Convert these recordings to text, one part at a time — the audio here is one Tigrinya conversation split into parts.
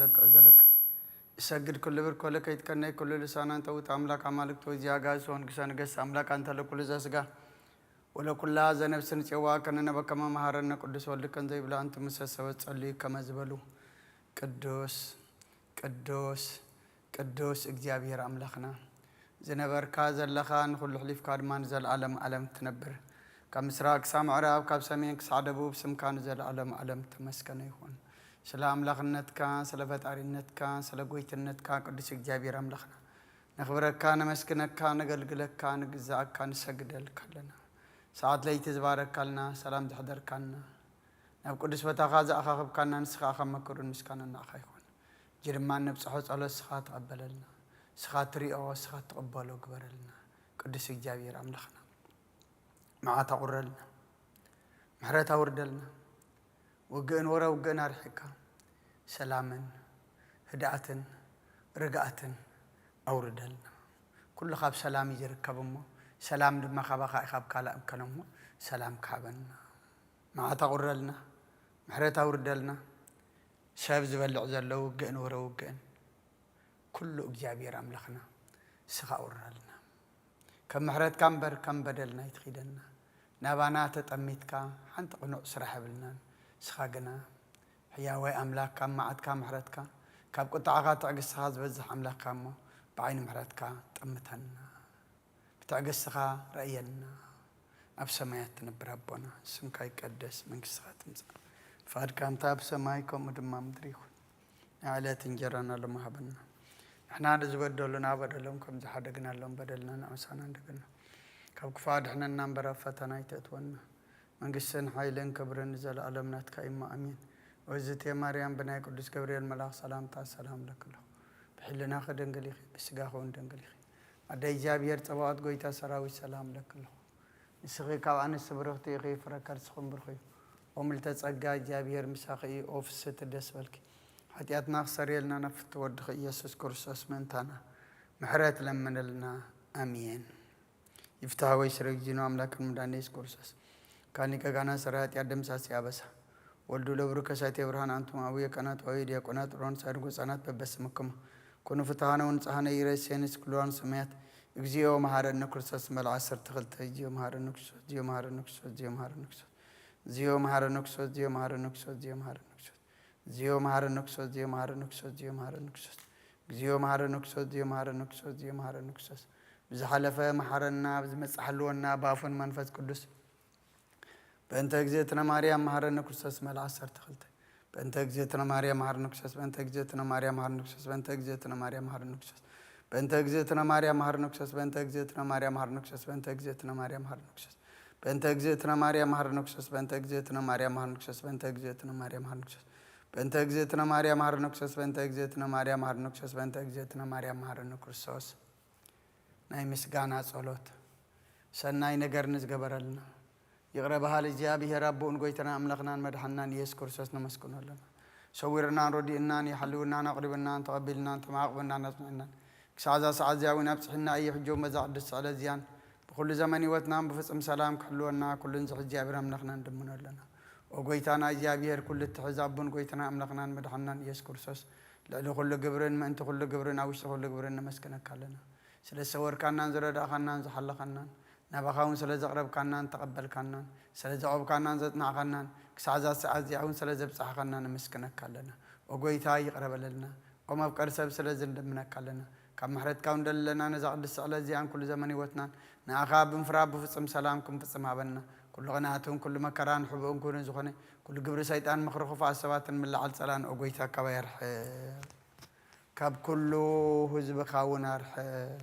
ለከ ዘለከ እሰግድ ኩሉ ብር ኮለከ ይትቀነይ ኩሉ ልሳና እንተ ውት ኣምላክ ኣማልክት ወዚ ኣጋዝ ሆን ግሰ ንገስ ኣምላክ ኣንተ ለኩሉ ዘስጋ ወለኩላ ዘነብስ ንጽዋ ከነነበ ከመ መሃረነ ቅዱስ ወልድ ከን ዘይብላ እንቱ ምሰ ሰበት ጸልዩ ከመ ዝበሉ ቅዱስ ቅዱስ ቅዱስ እግዚኣብሔር ኣምላኽና ዝነበርካ ዘለኻ ንኹሉ ሕሊፍካ ድማ ንዘለኣለም ኣለም ትነብር። ካብ ምስራቅ ክሳብ ምዕራብ ካብ ሰሜን ክሳዕ ደቡብ ስምካ ንዘለኣለም ኣለም ተመስገነ ይኹን። ስለ ኣምላኽነትካ ስለ ፈጣሪነትካ ስለ ጎይትነትካ ቅዱስ እግዚኣብሔር ኣምላኽና ነኽብረካ ነመስግነካ ነገልግለካ ንግዛእካ ንሰግደልካ ኣለና። ሰዓት ለይቲ ዝባረካልና ሰላም ዘሕደርካና ናብ ቅዱስ ቦታኻ ዝኣኻኽብካና ንስኻ ካብ መክሩን ምስጋና ንዓኻ ይኹን። እጂ ድማ እንብጽሖ ጸሎት ስኻ ትቐበለልና። ስኻ ትሪኦ ስኻ ትቕበሎ ግበረልና። ቅዱስ እግዚኣብሔር ኣምላኽና መዓት ኣቑረልና። ምሕረት ኣውርደልና። ውግእን ወረ ውግእን ኣርሒካ ሰላምን ህድኣትን ርግኣትን ኣውርደልና። ኩሉ ካብ ሰላም እዩ ዝርከብ እሞ ሰላም ድማ ካባኻ እዩ ካብ ካልእ እከሎ እሞ ሰላም ክሃበና። መዓት ኣቑረልና። ምሕረት ኣውርደልና። ሰብ ዝበልዕ ዘሎ ውግእን ወረ ውግእን ኩሉ እግዚኣብሔር ኣምላኽና ንስኻ ኣውርደልና። ከም ምሕረትካ እምበር ከም በደልና ኣይትኺደና። ናባና ተጠሚትካ ሓንቲ ቅኑዕ ስራሕ የብልናን። ንስኻ ግና ሕያዋይ ኣምላክ ካብ መዓትካ ምሕረትካ ካብ ቁጣዓኻ ትዕግስትኻ ዝበዝሕ ኣምላክካ እሞ ብዓይኒ ምሕረትካ ጠምተና። ብትዕግስትኻ ረእየና። ኣብ ሰማያት ትነብር ኣቦና ስምካ ይቀደስ መንግስትኻ ትምጻእ ፍቓድካ እንተ ኣብ ሰማይ ከምኡ ድማ ምድሪ ይኹን። ናይ ዕለት እንጀራና ሎሚ ሃበና። ንሕና ንዝበደሉና በደሎም ከም ዝሓደግናሎም በደልና ንኣምሳና እንደገና ካብ ክፉ ኣድሕነና እምበር ኣብ ፈተና ኣይተእትወና። መንግስትን ሓይልን ክብርን ንዘለኣለም ናትካ እዩ እሞ ኣሜን። ወዝቴ ማርያም ብናይ ቅዱስ ገብርኤል መልኣኽ ሰላምታ ሰላም ለክለኹ። ብሕልናኺ ድንግል ኢኺ ብስጋኺ እውን ድንግል ኢኺ። ኣደ እግዚኣብሔር ጸባኦት ጎይታ ሰራዊት ሰላም ለክለኹ። ንስኺ ካብ ኣንስቲ ብርኽቲ ኢኺ ፍረ ከርስኹም ብርኽ እዩ። ኦምልተ ጸጋ እግዚኣብሔር ምሳኺ እዩ ኦፍስቲ ደስ በልኪ። ሓጢኣትና ክሰርየልና ናብ ፍቲ ወድኺ ኢየሱስ ክርስቶስ ምእንታና ምሕረት ለምንልና። ኣሜን። ይፍትሐ ወይ ስረ እግዚእነ አምላክን መድኃኒነ ኢየሱስ ክርስቶስ ካኒ ከጋና ሰራይ ኃጢአት ደምሳሲ አበሳ ወልዱ ለብሩ ከሳቴ ብርሃን አንቱም አቡየ ቀናት ወይ ዲያቆናት ሮን ሳድጎ ህጻናት በበስምክሙ ኩኑ ፍትሐነ ወንጽሐነ ኢረሴንስ ኩሉዋን ሰማያት እግዚኦ መሐረነ ክርስቶስ መልዓ ሰርተ ክልተ እግዚኦ መሐረነ ክርስቶስ እግዚኦ መሐረነ ክርስቶስ እግዚኦ መሐረነ ክርስቶስ እግዚኦ መሐረነ ክርስቶስ እግዚኦ መሐረነ ክርስቶስ እግዚኦ መሐረነ ክርስቶስ እግዚኦ መሐረነ ክርስቶስ እግዚኦ መሐረነ ክርስቶስ እግዚኦ መሐረነ ክርስቶስ እግዚኦ መሐረነ ክርስቶስ እግዚኦ መሐረነ ክርስቶስ እግዚኦ መሐረነ ክርስቶስ ብዝሓለፈ መሓረና ብዝመጽእ ሓልወና ብኣፉን መንፈስ ቅዱስ በእንተ እግዝእትነ ማርያም መሐረነ ክርስቶስ መልዓ ዓሰርተ ክልተ በእንተ እግዝእትነ ማርያም መሐረነ ክርስቶስ በእንተ እግዝእትነ ማርያም መሐረነ ክርስቶስ በእንተ እግዝእትነ ማርያም መሐረነ ክርስቶስ በእንተ እግዝእትነ ማርያም መሐረነ ክርስቶስ በእንተ እግዝእትነ ማርያም መሐረነ ክርስቶስ በእንተ እግዝእትነ ማርያም መሐረነ ክርስቶስ በእንተ እግዝእትነ ማርያም መሐረነ ክርስቶስ በእንተ እግዝእትነ ማርያም መሐረነ ክርስቶስ በእንተ እግዝእትነ ማርያም መሐረነ ክርስቶስ በእንተ እግዝእትነ ማርያም መሐረነ ክርስቶስ በእንተ እግዝእትነ ማርያም መሐረነ ክርስቶስ በእንተ እግዝእትነ ማርያም መሐረነ ክርስቶስ ናይ ምስጋና ጸሎት። ሰናይ ነገር ንዝገበረልና ይቕረ በሃል እግዚኣብሔር ኣቦኡን ጎይታና ኣምላኽናን መድሓንናን ኢየሱስ ክርስቶስ ነመስግኖ ኣለና። ሰዊርናን ረዲእናን ይሓልውናን ኣቕሪብናን ተቐቢልናን ተማዕቕብናን ኣጽንዕናን ክሳዕ እዛ ሰዓት እዚኣ እውን ኣብጽሒና እዩ። ሕጂ እውን በዛ ቅድስቲ ዕለት እዚኣን ብኹሉ ዘመን ህይወትናን ብፍጹም ሰላም ክሕልወና ኩሉን ዝሕ እግዚኣብሔር ኣምላኽና ንድምኖ ኣለና። ኦ ጎይታና እግዚኣብሔር ኩሉ እትሕዝ ኣቦን ጎይታና ኣምላኽናን መድሓንናን ኢየሱስ ክርስቶስ ልዕሊ ኩሉ ግብርን ምእንቲ ኩሉ ግብርን ኣብ ውሽጢ ኩሉ ግብርን ነመስግነካ ኣለና። ስለ ዝሰወርካናን ዝረዳእኻናን ዝሓለኻናን ናባኻ እውን ስለ ዘቕረብካናን ተቐበልካናን ስለ ዘቖብካናን ዘጽናዕኻናን ክሳዕ እዛ ሰዓት እዚኣ እውን ስለ ዘብጻሕኻና ነመስግነካ ኣለና። ኦ ጎይታ ይቕረ በለልና። ኦም ኣብ ቀርሰብ ስለ ዝንድምነካ ኣለና። ካብ ምሕረትካ እውን ደለና ነዛ ቅድስቲ ዕለት እዚኣን ኩሉ ዘመን ህይወትናን ንኣኻ ብምፍራብ ብፍጹም ሰላም ክንፍጽም ሃበና። ኩሉ ቅንኣትን ኩሉ መከራን ሕቡእን ኩኑ ዝኾነ ኩሉ ግብሪ ሰይጣን ምኽሪ ክፉኣት ሰባትን ምልዓል ጸላን ኦ ጎይታ ካባይ ኣርሕቕ። ካብ ኩሉ ህዝብኻ እውን ኣርሕቕ።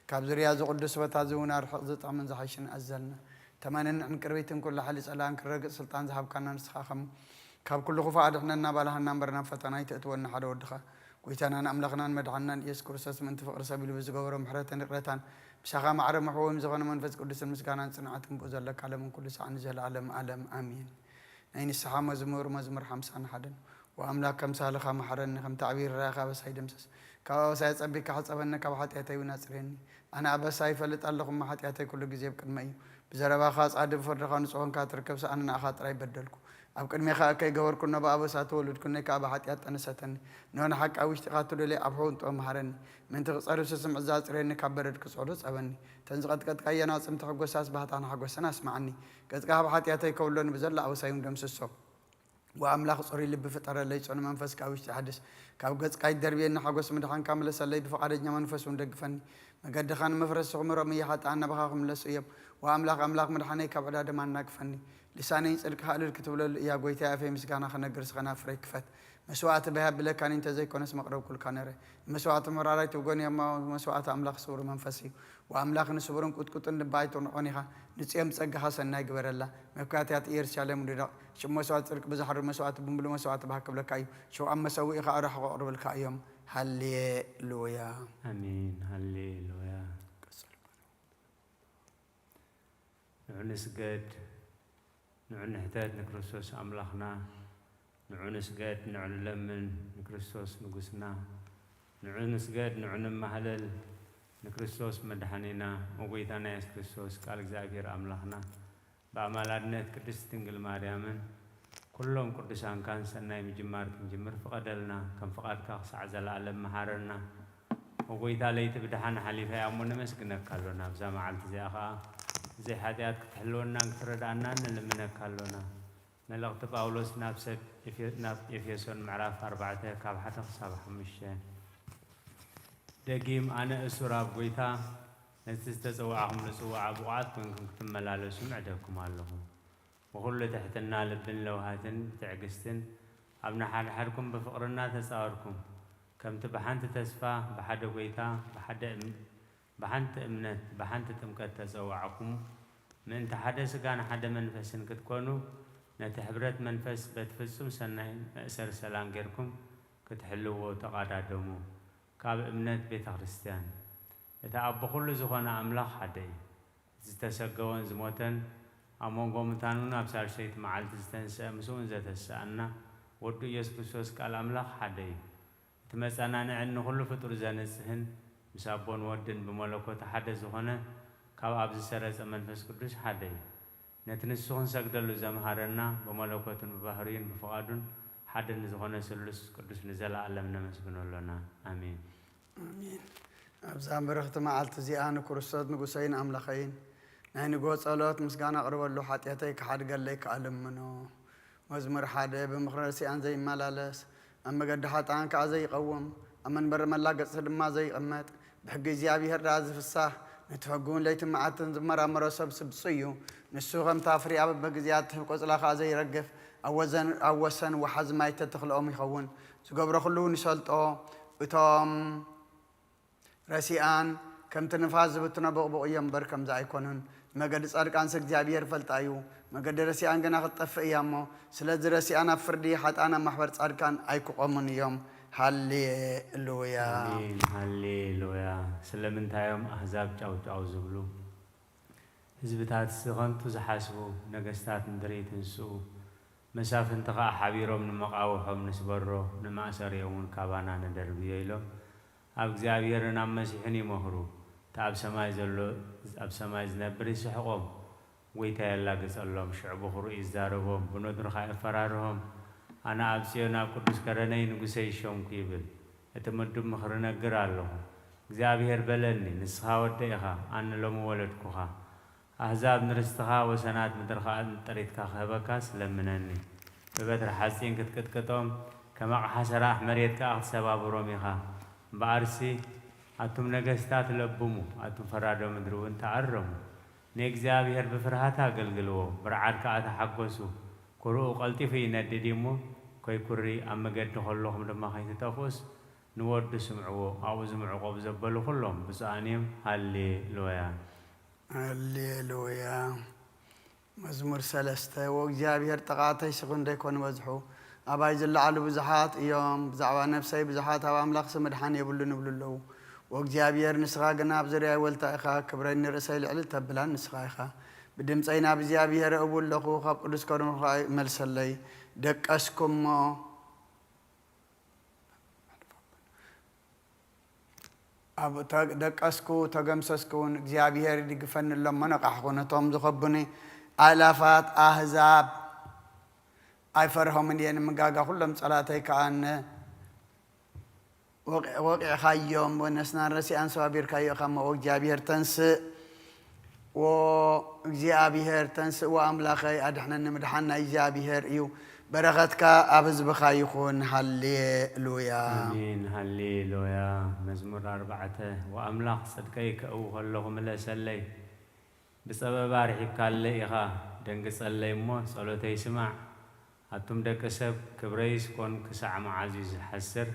ካብ ዙርያ እዚ ቅዱስ ቦታ እዚ እውን ኣርሕቕ ዝጠቕምን ዝሓይሽን ኣዘልና። ተመንን ዕንቅርቢትን ኩሉ ሓይሊ ጸላን ክረግጽ ስልጣን ዝሃብካና ንስኻ ከም ካብ ኩሉ ክፉእ ኣድሕነና ባልሃና እምበር ናብ ፈተና ኣይተእትወና ሓደ ወድኻ ጎይታናን ኣምላኽናን መድሓንናን ኢየሱስ ክርስቶስ ምእንቲ ፍቕሪ ሰብ ኢሉ ብዝገበሮ ምሕረትን ይቕረታን ምሳኻ ማዕረ ምሕወይም ዝኾነ መንፈስ ቅዱስን ምስጋናን ጽንዓትን ብኡ ዘለካ ለምን ኩሉ ሳዕ ንዘለኣለም ኣለም ኣሜን። ናይ ንስሓ መዝሙር መዝሙር ሓምሳን ሓደን ወኣምላክ ከምሳልኻ መሓረኒ ከምቲ ዓብዪ ርራይኻ ኣበሳይ ደምስስ ካብ ኣበሳይ ኣጸቢካ ሕጸበኒ ካብ ሓጢኣተይ እውን ኣጽርየኒ ኣነ ኣበሳ ይፈልጥ ኣለኹ እሞ ሓጢኣተይ ኩሉ ግዜ ኣብ ቅድመይ እዩ ብዘረባኻ ጻድብ ፍርድኻ ንጹህ ኮንካ ትርከብ ሰኣነ ንኣኻ ጥራይ በደልኩ ኣብ ቅድሜኻ ከይገበርኩ እነሆ ብኣበሳ ተወለድኩ፣ እነይ ከኣ ብሓጢኣት ጠነሰተኒ። እነሆ ንሓቂ ኣብ ውሽጢኻ ትደልዮ ኣብ ሕውንጦ መሃረኒ። ምእንቲ ክጸርብ ስስምዕ እዛ ኣጽርየኒ፣ ካብ በረድ ክጽዕሩ ጸበኒ። እተን ዝቐጥቀጥካየን ኣዕጽምቲ ሕጎሳስ ባህታን ሓጎስን ኣስምዓኒ። ገጽካ ካብ ሓጢኣተይ ከውሎኒ፣ ብዘሎ ኣበሳይ እውን ደምስሶ። ወኣምላኽ ጽሩይ ልቢ ፍጠረለይ፣ ጽኑዕ መንፈስ ካብ ውሽጢ ሓድስ። ካብ ገጽካ ይደርብየኒ ሓጎስ ምድሓንካ ምለሰለይ፣ ብፍቓደኛ መንፈስ እውን ደግፈኒ። መገድኻ ንመፍረስቲ ክምሮም እየ፣ ሓጥኣን ናባኻ ክምለሱ እዮም። ወኣምላኽ ኣምላኽ ምድሓነይ ካብ ዕዳ ደም ኣናግፈኒ። ልሳነይ ንጽድቅኻ እልል ክትብለሉ እያ፣ ጐይታየ ኣፈይ ምስጋና ክነግር፣ ስኸና ፍረይ ክፈት። መስዋእቲ በይ ኣብለካኒ እንተ ዘይኮነስ መቕረብኩልካ ነይረ። ንመስዋእቲ ምራራይ ትብጎኒ እሞ መስዋእቲ ኣምላኽ ስውር መንፈስ እዩ። ወኣምላኽ ንስቡርን ቁጥቁጥን ልባ ኣይትቕንዖን ኢኻ። ንጽዮን ብጸጋኻ ሰናይ ግበረላ። መብካትያት ኢየሩሳሌም ውደቕ። ሽም መስዋእቲ ጽድቂ ብዝሓርድ መስዋእቲ ብምሉእ መስዋእቲ ባህ ክብለካ እዩ። ሽው ኣብ መሰውኢኻ ኣራሕቑ ኣቕርብልካ እዮም። ሃሌሉያ። ኣሜን። ሃሌሉያ። ንዑ ንስገድ፣ ንዑ ንሕተት ንክርስቶስ ኣምላኽና። ንዑ ንስገድ፣ ንዑ ንለምን ንክርስቶስ ንጉስና። ንዑ ንስገድ፣ ንዑ ንማህለል ንክርስቶስ መድሓኒና። ወጎይታና የሱስ ክርስቶስ፣ ቃል እግዚኣብሔር ኣምላኽና፣ ብኣማላድነት ቅድስት ድንግል ማርያምን ኩሎም ቅዱሳንካን ሰናይ ምጅማር ክንጅምር ፍቐደልና። ከም ፍቓድካ ክሳዕ ዘለኣለም መሓረና። ወጎይታ፣ ለይቲ ብደሓን ሓሊፋ እያ እሞ ነመስግነካ ኣሎና። ኣብዛ መዓልቲ እዚኣ ኸኣ ብዘይ ሓጢኣት ክትሕልወናን ክትረድኣናን ንልምነካ ኣሎና። መልእኽቲ ጳውሎስ ናብ ሰብ ኤፌ-፣ ናብ ኤፌሶን ምዕራፍ ኣርባዕተ ካብ ሓደ ክሳብ ሓሙሽተ። ደጊም ኣነ እሱር ኣብ ጐይታ፣ ነቲ ዝተጸዋዕኹምሉ ጽዋዓ ብቑዓት ኰንኩም ክትመላለሱ ምዕደኩም ኣለኹ። ብኹሉ ትሕትና ልብን ለውሃትን ብትዕግስትን ኣብ ንሓድሓድኩም ብፍቕርና ተጻወርኩም። ከምቲ ብሓንቲ ተስፋ፣ ብሓደ ጐይታ፣ ብሓደ እም-፣ ብሓንቲ እምነት፣ ብሓንቲ ጥምቀት ተጸዋዕኩም፣ ምእንቲ ሓደ ስጋን ሓደ መንፈስን ክትኮኑ፣ ነቲ ሕብረት መንፈስ በቲ ፍጹም ሰናይ መእሰሪ ሰላም ጌርኩም ክትሕልዎ ተቓዳደሙ። ካብ እምነት ቤተ ክርስቲያን። እቲ ኣብ ብኹሉ ዝኾነ ኣምላኽ ሓደ እዩ። እቲ ዝተሰገወን ዝሞተን፣ ኣብ መንጎ ሙታን እውን ኣብ ሳልሰይቲ መዓልቲ ዝተንስአ፣ ምስኡ እውን ዘተስኣና ወዱ ኢየሱስ ክርስቶስ ቃል ኣምላኽ ሓደ እዩ። እቲ መጸናንዕን ንኹሉ ፍጡር ዘንጽህን፣ ምስ ኣቦን ወድን ብመለኮት ሓደ ዝኾነ፣ ካብ ኣብ ዝሰረጸ መንፈስ ቅዱስ ሓደ እዩ። ነቲ ንሱ ክንሰግደሉ ዘምሃረና፣ ብመለኮቱን ብባህርዩን ብፍቓዱን ሓደ ንዝኾነ ስሉስ ቅዱስ ንዘለኣለም ነመስግኖ ኣሎና። ኣሜን። ኣሜን። ኣብዛ በረኽቲ መዓልቲ እዚኣ ንክርስቶስ ንጉሰይን ኣምላኸይን ናይ ንግሆ ጸሎት ምስጋና ኣቕርበሉ፣ ሓጢኣተይ ክሓድገለይ ከኣ ልምኖ። መዝሙር ሓደ። ብምኽሪ ረሲኣን ዘይመላለስ፣ ኣብ መገዲ ሓጥኣን ከኣ ዘይቐውም፣ ኣብ መንበሪ መላገጽቲ ድማ ዘይቕመጥ፣ ብሕጊ እግዚኣብሄር ደኣ ዝፍሳህ፣ ነቲ ሕጉን ለይትን መዓልትን ዝመራመሮ ሰብሲ ብጹእ እዩ። ንሱ ከምታ ፍሬኣ በብግዜኣ እትህብ ቆጽላ ከኣ ዘይረግፍ፣ ኣብ ወዘን-፣ ኣብ ወሰን ወሓዚ ማይ እተተኽለ ኦም ይኸውን። ዝገብሮ ኹሉ እውን ይሰልጦ። እቶም ረሲኣን ከምቲ ንፋስ ዝብትኖ ብቑቡቕ እዮም እምበር ከምዚ ኣይኮኑን። ንመገዲ ጻድቃንስ እግዚኣብሄር ይፈልጣ እዩ፣ መገዲ ረሲኣን ግና ክትጠፍእ እያ እሞ፣ ስለዚ ረሲኣን ኣብ ፍርዲ፣ ሓጥኣን ኣብ ማሕበር ጻድቃን ኣይክቖሙን እዮም። ሃሌሉያ። ኣሜን። ሃሌሉያ። ስለምንታይ እዮም ኣህዛብ ጫው ጫው ዝብሉ? ህዝብታትሲ ከንቱ ዝሓስቡ፣ ነገስታት ምድሪ ይትንስኡ፣ መሳፍንቲ ኸኣ ሓቢሮም ንመቓውሖም ንስበሮ፣ ንማእሰርዮም እውን ካባና ንደርብዮ ኢሎም ኣብ እግዚኣብሔርን ኣብ መሲሕን ይመኽሩ። እቲ ኣብ ሰማይ ዘሎ፣ ኣብ ሰማይ ዝነብር ይስሕቖም፣ ጐይታ የላግጸሎም፣ ሽዕቡ ኽርኢ ይዛረቦም፣ ብነድሩ ኸኣ የፈራርሆም። ኣነ ኣብ ጽዮን ኣብ ቅዱስ ከረነይ ንጉሰይ ይሾምኩ ይብል። እቲ ምዱብ ምኽሪ እነግር ኣለኹ። እግዚኣብሔር በለኒ፣ ንስኻ ወደይ ኢኻ፣ ኣነ ሎሚ ወለድኩኻ። ኣህዛብ ንርስትኻ፣ ወሰናት ምድሪ ኸኣ ንጥሪትካ ክህበካስ ለምነኒ። ብበትሪ ሓጺን ክትቅጥቅጦም፣ ከም ኣቕሓ ሰራሕ መሬት ከኣ ክትሰባብሮም ኢኻ። እምበኣርሲ፣ ኣቱም ነገስታት ለብሙ፣ ኣቱም ፈራዶ ምድሪ እውን ተኣረሙ። ንእግዚኣብሔር ብፍርሃት ኣገልግልዎ፣ ብርዓድ ከኣ ተሓጎሱ። ኩርኡ ቀልጢፉ ይነድድ እዩ እሞ፣ ከይኩሪ ኣብ መገዲ ከለኹም ድማ ከይትጠፍኡስ፣ ንወዱ ስምዕዎ፣ ኣብኡ ዝምዕቆቡ ዘበሉ ኩሎም ብፁዓን እዮም። ሃሌ ሉያ። ሃሌ ሉያ። መዝሙር ሰለስተ። ወእግዚኣብሔር ጠቓዕተይሲ ክንደይ ኮን በዝሑ፣ ኣባይ ዝለዓሉ ብዙሓት እዮም። ብዛዕባ ነፍሰይ ብዙሓት ኣብ ኣምላኽሲ ምድሓን የብሉን ይብሉ ኣለዉ። ወእግዚኣብሔር ንስኻ ግና ኣብ ዙርያይ ወልታ ኢኻ፣ ክብረይ ንርእሰይ ልዕሊ ተብላ ንስኻ ኢኻ። ብድምፀይ ናብ እግዚኣብሔር እእቡ ኣለኹ፣ ካብ ቅዱስ ከርኑ ኸኣ ይመልሰለይ። ደቀስኩ እሞ ኣብ ተ-፣ ደቀስኩ፣ ተገምሰስኩ እውን፣ እግዚኣብሔር ይድግፈኒ ኣሎ እሞ ነቓሕኹ። ነቶም ዝኸቡኒ ኣእላፋት ኣህዛብ ኣይፈርሆምን እየ ንምጋጋ፣ ኩሎም ጸላእተይ ከኣ ን-፣ ወቂ-፣ ወቂዕካዮም፣ ወነስናን ረሲኣን ሰባቢርካዮ ኢኻ እሞ፣ ወእግዚኣብሔር ተንስእ፣ ወእግዚኣብሔር ተንስእ፣ ወኣምላኸይ ኣድሕነኒ፣ ምድሓን ናይ እግዚኣብሔር እዩ። በረኸትካ ኣብ ህዝብኻ ይኹን። ሃሌሉያ። ኣሜን። ሃሌሉያ። መዝሙር ኣርባዕተ። ወኣምላኽ ጽድቀይ ከእዊ ከለኹ ምለሰለይ። ብጸበባ ርሒቕካለይ ኢኻ፣ ደንግጸለይ እሞ ጸሎተይ ስማዕ። ኣቱም ደቂ ሰብ፣ ክብረይስ ኮን ክሳዕ መዓዝ እዩ ዝሐስር?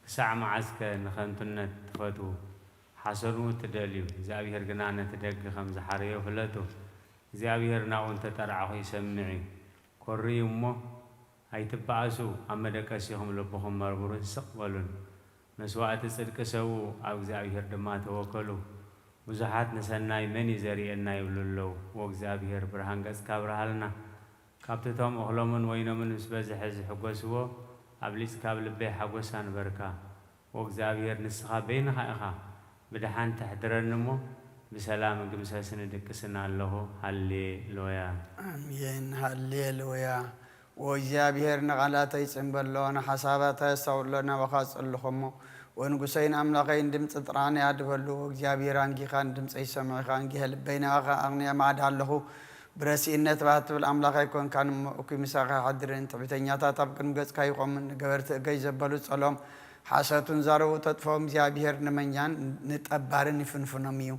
ክሳዕ መዓዝከ ንኸንቱነት ትፈትዉ? ሓሰኑ ትደልዩ፣ እግዚኣብሔር ግና ነቲ ደግ ከም ዝሓረዮ ፍለጡ። እግዚኣብሔር ናብኡ እንተጠራዕኹ ይሰምዕ እዩ። ኮርዩ እሞ ኣይትበኣሱ፣ ኣብ መደቀሲኹም ልብኹም መርምሩን ስቕ በሉን። መስዋእቲ ጽድቂ ሰውኡ፣ ኣብ እግዚኣብሔር ድማ ተወከሉ። ብዙሓት ንሰናይ መን እዩ ዘርእየና ይብሉ ኣለዉ። ወእግዚኣብሔር ብርሃን ገጽካ ኣብርሃልና። ካብቲ እቶም እኽሎምን ወይኖምን ምስ በዝሐ ዝሕጎስዎ፣ ኣብሊጽካ ኣብ ልበይ ሓጎስ ኣንበርካ። ወእግዚኣብሔር ንስኻ በይንኻ ኢኻ። ብደሓን ተሕድረኒ እሞ ብሰላም እግምሰስኒ ድቅስና ኣለኹ። ሃሌሉያ። ኣሜን። ሃሌሉያ። ወእግዚኣብሔር ንቓላተይ ጽንበሎ፣ ንሓሳባተይ ኣስተውዕሎ፣ ናባኻ ጸልኹ እሞ፣ ወንጉሰይን ኣምላኸይን ድምጺ ጥራንያ ድበሉ። ወእግዚኣብሔር ኣንጊኻ ንድምጸይ ሰሚዕኻ፣ ኣንጊሀ ልበይ ናባኻ ኣቕኒዐ ማዕዳ ኣለኹ። ብረሲእነት ባህ ትብል ኣምላኽ ኣይኮንካን እሞ፣ እኩይ ምሳኻ ይሓድርን፣ ትዕቢተኛታት ኣብ ቅድሚ ገጽካ ይቖምን፣ ንገበርቲ እገይ ዘበሉ ጸሎም፣ ሓሰቱን ዛረቡ ተጥፍኦም። እግዚኣብሔር ንመኛን ንጠባርን ይፍንፍኖም እዩ።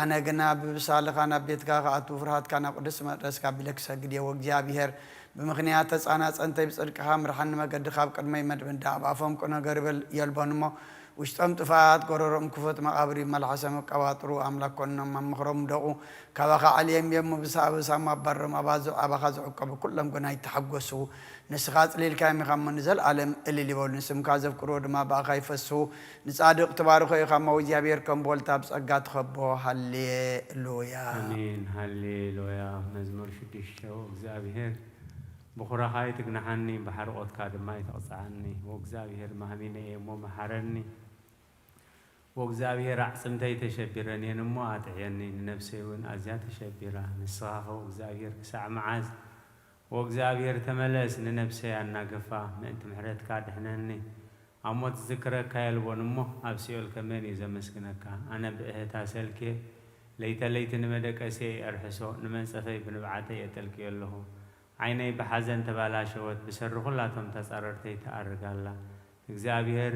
ኣነ ግና ብብሳልኻ ናብ ቤትካ ክኣቱ፣ ፍርሃትካ ናብ ቅዱስ መቕደስካ ኣቢለ ክሰግድ እየ። ወእግዚኣብሔር ብምኽንያት ተጻናጸንተይ ብጽድቅኻ ምርሓኒ፣ መገድኻ ኣብ ቅድመይ መድምዳ። ኣብ ኣፎም ቅኖ ገር ይበል የልቦን እሞ፣ ውሽጦም ጥፍኣት፣ ጎረሮኦም ክፉት መቓብር እዩ። መልሓሶም ኣቀባጥሩ፣ ኣምላኽ ኮኖም ኣብ ምኽሮም ደቑ። ካባኻ ዓልዮም እዮም፣ ብሳብሳም ኣባሮም፣ ኣባዝ-፣ ኣባኻ ዝዕቀቡ ኩሎም ግና ይተሓጎሱ። ንስኻ ኣጽሊልካዮም ኢኻ እሞ፣ ንዘለኣለም እልል ይበሉ። ንስምካ ዘፍቅርዎ ድማ ብኣኻ ይፈስሑ። ንጻድቕ ትባርኾ ኢኻ እሞ፣ እግዚኣብሔር ከም ቦልታ ብጸጋ ትኸቦ። ሃሌሉያ። ኣሜን። ሃሌሉያ። መዝሙር ሽዱሽተ። ወእግዚኣብሔር ብኹራኻ ኣይትግንሓኒ፣ ብሓርቖትካ ድማ ኣይትቕጽዓኒ። ወእግዚኣብሔር ማህሚነ እየ እሞ መሓረኒ። ወእግዚኣብሔር ኣዕጽምተይ ተሸቢረን እየን እሞ ኣጥዕየኒ፣ ንነፍሰይ እውን ኣዝያ ተሸቢራ። ንስኻ ኸ ወእግዚኣብሔር ክሳዕ መዓዝ? ወእግዚኣብሔር ተመለስ፣ ንነፍሰይ ኣናግፋ፣ ምእንቲ ምሕረትካ ድሕነኒ። ኣብ ሞት ዝዝክረካ የልቦን እሞ፣ ኣብ ሲኦል ከመን እዩ ዘመስግነካ? ኣነ ብእህህታ ሰልክየ፣ ለይተ ለይቲ ንመደቀስየ እየ እርሕሶ፣ ንመንጸፈይ ብንብዓተይ እየ ጠልቅዮ ኣለኹ። ዓይነይ ብሓዘን ተባላሸወት፣ ብሰሪ ኹላቶም ተጻረርተይ ትኣርግ ኣላ። እግዚኣብሔር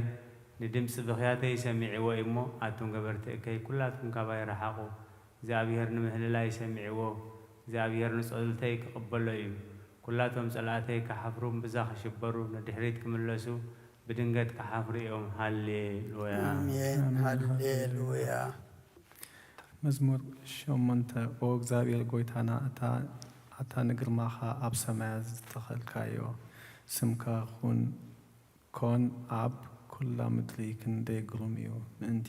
ንድምፂ ብኽያተይ ሰሚዕዎ እዩ እሞ፣ ኣቱም ገበርቲ እከይ ኩላትኩም ካባይ ረሓቑ። እግዚኣብሔር ንምህልላይ ሰሚዕዎ፣ እግዚኣብሔር ንጸሎተይ ክቕበሎ እዩ። ኩላቶም ጸላእተይ ክሓፍሩን ብዛ ክሽበሩ ንድሕሪት ክምለሱ ብድንገት ክሓፍሩ እዮም። ሃሌሉያ። ኣሜን። ኣሜን። ሃሌሉያ። መዝሙር ሸሞንተ። ኦ እግዚኣብሔር ጐይታና፣ ኣታ፣ ኣታ ንግርማኻ ኣብ ሰማያት ዝተኸልካዮ፣ ስምካ ኹን፣ ኮን ኣብ ኵላ ምድሪ ክንደይ ግሩም እዩ። ምእንቲ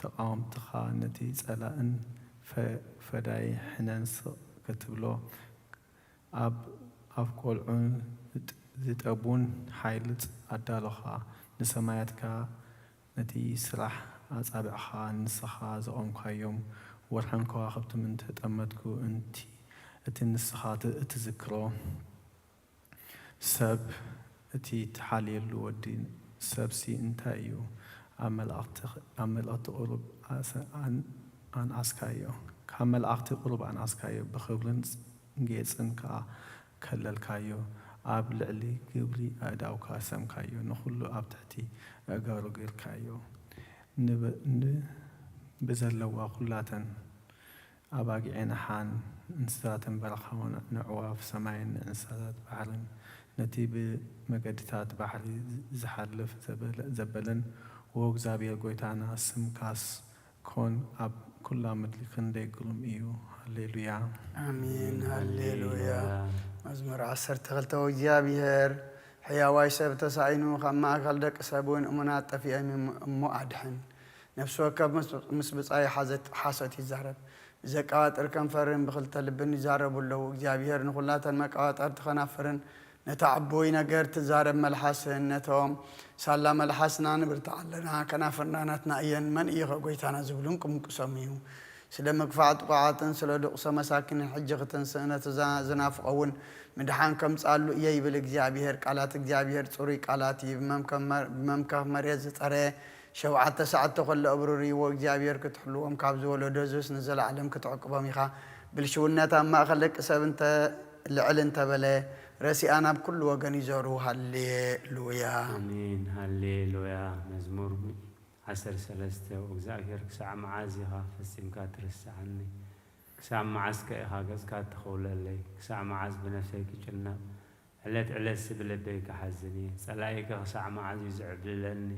ተቓወምትኻ፣ ነቲ ጸላእን ፈ-፣ ፈዳይ ሕነን ስቕ ክትብሎ፣ ኣብ ኣፍ ቈልዑ ዝጥ-፣ ዝጠቡን ሓይሊ ኣዳሎኻ። ንሰማያትካ ነቲ ስራሕ ኣጻብዕኻ፣ ንስኻ ዘቖምካዮም ወርሕን ከዋኽብትን እንተ ጠመትኩ፣ እንቲ-፣ እቲ ንስኻ ት-፣ እትዝክሮ ሰብ፣ እቲ ትሓልየሉ ወዲ ሰብሲ እንታይ እዩ? ኣብ መላእኽቲ፣ ኣብ መላእኽቲ ቁሩብ ኣሰ-፣ ኣን-፣ ኣንኣስካዮ፣ ካብ መላእኽቲ ቁሩብ ኣንኣስካዮ፣ ብኽብርን ጌጽን ከኣ ከለልካዮ፣ ኣብ ልዕሊ ግብሪ ኣእዳውካ ሰምካዮ፣ ንኹሉ ኣብ ትሕቲ ኣእጋሩ ጌርካዮ። ንብ-፣ ን-፣ ብዘለዋ ኹላተን ኣባጊዕን ኣሓን፣ እንስሳትን በረኻውን፣ ንኣዕዋፍ ሰማይን ንእንስሳታት ባሕርን፣ ነቲ ብመገድታት ባሕሪ ዝሓልፍ ዘበለ-፣ ዘበለን፣ ዎ እግዚኣብሔር ጐይታና፣ ስምካስ ኮን ኣብ ኩላ ምድሪ ክንደይ ግሩም እዩ። ሃሌሉያ። ኣሜን። ሃሌሉያ። ሃሌሉያ። መዝሙር ዓሰርተ ክልተ። ወእግዚኣብሔር፣ ሕያዋይ ሰብ ተሳኢኑ፣ ካብ ማእከል ደቂ ሰብ እውን እሙናት ጠፊኦም እሞ ኣድሕን። ነፍሲ ወከፍ ምስ፣ ምስ ብጻዩ ሓዘት-፣ ሓሶት ይዛረብ፣ ብዘቀባጥር ከንፈርን ብኽልተ ልብን ይዛረቡ ኣለዉ። እግዚኣብሔር ንኹላተን መቀባጠርቲ ከናፍርን ነታ ዕቡይ ነገር ትዛረብ መልሓስን፣ ነቶም ሳላ መልሓስና ንብርትዕ ኣለና፣ ከናፍርና ናትና እየን፣ መን እዩ ኸ ጐይታና ዝብሉን ክምቅሶም እዩ። ስለ ምግፋዕ ጥቑዓትን ስለ ድቑሰ መሳኪንን ሕጂ ክትንስእ ነቲ ዝናፍቖ እውን ምድሓን ከምጽኣሉ እየ ይብል እግዚኣብሄር። ቃላት እግዚኣብሄር ጽሩይ ቃላት እዩ። ብመምከኽ መሬት ዝጸረየ ሸውዓተ ሰዓት ተኾለ እብሩር እይዎ እግዚኣብሄር ክትሕልዎም ካብ ዝወለዶ እዙስ ንዘለዓለም ክትዕቅቦም ኢኻ። ብልሽውነት ኣብ ማእኸል ደቂ ሰብ እንተ ልዕል እንተበለ ረሲኣ ናብ ኩሉ ወገን ይዞሩ። ሃሌሉያ። ኣሜን ሃሌሉያ። መዝሙር ዓሰርተ ሰለስተ። እግዚኣብሔር ክሳዕ መዓዝ ኢኻ ፈጺምካ ትርስዓኒ? ክሳብ መዓስከ ኢኻ ገጽካ ትኸውለለይ? ክሳዕ መዓዝ ብነፍሰይ ክጭነቕ? ዕለት ዕለትሲ ብልበይ ክሓዝን እየ። ጸላኢከ ክሳዕ መዓዝ እዩ ዝዕብልለኒ?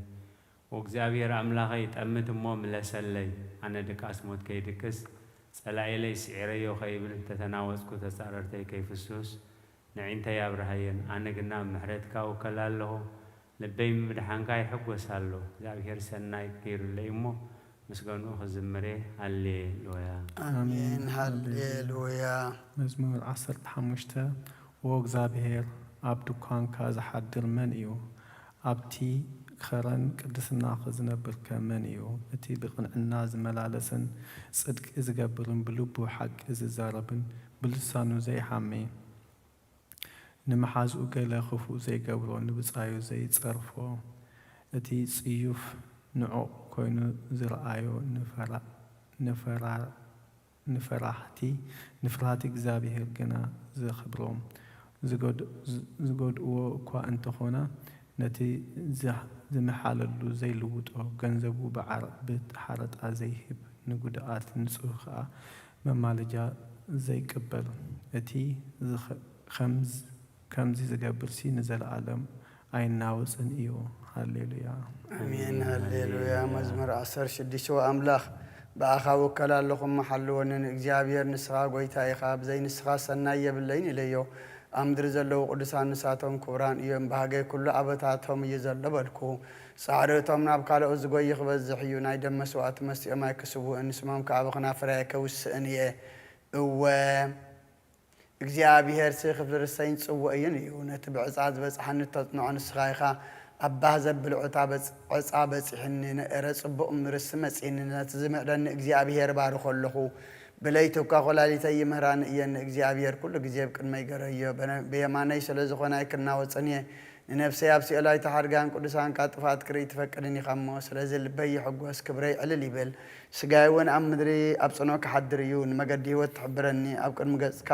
ወእግዚኣብሔር ኣምላኸይ፣ ጠምት እሞ ምለሰለይ። ኣነ ድቃስ ሞት ከይድቅስ፣ ጸላኢለይ ስዒረዮ ከይብል፣ ተተናወጽኩ ተጻረርተይ ከይፍስሱስ፣ ነዒንተይ ኣብርሃየን። ኣነ ግና ኣብ ምሕረትካ እውከል ኣለኹ፣ ልበይ ምምድሓንካ ይሕጎስ ኣሎ። እግዚኣብሔር ሰናይ ገይሩለይ እሞ፣ ምስጋንኡ ክዝምር እየ። ሃሌሉያ። ኣሜን ሃሌሉያ። መዝሙር ዓሰርተ ሓሙሽተ። ዎ እግዚኣብሔር፣ ኣብ ድኳንካ ዝሓድር መን እዩ? ኣብቲ ኸረን ቅድስናኺ ዝነብርከ መን እዩ? እቲ ብቕንዕና ዝመላለስን ጽድቂ ዝገብርን ብልቡ ሓቂ ዝዛረብን ብልሳኑ ዘይሓሚ፣ ንመሓዝኡ ገለ ክፉእ ዘይገብሮ፣ ንብጻዩ ዘይጸርፎ፣ እቲ ጽዩፍ ንዑቕ ኮይኑ ዝረኣዮ ንፈራ- ንፈራ- ንፈራህቲ ንፍርሃት እግዚኣብሔር ግና ዘኽብሮም። ዝጎድእዎ እኳ እንተኾነ፣ ነቲ ዝምሓለሉ ዘይልውጦ፣ ገንዘቡ ብሓረጣ ዘይህብ፣ ንጉድኣት ንጹህ ከኣ መማለጃ ዘይቅበል፣ እቲ ከምዚ ዝገብርሲ ንዘለኣለም ኣይናወጽን እዩ። ሃሌሉያ። ኣሜን ሃሌሉያ። መዝሙር ዓሰርተ ሽዱሽተ። ኣምላኽ ብኣኻ ውከል ኣለኹ እሞ ሓልወኒ። ንእግዚኣብሔር ንስኻ ጐይታ ኢኻ፣ ብዘይ ንስኻ ሰናይ የብለይን ኢለዮ። ኣብ ምድሪ ዘለዉ ቅዱሳን ንሳቶም ክቡራን እዮም፣ ባህገይ ኩሉ ኣበታቶም እዩ ዘሎ በልኩ። ጻዕሪ እቶም ናብ ካልኦት ዝጎዩ ክበዝሕ እዩ፣ ናይ ደም መስዋእቲ መሲኦም ኣይክስውእን፣ ንስሞም ከኣ ብኽናፍረይ ኣይከውስእን እየ። እወ እግዚኣብሄርሲ ክፍሊ ርሰይን ጽውእይን እዩ። ነቲ ብዕጻ ዝበጽሓኒ እተጽንዖ ንስኻ ኢኻ። ኣብ ባህ ዘብል ዕታ በጽ- ዕጻ በጺሕኒ፣ ንእረ ጽቡቕ ምርሲ መጺእኒ፣ ነቲ ዝምዕደኒ እግዚኣብሄር እባርኾ ኣለኹ። ብለይቲ እኳ ኰላሊተይ ይምህራኒ እየን፣ ንእግዚኣብሄር ኩሉ ግዜ ኣብ ቅድመይ ገረዮ። በነ- ብየማነይ ስለ ዝኾነ ኣይክናወጽን እየ። ንነፍሰይ ኣብ ሲኦል ኣይትሓድጋን፣ ቅዱሳንካ ጥፍኣት ክርኢ ኣይትፈቅድን ኢኻ እሞ፣ ስለዚ ልበይ ይሕጎስ፣ ክብረይ ዕልል ይብል። ስጋይ እውን ኣብ ምድሪ ኣብ ጽንዕ ክሓድር እዩ። ንመገዲ ህይወት ትሕብረኒ፣ ኣብ ቅድሚ ገጽካ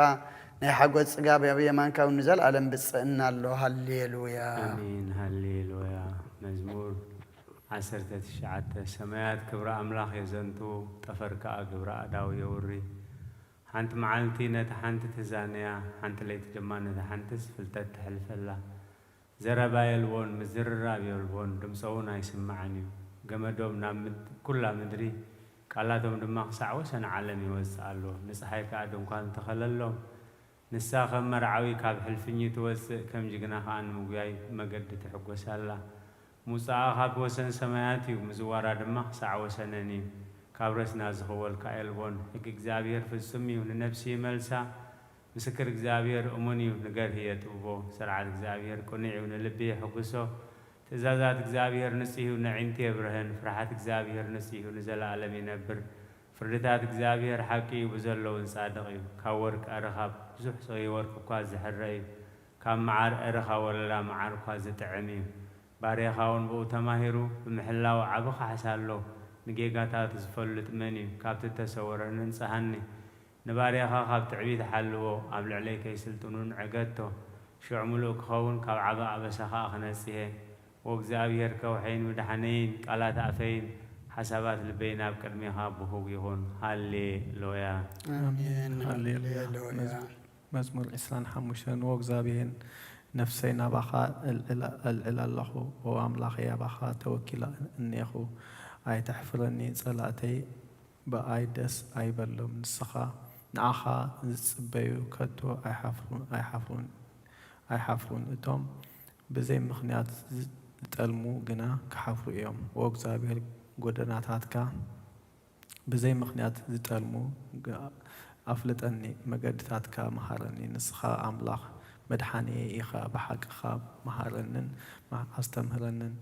ናይ ሓጎስ ጽጋብ ኣብ የማንካ እውን ንዘለኣለም ብጽእና ኣሎ። ሃሌሉያ። ኣሜን ሃሌሉያ። መዝሙር ዓሰርተ ትሽዓተ። ሰማያት ክብሪ ኣምላኽ የዘንቱ፣ ጠፈር ከኣ ግብሪ ኣእዳው የውሪ። ሓንቲ መዓልቲ ነታ ሓንቲ ትዛነያ፣ ሓንቲ ለይቲ ድማ ነታ ሓንትስ ፍልጠት ተሕልፈላ። ዘረባ የልቦን፣ ምዝርራብ የልቦን፣ ድምጾውን ኣይስማዕን እዩ። ገመዶም ናብ ምድ- ኩላ ምድሪ፣ ቃላቶም ድማ ክሳዕ ወሰን ዓለም ይወጽእ ኣሎ። ንጸሓይ ከኣ ድንኳን ተኸለሎም። ንሳ ከም መርዓዊ ካብ ሕልፍኝ ትወጽእ፣ ከም ጅግና ከኣ ንምጉያይ መገዲ ትሕጎስ ኣላ። ምውጻኣ ካብ ወሰን ሰማያት እዩ፣ ምዝዋራ ድማ ክሳዕ ወሰነን እዩ። ካብ ረስና ዝኽወልካ የልቦን። ሕጊ እግዚኣብሔር ፍጹም እዩ፣ ንነፍሲ ይመልሳ። ምስክር እግዚኣብሔር እሙን እዩ፣ ንገርሂ የጥብቦ። ስርዓት እግዚኣብሔር ቅኑዕ እዩ፣ ንልቢ የሐጉሶ። ትእዛዛት እግዚኣብሔር ንጹህ እዩ፣ ነዒንቲ የብርህን። ፍርሃት እግዚኣብሔር ንጹህ እዩ፣ ንዘለኣለም ይነብር። ፍርድታት እግዚኣብሔር ሓቂ እዩ፣ ብዘለውን ጻድቕ እዩ። ካብ ወርቂ ኣረኻብ ብዙሕ ጽሩይ ወርቂ እኳ ዝሕረ እዩ፣ ካብ መዓር ኣረኻ ወለላ መዓር እኳ ዝጥዕም እዩ። ባርያኻ እውን ብኡ ተማሂሩ ብምሕላው ዓቢ ኻሕሳ ኣሎ። ንጌጋታቱ ዝፈልጥ መን እዩ? ካብቲ እተሰወረ ንንጽሃኒ። ንባርያኻ ካብ ትዕቢት ሓልዎ፣ ኣብ ልዕለይ ከይስልጥኑ ንዕገቶ። ሽዑ ምሉእ ክኸውን፣ ካብ ዓቢ ኣበሳ ኸኣ ክነጽሄ። ወእግዚኣብሔር ከውሐይን ምድሓነይን፣ ቃላት ኣፈይን ሓሳባት ልበይን ኣብ ቅድሜኻ ብሁግ ይኹን። ሃሌ ሉያ። ኣሜን። ሃሌሉያ። ሃሌሉያ። መዝሙር ዕስራን ሓሙሽተን። ዎ እግዚኣብሔር፣ ነፍሰይ ናባኻ እልዕላ ኣለኹ፣ ዎ ኣምላኸይ፣ ኣባኻ ተወኪላ እኔኹ። ኣይተሕፍረኒ፣ ጸላእተይ ብኣይ ደስ ኣይበሎም። ንስኻ፣ ንዓኻ ዝጽበዩ ከቶ ኣይሓፍሩን፣ ኣይሓፍሩን፣ ኣይሓፍሩን። እቶም ብዘይ ምኽንያት ዝጠልሙ ግና ክሓፍሩ እዮም። ዎ እግዚኣብሔር፣ ጎደናታትካ ብዘይ ምኽንያት ዝጠልሙ ኣፍልጠኒ፣ መገድታትካ መሃረኒ። ንስኻ ኣምላኽ መድሓኒየ ኢኻ፣ ብሓቅኻ መሃረንን ኣስተምህረንን፣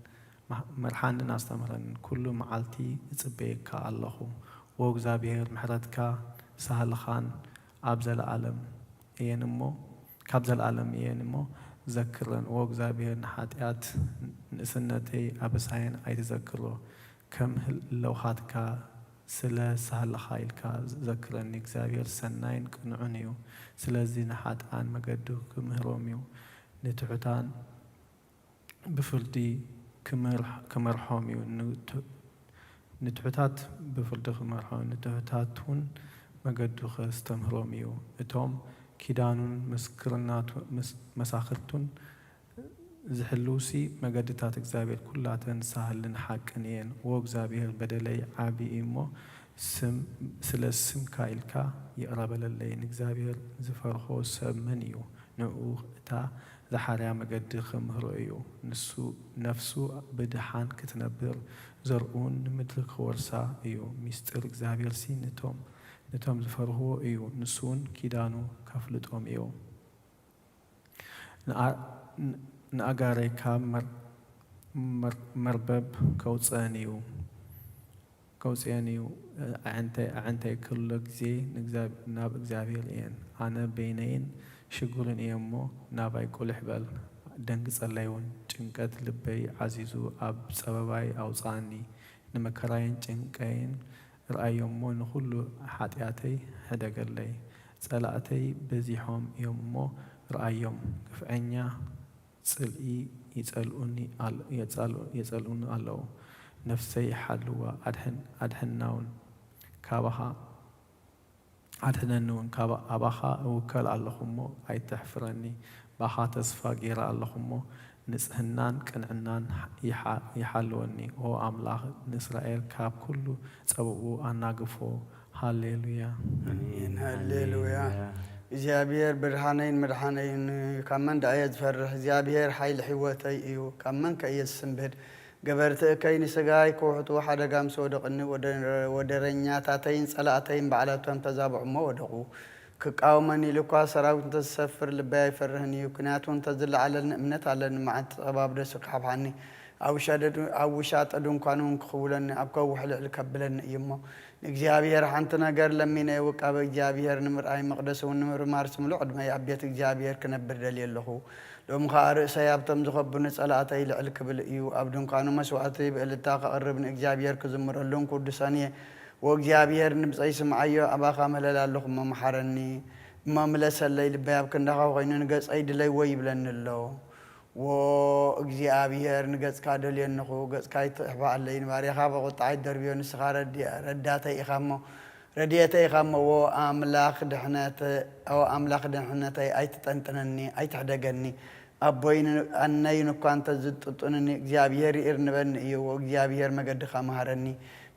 መርሓንን ኣስተምህረንን። ኩሉ መዓልቲ እጽበየካ ኣለኹ፣ ወእግዚኣብሔር ምሕረትካ ሳህልኻን ኣብ ዘለኣለም እየን እሞ፣ ካብ ዘለኣለም እየን እሞ ዘክረን። ወእግዚኣብሔር ንሓጢኣት ንእስነተይ ኣበሳየን ኣይትዘክሮ፣ ከም ህል-፣ ለውሃትካ ስለ ሳህልኻ ኢልካ ዘክረኒ። እግዚኣብሔር ሰናይን ቅኑዕን እዩ። ስለዚ ንሓጥኣን መገዱ ክምህሮም እዩ፣ ንትሑታን ብፍርዲ ክመርሕ-፣ ክመርሖም እዩ። ንትሑታት ብፍርዲ ክመርሖም፣ ንትሑታት እውን መገዱ ከስተምህሮም እዩ። እቶም ኪዳኑን ምስክርናቱ-፣ ምስ-፣ መሳኽርቱን ዝሕልውሲ መገድታት እግዚኣብሔር ኩላተን ሳህልን ሓቅን እየን። ዎ እግዚኣብሔር በደለይ ዓቢ እዩ እሞ ስም-፣ ስለ ስምካ ኢልካ ይቕረ በለለይ። ንእግዚኣብሔር ዝፈርሆ ሰብ መን እዩ? ንዕኡ እታ ዝሓርያ መገዲ ክምህሮ እዩ። ንሱ ነፍሱ ብድሓን ክትነብር፣ ዘርኡን ንምድሪ ክወርሳ እዩ። ሚስጥር እግዚኣብሔርሲ ንቶም፣ ንቶም ዝፈርህዎ እዩ። ንሱውን ኪዳኑ ከፍልጦም እዩ። ንኣ-፣ ን-፣ ንኣጋረይ ካብ መር-፣ መር-፣ መርበብ ከውፅአን እዩ። ከውፅኤን እዩ። ኣዕንተይ፣ ኣዕንተይ ኩሉ ግዜ ንእግዚኣብ-፣ ናብ እግዚኣብሔር እየን። ኣነ በይነይን ሽጉርን እየ እሞ፣ ናባይ ቁልሕ በል፣ ደንግጸለይ እውን። ጭንቀት ልበይ ዓዚዙ፣ ኣብ ጸበባይ ኣውጽኣኒ። ንመከራይን ጭንቀይን ርኣዮ እሞ፣ ንኹሉ ሓጢኣተይ ሕደገለይ። ጸላእተይ በዚሖም እዮም እሞ፣ ርኣዮም። ግፍዐኛ ጽልኢ ይጸልኡኒ ኣል-፣ የጻል-፣ የጸልኡኒ ኣለዉ። ነፍሰይ ሓልዋ፣ ኣድሕን-፣ ኣድሕናውን ካባኻ፣ ኣድሕነኒ እውን፣ ካባ-፣ ኣባኻ እውከል ኣለኹ እሞ ኣይተሕፍረኒ። ባኻ ተስፋ ገይረ ኣለኹ እሞ፣ ንጽህናን ቅንዕናን ይሓ-፣ ይሓልወኒ። ኦ ኣምላኽ ንእስራኤል፣ ካብ ኩሉ ጸብኡ ኣናግፎ። ሃሌሉያ። ኣሜን። ሃሌሉያ። ሃሌሉያ። እግዚኣብሔር ብርሃነይን መድሓነይን እዩ፣ ካብ መን ደኣ እየ ዝፈርሕ? እግዚኣብሔር ሓይሊ ህይወተይ እዩ፣ ካብ መን ከ እየ ዝስንብድ? ገበርቲ እከይ ንስጋይ ክውሕጡ ሓደጋ ምስ ወደቕኒ፣ ወደ-፣ ወደረኛታተይን ጸላእተይን ባዕላቶም ተዛብዑ እሞ ወደቑ። ክቃወመኒ ኢሉ እኳ ሰራዊት እንተ ዝሰፍር ልበይ ኣይፈርህን እዩ፣ ክንያቱ እንተ ዝለዓለኒ እምነት ኣለኒ፣ መዓልቲ ጸባብ ደሱ ክሓብሓኒ፣ ኣብ ውሻደ-፣ ኣብ ውሻጠ ድንኳን እውን ክኽውለኒ፣ ኣብ ከውሒ ልዕል ከብለኒ እዩ እሞ፣ ንእግዚኣብሔር ሓንቲ ነገር ለሚነ፣ ውቃበ እግዚኣብሔር ንምርኣይ፣ መቕደስ እውን ንምርማር፣ ስምሉ ዕድመይ ኣብ ቤት እግዚኣብሔር ክነብር ደልየ ኣለኹ። ሎሚ ኸኣ ርእሰይ ኣብቶም ዝኸቡኒ ጸላእተይ ልዕል ክብል እዩ። ኣብ ድንኳኑ መስዋእቲ ብእልልታ ከቕርብ፣ ንእግዚኣብሔር ክዝምረሉን ክውድሶን እየ። ወእግዚኣብሔር፣ ድምጸይ ስምዓዮ፣ ኣባኻ ምህለል ኣለኹ እሞ፣ መሓረኒ እሞ ምለሰለይ። ልበይ ኣብ ክንዳኻ ኾይኑ፣ ንገጸይ ድለይዎ ይብለኒ ኣሎ። ዎ እግዚኣብሔር፣ ንገጽካ ደልየንኹ፣ ገጽካ ኣይትጥሕባኣለይ፣ ንባርያኻ ብቑጥዓ ኣይትደርብዮ፣ ንስኻ ረዲ-፣ ረዳተይ ኢኻ እሞ፣ ረድኤተይ ኢኻ እሞ፣ ዎ ኣምላኽ ድሕነት-፣ ዎ ኣምላኽ ድሕነተይ፣ ኣይትጠንጥነኒ፣ ኣይትሕደገኒ። ኣቦይን ኣነይን እኳ እንተ ዝጥጡንኒ፣ እግዚኣብሔር ይእርንበኒ እዩ፣ ዎ እግዚኣብሔር መገድኻ መሃረኒ።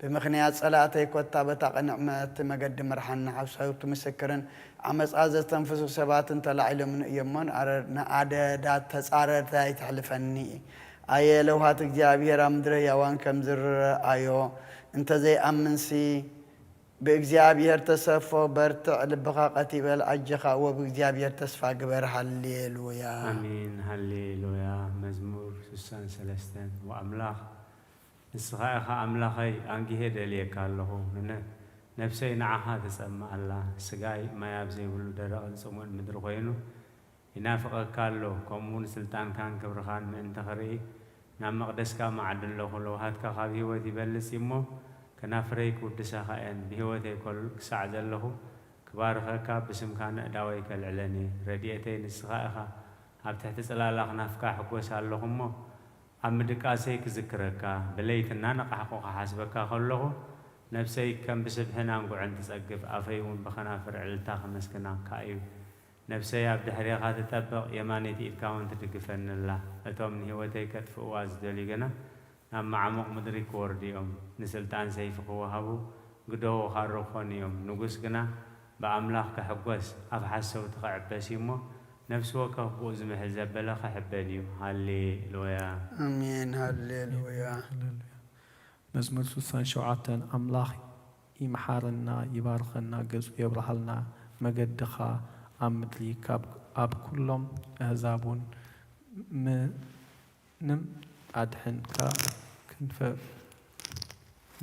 ብምኽንያት ጸላእተይ ኮታ በታ ቅንዕመቲ መገዲ ምርሓኒ፣ ሓሶት ምስክርን ዓመጻ ዘስተንፍሱ ሰባትን ተላዒሎምኒ እዮም እሞ፣ ንኣረ-፣ ንኣደዳ ተጻረርቲ ኣይተሕልፈኒ። ኣየ ለውሃት እግዚኣብሔር ኣብ ምድሪ ህያዋን ከም ዝረኣዮ፣ እንተ ዘይኣምንሲ፣ ብእግዚኣብሔር ተሰፎ፣ በርትዕ፣ ልብኻ ቀጥ ይበል፣ ኣጀኻ፣ እወ ብእግዚኣብሔር ተስፋ ግበር። ሃሌሉያ። ኣሜን፣ ሃሌሉያ። መዝሙር ስሳን ሰለስተን። ወኣምላኽ ንስኻ ኢኻ ኣምላኸይ፣ ኣንጊሄ ደልየካ ኣለኹ። ንነ-፣ ነፍሰይ ንዓኻ ትጸምእ ኣላ። ስጋይ ማይ ኣብ ዘይብሉ ደረቕን ጽሙእን ምድሪ ኮይኑ ይናፍቐካ ኣሎ። ከምኡውን ስልጣንካን ክብርኻን ምእንቲ ክርኢ ናብ መቕደስካ እማዕድ ኣለኹ። ለውሃትካ ካብ ህይወት ይበልጽ እዩ እሞ፣ ከናፍረይ ክውድሰኻ እየን። ብህይወተይ ከል-፣ ክሳዕ ዘለኹ ክባርኸካ፣ ብስምካ ነእዳወይ ከልዕለን እየ። ረድኤተይ ንስኻ ኢኻ። ኣብ ትሕቲ ጽላላ ክናፍካ እሕጎስ ኣለኹ እሞ፣ ኣብ ምድቃሰይ ክዝክረካ፣ ብለይቲ እናነቓሕኩ ክሓስበካ ከለኹ፣ ነፍሰይ ከም ብስብሕን ኣንጉዕን ትጸግብ፣ ኣፈይ እውን ብኸናፍር ዕልልታ ከመስግናካ እዩ። ነፍሰይ ኣብ ድሕሬኻ ትጠብቕ፣ የማነይቲ ኢድካ እውን ትድግፈኒ ኣላ። እቶም ንህይወተይ ከጥፍእዋ ዝደልዩ ግና፣ ናብ መዓሙቕ ምድሪ ክወርዱ እዮም። ንስልጣን ሰይፊ ክወሃቡ፣ ግደኡ ኻሩ ክኾኑ እዮም። ንጉስ ግና ብኣምላኽ ክሕጎስ፣ ኣብ ሓሰውቲ ክዕበስ እዩ እሞ፣ ነፍሲ ወከፍ ብኡ ዝምሕል ዘበለ ክሕበን እዩ። ሃሌሉያ። ኣሜን። ሃሌሉያ። ሃሌሉያ። መዝሙር ስሳን ሸውዓተን። ኣምላኽ ይምሓረና፣ ይባርኸና፣ ገጹ የብርሃልና፣ መገድኻ ኣብ ምድሪ ካብ፣ ኣብ ኩሎም ኣህዛብ እውን ም-፣ ንም ኣድሕንካ ክንፈ-፣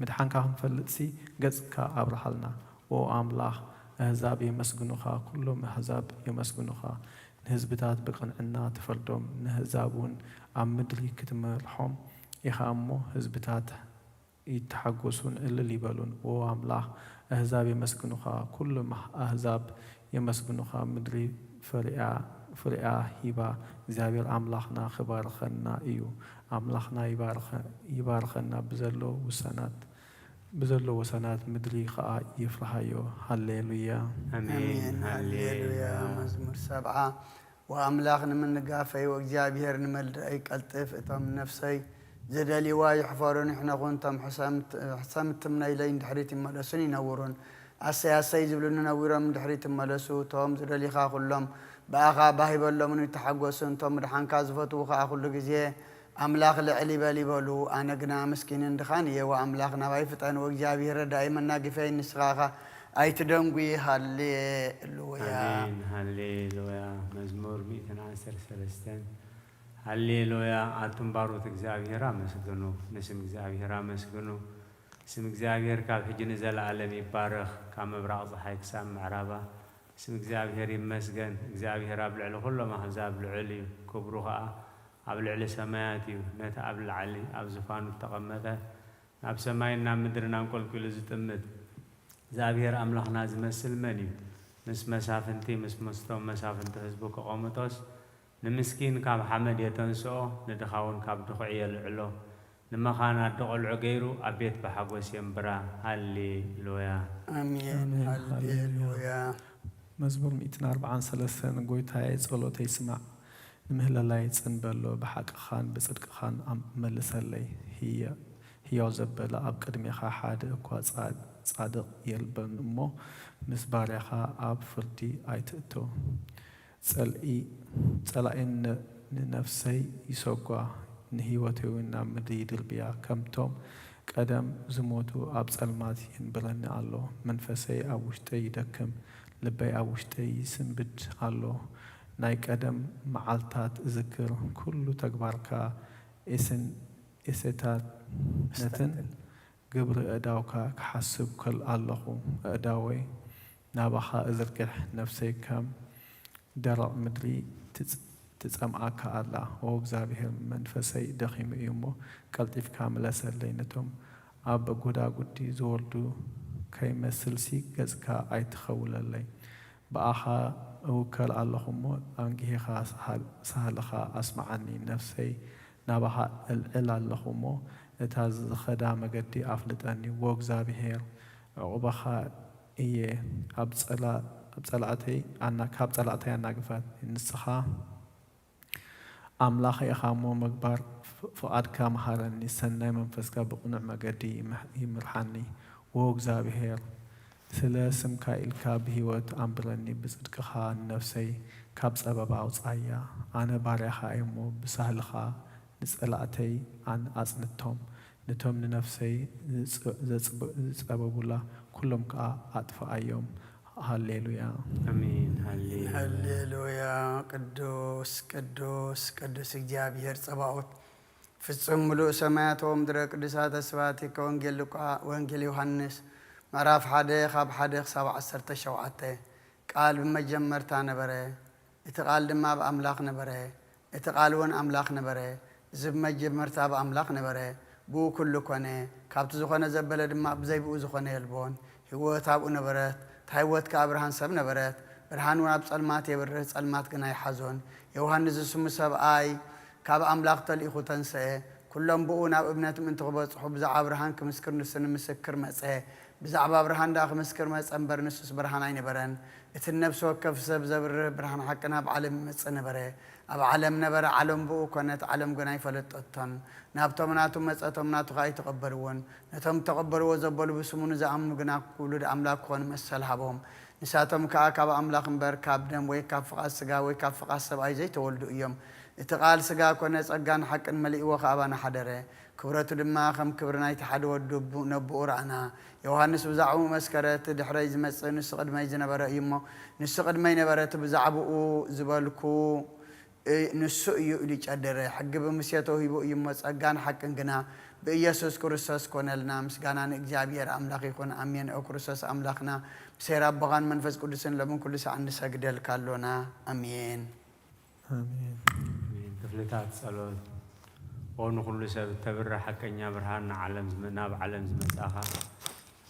ምድሓንካ ክንፈልጥሲ ገጽካ ኣብርሃልና። ኦ ኣምላኽ፣ ኣህዛብ የመስግኑኻ፣ ኩሎም ኣህዛብ የመስግኑኻ። ንህዝብታት ብቕንዕና ትፈርዶም፣ ንህዛብ እውን ኣብ ምድሪ ክትመርሖም ኢኻ እሞ፣ ህዝብታት ይተሓጎሱን እልል ይበሉን። ኦ ኣምላኽ፣ ኣህዛብ የመስግኑኻ፣ ኩሎም ኣህዛብ የመስግኑኻ። ምድሪ ፍሬኣ፣ ፍሬኣ ሂባ፣ እግዚኣብሔር ኣምላኽና ክባርኸና እዩ። ኣምላኽና ይባርኸ-፣ ይባርኸና ብዘሎ ውሳናት፣ ብዘሎ ወሰናት ምድሪ ኸኣ የፍርሃዮ። ሃሌሉያ። ኣሜን። ኣሜን። ሃሌሉያ። ሃሌሉያ። መዝሙር ሰብዓ። ወኣምላኽ ንምንጋፈይ ወእግዚኣብሔር ንመልድኣይ ቀልጥፍ። እቶም ነፍሰይ ዝደልይዋ ይሕፈሩን ይሕነቑን፣ እቶም ሕሰምት-፣ ሕሰምት ትምነይለይ ንድሕሪት ይመለሱን ይነውሩን። ኣሰይ ኣሰይ ዝብሉኒ ነዊሮም ንድሕሪት ይመለሱ። እቶም ዝደልይኻ ኩሎም ብኣኻ ባህ ይበሎምን ይተሓጎሱን። እቶም ምድሓንካ ዝፈትዉ ኸኣ ኩሉ ግዜ ኣምላኽ ልዕል ይበል ይበሉ። ኣነ ግና ምስኪንን ድኻን እየ፣ ወኣምላኽ ናባይ ፍጠን፣ ወእግዚኣብሔር ረዳኢ መናግፈይ ንስኻ ኢኻ፣ ኣይትደንጉ። ሃሌሉያ። ኣሜን። ሃሌሉያ። መዝሙር ሚእትን ዓሰርተ ሰለስተን። ሃሌሉያ። ኣቱም ባሮት እግዚኣብሔር ኣመስግኑ፣ ንስም እግዚኣብሔር ኣመስግኑ። ስም እግዚኣብሔር ካብ ሕጂ ንዘለኣለም ይባረኽ፣ ካብ ምብራቕ ፀሓይ ክሳብ ምዕራባ። ስም እግዚኣብሔር ይመስገን። እግዚኣብሔር ኣብ ልዕሊ ኩሎም ኣህዛብ ልዑል እዩ፣ ክብሩ ኸኣ ኣብ ልዕሊ ሰማያት እዩ። ነቲ ኣብ ላዕሊ ኣብ ዝፋኑ እተቐመጠ፣ ናብ ሰማይን ናብ ምድርን ኣንቆልቂሉ ዝጥምት እግዚኣብሔር ኣምላኽና ዝመስል መን እዩ? ምስ መሳፍንቲ፣ ምስ ምስቶም መሳፍንቲ ህዝቡ ከቐምጦስ፣ ንምስኪን ካብ ሓመድ የተንስኦ፣ ንድኻ እውን ካብ ድኹዒ የልዕሎ። ንመኻን ኣደ ቖልዑ ገይሩ፣ ኣብ ቤት ብሓጎስ የንብራ። ሃሌሉያ። ኣሜን። ኣሜን። ሃሌሉያ። ሃሌሉያ። መዝሙር ሚእትን ኣርብዓን ሰለስተን። ጎይታዬ፣ ጸሎተይ ስማዕ፣ ንምህለላይ ጽን በሎ፣ ብሓቅኻን ብጽድቅኻን ኣም-፣ መልሰለይ። ህየ-፣ ህያው ዘበለ ኣብ ቅድሜኻ ሓደ እኳ ጻ-፣ ጻድቕ የልቦን እሞ፣ ምስ ባርያኻ ኣብ ፍርዲ ኣይትእቶ። ጸልኢ-፣ ጸላኢ ን-፣ ንነፍሰይ ይሰጓ፣ ንህይወተይ እውን ናብ ምድሪ ይድርብያ። ከምቶም ቀደም ዝሞቱ ኣብ ጸልማት የንብረኒ ኣሎ። መንፈሰይ ኣብ ውሽጠይ ይደክም፣ ልበይ ኣብ ውሽጠይ ይስንብድ ኣሎ። ናይ ቀደም መዓልታት እዝክር፣ ኩሉ ተግባርካ፣ ኤስን-፣ ኤሴታትነትን ግብሪ ኣእዳውካ ክሓስብ ከል ኣለኹ። ኣእዳወይ ናባኻ እዝርግሕ፣ ነፍሰይ ከም ደረቕ ምድሪ ትጽ-፣ ትጸምኣካ ኣላ። ኦ እግዚኣብሔር፣ መንፈሰይ ደኺሙ እዩ እሞ፣ ቀልጢፍካ ምለሰለይ። ነቶም ኣብ ጐዳጉዲ ዝወርዱ ከይመስልሲ፣ ገጽካ ኣይትኸውለለይ። ብኣኻ እውከል ኣለኹ እሞ፣ ኣንጊሂኻ ሳህል-፣ ሳህልኻ ኣስምዓኒ። ነፍሰይ ናባኻ እልዕል ኣለኹ እሞ፣ እታ ዝኸዳ መገዲ ኣፍልጠኒ። ዎ እግዚኣብሔር፣ ዕቑባኻ እየ፣ ኣብ ጸላ-፣ ኣብ ጸላእተይ ኣና-፣ ካብ ጸላእተይ ኣናግፈኒ። ንስኻ ኣምላኸይ ኢኻ እሞ፣ ምግባር ፍ-፣ ፍቓድካ ምሃረኒ። ሰናይ መንፈስካ ብቕኑዕ መገዲ ይምሕ-፣ ይምርሓኒ። ዎ እግዚኣብሔር፣ ስለ ስምካ ኢልካ ብህይወት ኣንብረኒ፣ ብጽድቅኻ ንነፍሰይ ካብ ጸበባ ኣውጽኣያ። ኣነ ባርያኻ እየ እሞ፣ ብሳህልኻ ንጸላእተይ ኣን-፣ ኣጽንቶም፣ ነቶም ንነፍሰይ ዝጽ-፣ ዘጽብ-፣ ዝጸበቡላ ኩሎም ከኣ ኣጥፍኣዮም። ሃሌሉያ። ኣሜን። ሃሌሉያ። ሃሌሉያ። ቅዱስ፣ ቅዱስ፣ ቅዱስ እግዚኣብሔር ጸባኦት፣ ፍጹም ምሉእ ሰማያት ወምድረ ቅዱሳተ ስብሐቲከ። ወንጌል ሉቃ-፣ ወንጌል ዮሃንስ ምዕራፍ ሓደ ካብ ሓደ ክሳብ ዓሰርተ ሸውዓተ። ቃል ብመጀመርታ ነበረ፣ እቲ ቃል ድማ ኣብ ኣምላኽ ነበረ፣ እቲ ቃል እውን ኣምላኽ ነበረ። እዚ ብመጀመርታ ኣብ ኣምላኽ ነበረ፣ ብኡ ኩሉ ኮነ። ካብቲ ዝኾነ ዘበለ ድማ ብዘይ ብኡ ዝኾነ የልቦን። ህይወት ኣብኡ ነበረት፣ እታ ህይወት ከኣ ብርሃን ሰብ ነበረት። ብርሃን እውን ኣብ ጸልማት የብርህ፣ ጸልማት ግና ኣይሓዞን። ዮሃንስ ዝስሙ ሰብኣይ ካብ ኣምላኽ ተልኢኹ ተንስአ። ኩሎም ብኡ ናብ እምነት ምእንቲ ክበጽሑ ብዛዕባ ብርሃን ክምስክር ንሱ ንምስክር መጸ። ብዛዕባ ብርሃን ደኣ ክምስክር መጸ እምበር፣ ንሱስ ብርሃን ኣይነበረን። እቲ ንነፍሲ ወከፍ ሰብ ዘብርህ ብርሃን ሓቂ ናብ ዓለም ይመጽእ ነበረ። ኣብ ዓለም ነበረ፣ ዓለም ብኡ ኮነት፣ ዓለም ግና ኣይፈለጠቶን። ናብቶም ናቱ መጸ፣ እቶም ናቱ ኸኣ ኣይተቐበልዎን። ነቶም እተቐበልዎ ዘበሉ፣ ብስሙ ንዝኣምኑ ግና ውሉድ ኣምላኽ ክኾኑ መሰል ሃቦም። ንሳቶም ከኣ ካብ ኣምላኽ እምበር፣ ካብ ደም ወይ ካብ ፍቓድ ስጋ ወይ ካብ ፍቓድ ሰብኣይ ዘይተወልዱ እዮም። እቲ ቃል ስጋ ኮነ፣ ጸጋን ሓቅን መሊእዎ ከኣባና ሓደረ። ክብረቱ ድማ ከም ክብሪ ናይቲ ሓደ ወዱ ቡ-፣ ነብኡ ረኣና። ዮሃንስ ብዛዕባኡ መስከረ፣ እቲ ድሕረይ ዝመጽእ ንሱ ቅድመይ ዝነበረ እዩ እሞ፣ ንሱ ቅድመይ ነበረ፣ እቲ ብዛዕባኡ ዝበልኩ እ-፣ ንሱ እዩ ኢሉ ጨደረ። ሕጊ ብሙሴ ተውሂቡ እዩ እሞ፣ ጸጋን ሓቅን ግና ብኢየሱስ ክርስቶስ ኮነልና። ምስጋና ንእግዚኣብሔር ኣምላኽ ይኹን። ኣሜን። ኦ ክርስቶስ ኣምላኽና፣ ብሴራ ኣቦኻን መንፈስ ቅዱስን ሎምን ኩሉ ሰዓት ንሰግደልካ ኣሎና። ኣሜን። ኣሜን። ኣሜን። ክፍልታት ጸሎት። ኦ ንኹሉ ሰብ እተብርህ ሓቀኛ ብርሃን፣ ንዓለም ዝመ-፣ ናብ ዓለም ዝመጻኻ፣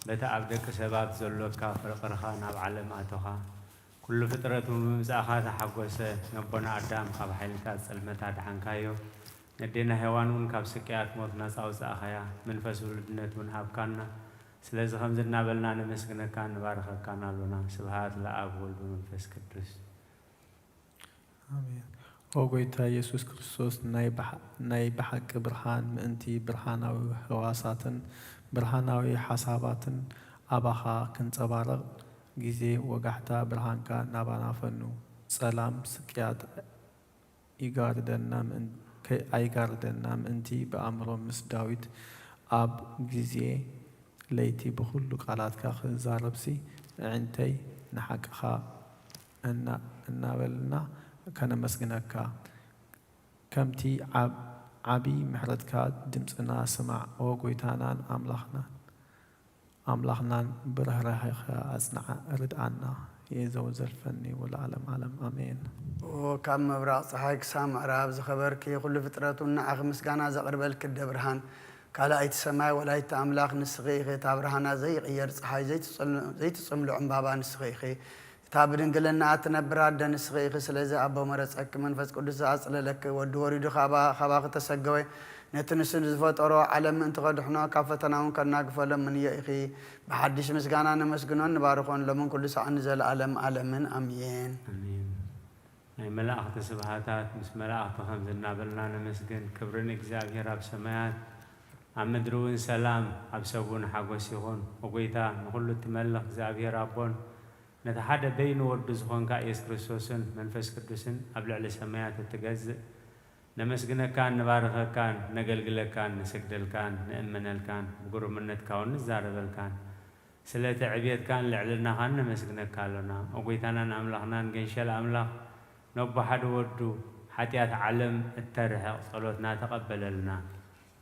በቲ ኣብ ደቂ ሰባት ዘሎካ ፍርቕርኻ ናብ ዓለም ኣቶኻ። ኩሉ ፍጥረት እውን ብምምጻእኻ ተሓጎሰ። ነቦና ኣዳም ካብ ሓይልታት ጸልመት ኣድሓንካዮ። ነዴና ሄዋን እውን ካብ ስቅያት ሞት ናጻ ኣውጻእኻያ። መንፈስ ውሉድነት እውን ሃብካና። ስለዚ ከምዚ እናበልና ነመስግነካን ንባርኸካን ኣሎና። ስብሃት ለኣብ ወልድ መንፈስ ቅዱስ። ኣሜን። ኦ ጎይታ ኢየሱስ ክርስቶስ፣ ናይ ብሓ-፣ ናይ ብሓቂ ብርሃን ምእንቲ፣ ብርሃናዊ ህዋሳትን ብርሃናዊ ሓሳባትን ኣባኻ ክንጸባረቕ፣ ግዜ ወጋሕታ ብርሃንካ ናባና ፈኑ። ጸላም ስቅያት ይጋርደና ምእን-፣ ከ-፣ ኣይጋርደና ምእንቲ፣ ብኣእምሮ ምስ ዳዊት ኣብ ግዜ ለይቲ ብኹሉ ቃላትካ ክዛረብሲ፣ ኣዒንተይ ንሓቅኻ እና-፣ እናበልና ከነመስግነካ። ከምቲ ዓብ-፣ ዓቢ ምሕረትካ ድምጽና ስማዕ፣ ኦ ጎይታናን ኣምላኽና-፣ ኣምላኽናን ብርህራሄኻ ኣጽንዓ፣ ርድኣና። የዘው ዘልፈኒ ወለዓለም ዓለም። ኣሜን። ኦ ካብ ምብራቕ ጸሓይ ክሳብ ምዕራብ ዝኸበርኪ፣ ኩሉ ፍጥረት እውን ንዓኺ ምስጋና ዘቕርበልኪ፣ ኣደ ብርሃን፣ ካልኣይቲ ሰማይ፣ ወላዲተ ኣምላኽ ንስኺ ኢኺ። እታ ብርሃና ዘይቕየር ጸሓይ፣ ዘይትጽል-፣ ዘይትጽምሎ ዕምባባ ንስኺ ኢኺ። እታ ብድንግልና እትነብር ኣደ ንስኺ ኢኺ። ስለዚ ኣቦ መረጸኪ፣ መንፈስ ቅዱስ ዝኣጽለለኪ፣ ወዲ ወሪዱ ካባ-፣ ካባኺ ተሰገወ። ነቲ ንሱ ዝፈጠሮ ዓለም ምእንቲ ከድሕኖ፣ ካብ ፈተና እውን ከናግፎ ለምንዮ ኢኺ። ብሓድሽ ምስጋና ነመስግኖን ንባርኾን፣ ሎምን ኩሉ ሰዓት ንዘለኣለም ኣለምን። ኣሜን። ኣሜን። ናይ መላእኽቲ ስብሃታት ምስ መላእኽቲ ከምዚ እናበልና ነመስግን። ክብሪ ንእግዚኣብሔር ኣብ ሰማያት፣ ኣብ ምድሪ እውን ሰላም፣ ኣብ ሰብ እውን ሓጎስ ይኹን። ኦ ጎይታ፣ ንኹሉ እትመልኽ እግዚኣብሔር ኣቦን፣ ነቲ ሓደ በይኑ ወዱ ዝኾንካ ኢየሱስ ክርስቶስን መንፈስ ቅዱስን ኣብ ልዕሊ ሰማያት እትገዝእ፣ ነመስግነካን ንባርኸካን፣ ነገልግለካን፣ ንስግደልካን፣ ንእመነልካን፣ ብግሩምነትካ እውን ንዛረበልካን፣ ስለ እቲ ዕብየትካን ልዕልናኻን ነመስግነካ ኣሎና። ኦ ጎይታናን ኣምላኽናን፣ ገንሸል ኣምላኽ፣ ነቦ ሓደ ወዱ፣ ሓጢኣት ዓለም እተርሕቕ ጸሎትና ተቐበለልና።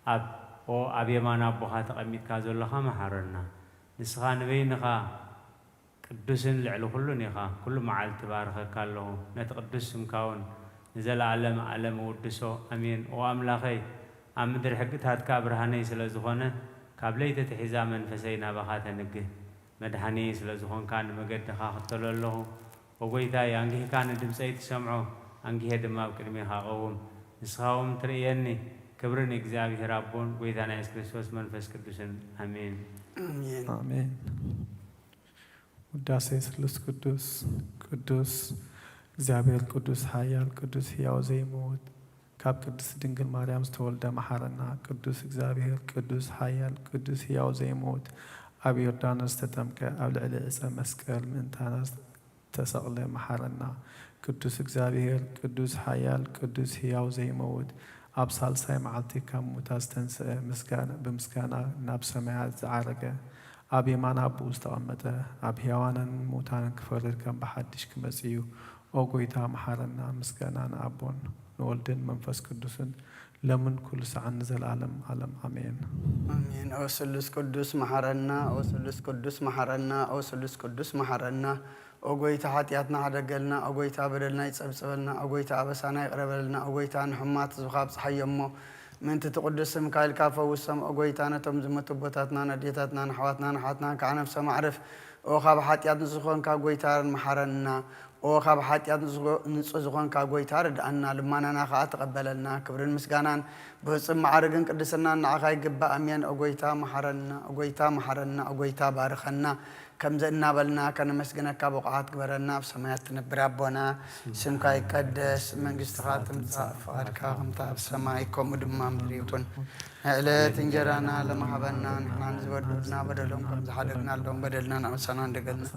ኣብ፣ ኦ ኣብ የማን ኣቦኻ ተቐሚጥካ ዘሎኻ፣ መሓረና። ንስኻ ንበይንኻ ቅዱስን ልዕሊ ኩሉን ኢኻ። ኩሉ መዓልቲ ባርኸካ ኣለኹ። ነቲ ቅዱስ ስምካ እውን ንዘለኣለም ኣለም እውድሶ። ኣሜን። ኦ ኣምላኸይ፣ ኣብ ምድሪ ሕግታትካ ብርሃነይ ስለ ዝኾነ፣ ካብ ለይቲ ኣትሒዛ መንፈሰይ ናባኻ ተንግህ። መድሓኒይ ስለ ዝኾንካ፣ ንመገድኻ እኽተሎ ኣለኹ። ኦ ጎይታይ፣ ኣንጊህካ ንድምፀይ ትሰምዖ፣ ኣንጊሄ ድማ ኣብ ቅድሜኻ እቐውም። ንስኻ እውን ትርእየኒ። ክብሪ ንእግዚኣብሔር ኣቦን ጎይታና የሱስ ክርስቶስ መንፈስ ቅዱስን። ኣሜን። ኣሜን። ኣሜን። ውዳሴ ስሉስ ቅዱስ። ቅዱስ እግዚኣብሔር ቅዱስ ሓያል ቅዱስ ሕያው ዘይመውት፣ ካብ ቅድስት ድንግል ማርያም ዝተወልደ መሓረና። ቅዱስ እግዚኣብሔር ቅዱስ ሓያል ቅዱስ ሕያው ዘይመውት፣ ኣብ ዮርዳኖስ ዝተጠምቀ፣ ኣብ ልዕሊ ዕፀ መስቀል ምእንታና ዝተሰቕለ መሓረና። ቅዱስ እግዚኣብሔር ቅዱስ ሓያል ቅዱስ ሕያው ዘይመውት፣ ኣብ ሳልሳይ መዓልቲ ካብ ሙታት ዝተንስአ፣ ምስጋና፣ ብምስጋና ናብ ሰማያት ዝዓረገ፣ ኣብ የማን ኣቦኡ ዝተቐመጠ፣ ኣብ ሕያዋንን ሙታንን ክፈርድ ከም ብሓድሽ ክመጽእ እዩ። ኦ ጎይታ መሓረና። ምስጋና ንኣቦን ንወልድን መንፈስ ቅዱስን፣ ለምን ኩሉ ሰዓን ንዘለዓለም ዓለም ኣሜን። ኣሜን። ኦ ስሉስ ቅዱስ መሓረና፣ ኦ ስሉስ ቅዱስ መሓረና፣ ኦ ስሉስ ቅዱስ መሓረና። ኦ ጎይታ ሓጢኣትና ሓደገልና፣ ኦ ጎይታ በደልና ይጸብጸበልና፣ ኦ ጎይታ ኣበሳና ይቕረ በለልና፣ ኦ ጎይታ ንሕሙማት ህዝብኻ ኣብጽሓዮም እሞ ምእንቲ እቲ ቅዱስ ስምካ ኢልካ ፈውሶም። ኦ ጎይታ ነቶም ዝሞቱ ኣቦታትናን ኣዴታትናን ኣሕዋትናን ኣሓትናን ከዓ ነፍሶም ኣዕርፍ። ኦ ካብ ሓጢኣት ንጹህ ዝኾንካ ጎይታ መሓረና። ኦ ካብ ሓጢኣት ንጹህ፣ ንጹህ ዝኾንካ ጎይታ ርድኣና፣ ልማናና ኸኣ ተቐበለልና። ክብርን ምስጋናን ብፍጹም ማዕርግን ቅድስናን ንዓኻ ይግባእ። ኣሜን። ኦ ጎይታ መሓረና፣ ኦ ጎይታ መሓረና፣ ኦ ጎይታ ባርኸና። ከምዚ እናበልና ከነመስግነካ ብቑዓት ግበረና። ኣብ ሰማያት ትነብር ኣቦና፣ ስምካ ይቀደስ፣ መንግስትኻ ትምጻእ፣ ፍቓድካ ከምታ ኣብ ሰማይ ከምኡ ድማ ኣብ ምድሪ ይኹን። ንዕለት እንጀራና ሎሚ ሃበና፣ ንሕና ንዝበደሉና በደሎም ከም ዝሓደግናሎም በደልና ንኣበሳና እንደገልና።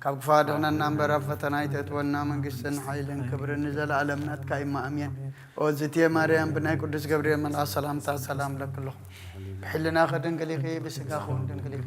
ካብ ክፉእ ኣድሕነና እምበር፣ ኣብ ፈተና ኣይተእትወና፣ መንግስትን ሓይልን ክብርን ንዘለኣለም ናትካ እዩ። ኣሜን። ኦ ዝትየ ማርያም፣ ብናይ ቅዱስ ገብርኤል መልኣኽ ሰላምታ ሰላም እለኪ ኣለኹ። ብሕልናኺ ድንግል ኢኺ፣ ብስጋኺ እውን ድንግል ኢኺ።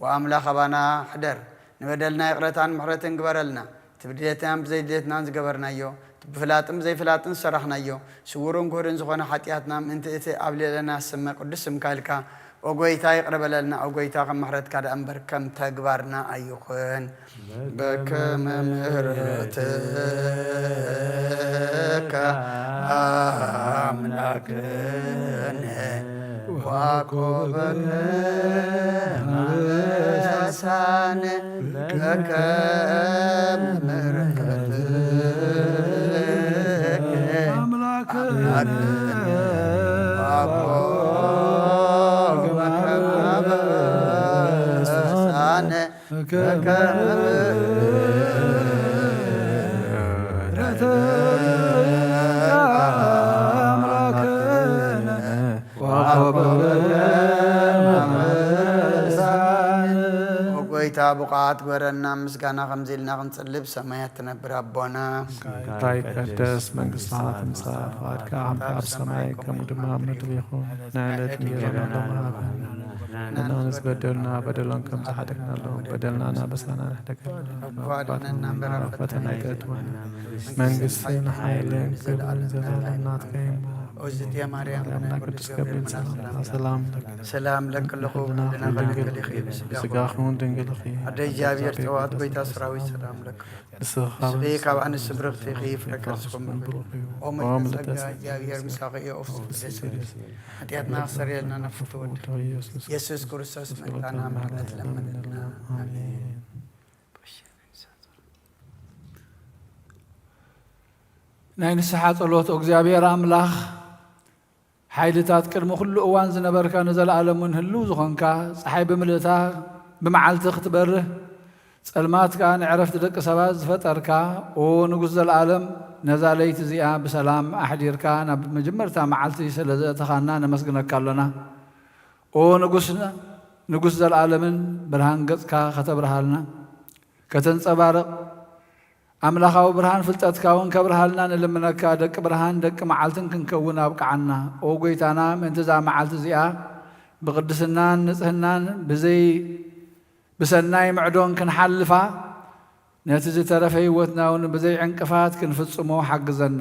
ወኣምላኽ ኣባና ሕደር፣ ንበደልና ይቕረታን ምሕረትን ግበረልና፣ እቲ ብድሌትናን ብዘይድሌትናን ዝገበርናዮ፣ እቲ ብፍላጥን ብዘይፍላጥን ዝሰራሕናዮ፣ ስውርን ግሁድን ዝኾነ ሓጢኣትና ምእንቲ እቲ ኣብ ልዕለና ዝስመ ቅዱስ ስምካ ኢልካ፣ ኦ ጐይታ፣ ይቕረ በለልና። ኦ ጐይታ፣ ከም ምሕረትካ ደኣ እምበር ከም ተግባርና ኣይኹን። በከመ ምሕረትከ ኣምላክነ ወኮበከ ኣበሳነ በከመ ምሕረትከ ኣምላክነ ወኮበከ ኣበሳነ ጐይታ ብቑዓት ግበረና፣ ምስጋና ከምዚ ኢልና ክንጽሊ፣ ብሰማያት ትነብር ኣቦና። ስምካ ይቀደስ፣ መንግስትኻ ትምጻእ፣ ፍቓድካ ከምቲ ኣብ ሰማይ ከምኡ ድማ ኣብ ምድሪ ይኹን። ንዕለት እንጀራና ሎሚ ሃበና። ንሕና ንዝበደሉና በደሎም ከም ዝሓደግናሎም በደልና እናበሳና ንሕደገልና። ኣባ ኣድሕነና እምበር ኣብ ፈተና ኣይተእትወና። መንግስትን ሓይልን ክብርን ዘለኣለም ናትካ እዩ እሞ። ኦዝትየ ማርያም፣ ማርያም ናይ ናይ ቅዱስ ቅዱስ ገብርኤል ገብርኤል ሰላምታ ሰላምታ ሰላም ለኪ። ሰላም ለኪ ኣለኹ፣ ህልናኺ ድንግል ኢኺ፣ ብስጋኺ ብስጋኺ እውን ድንግል ኢኺ። ኣደ እግዚኣብሔር ጸባኦት፣ ጐይታ ሰራዊት ሰላም ለኪ። ንስኺ ካብ ንስኺ ካብ ኣንስቲ ብርኽቲ ኢኺ፣ ፍረ ከርስኺ እውን ብሩኽ እዩ። ኦ ምልእተ ጸጋ፣ እግዚኣብሔር ምሳኺ እዩ። ኦ ፍስሕቲ ፍስሕቲ ዲኺ፣ ሓጢኣትና ክሰርየልና ናብ ፍትወት ወድኺ ኢየሱስ ኢየሱስ ክርስቶስ መታና ምሕረት ለምንልና። ኣሜን። ናይ ንስሓ ጸሎት። ኦ እግዚኣብሔር ኣምላኽ፣ ሓይልታት ቅድሚ ኩሉ እዋን ዝነበርካ፣ ንዘለኣለምን ህልው ዝኾንካ፣ ጸሓይ ብምልእታ ብመዓልቲ ክትበርህ፣ ጸልማት ከኣ ንዕረፍቲ ደቂ ሰባት ዝፈጠርካ፣ ኦ ንጉስ ዘለኣለም፣ ነዛ ለይቲ እዚኣ ብሰላም ኣሕዲርካ ናብ መጀመርታ መዓልቲ ስለ ዘእተኻና ነመስግነካ ኣሎና። ኦ ንጉስና፣ ንጉስ ዘለኣለምን ብርሃን ገጽካ ከተብርሃልና፣ ከተንጸባርቕ፣ ኣምላኻዊ ብርሃን ፍልጠትካ እውን ከብርሃልና ንልምነካ። ደቂ ብርሃን ደቂ መዓልትን ክንከውን ኣብቅዓና። ኦ ጐይታና፣ ምእንቲ እዛ መዓልቲ እዚኣ ብቕድስናን ንጽህናን ብዘይ ብሰናይ ምዕዶን ክንሓልፋ፣ ነቲ ዝተረፈ ህይወትና እውን ብዘይ ዕንቅፋት ክንፍጽሞ ሓግዘና።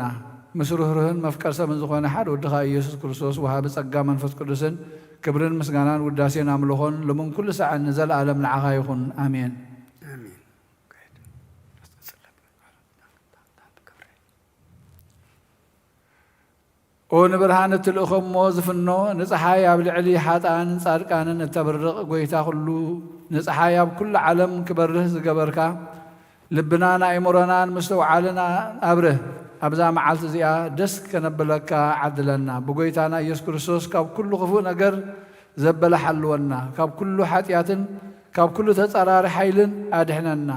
ምስ ርህሩህን መፍቀር ሰብን ዝኾነ ሓደ ወድኻ ኢየሱስ ክርስቶስ፣ ወሃቢ ጸጋ መንፈስ ቅዱስን፣ ክብርን ምስጋናን ውዳሴን ኣምልኾን ሎምን ኩሉ ሳዕን ንዘለኣለም ንዓኻ ይኹን። ኣሜን። ኣሜን። ኦ ንብርሃን እትልእኾ እሞ ዝፍኖ፣ ንጸሓይ ኣብ ልዕሊ ሓጥኣንን ጻድቃንን እተብርቕ ጐይታ፣ ኩሉ ንጸሓይ ኣብ ኩሉ ዓለም ክበርህ ዝገበርካ፣ ልብናን ኣእምሮናን ምስትውዓልን ኣብርህ። ኣብዛ መዓልቲ እዚኣ ደስ ከነብለካ ዓድለና። ብጐይታና ኢየሱስ ክርስቶስ ካብ ኩሉ ክፉእ ነገር ዘበለ ሓልወና፣ ካብ ኩሉ ሓጢኣትን ካብ ኩሉ ተጻራሪ ሓይልን ኣድሕነና።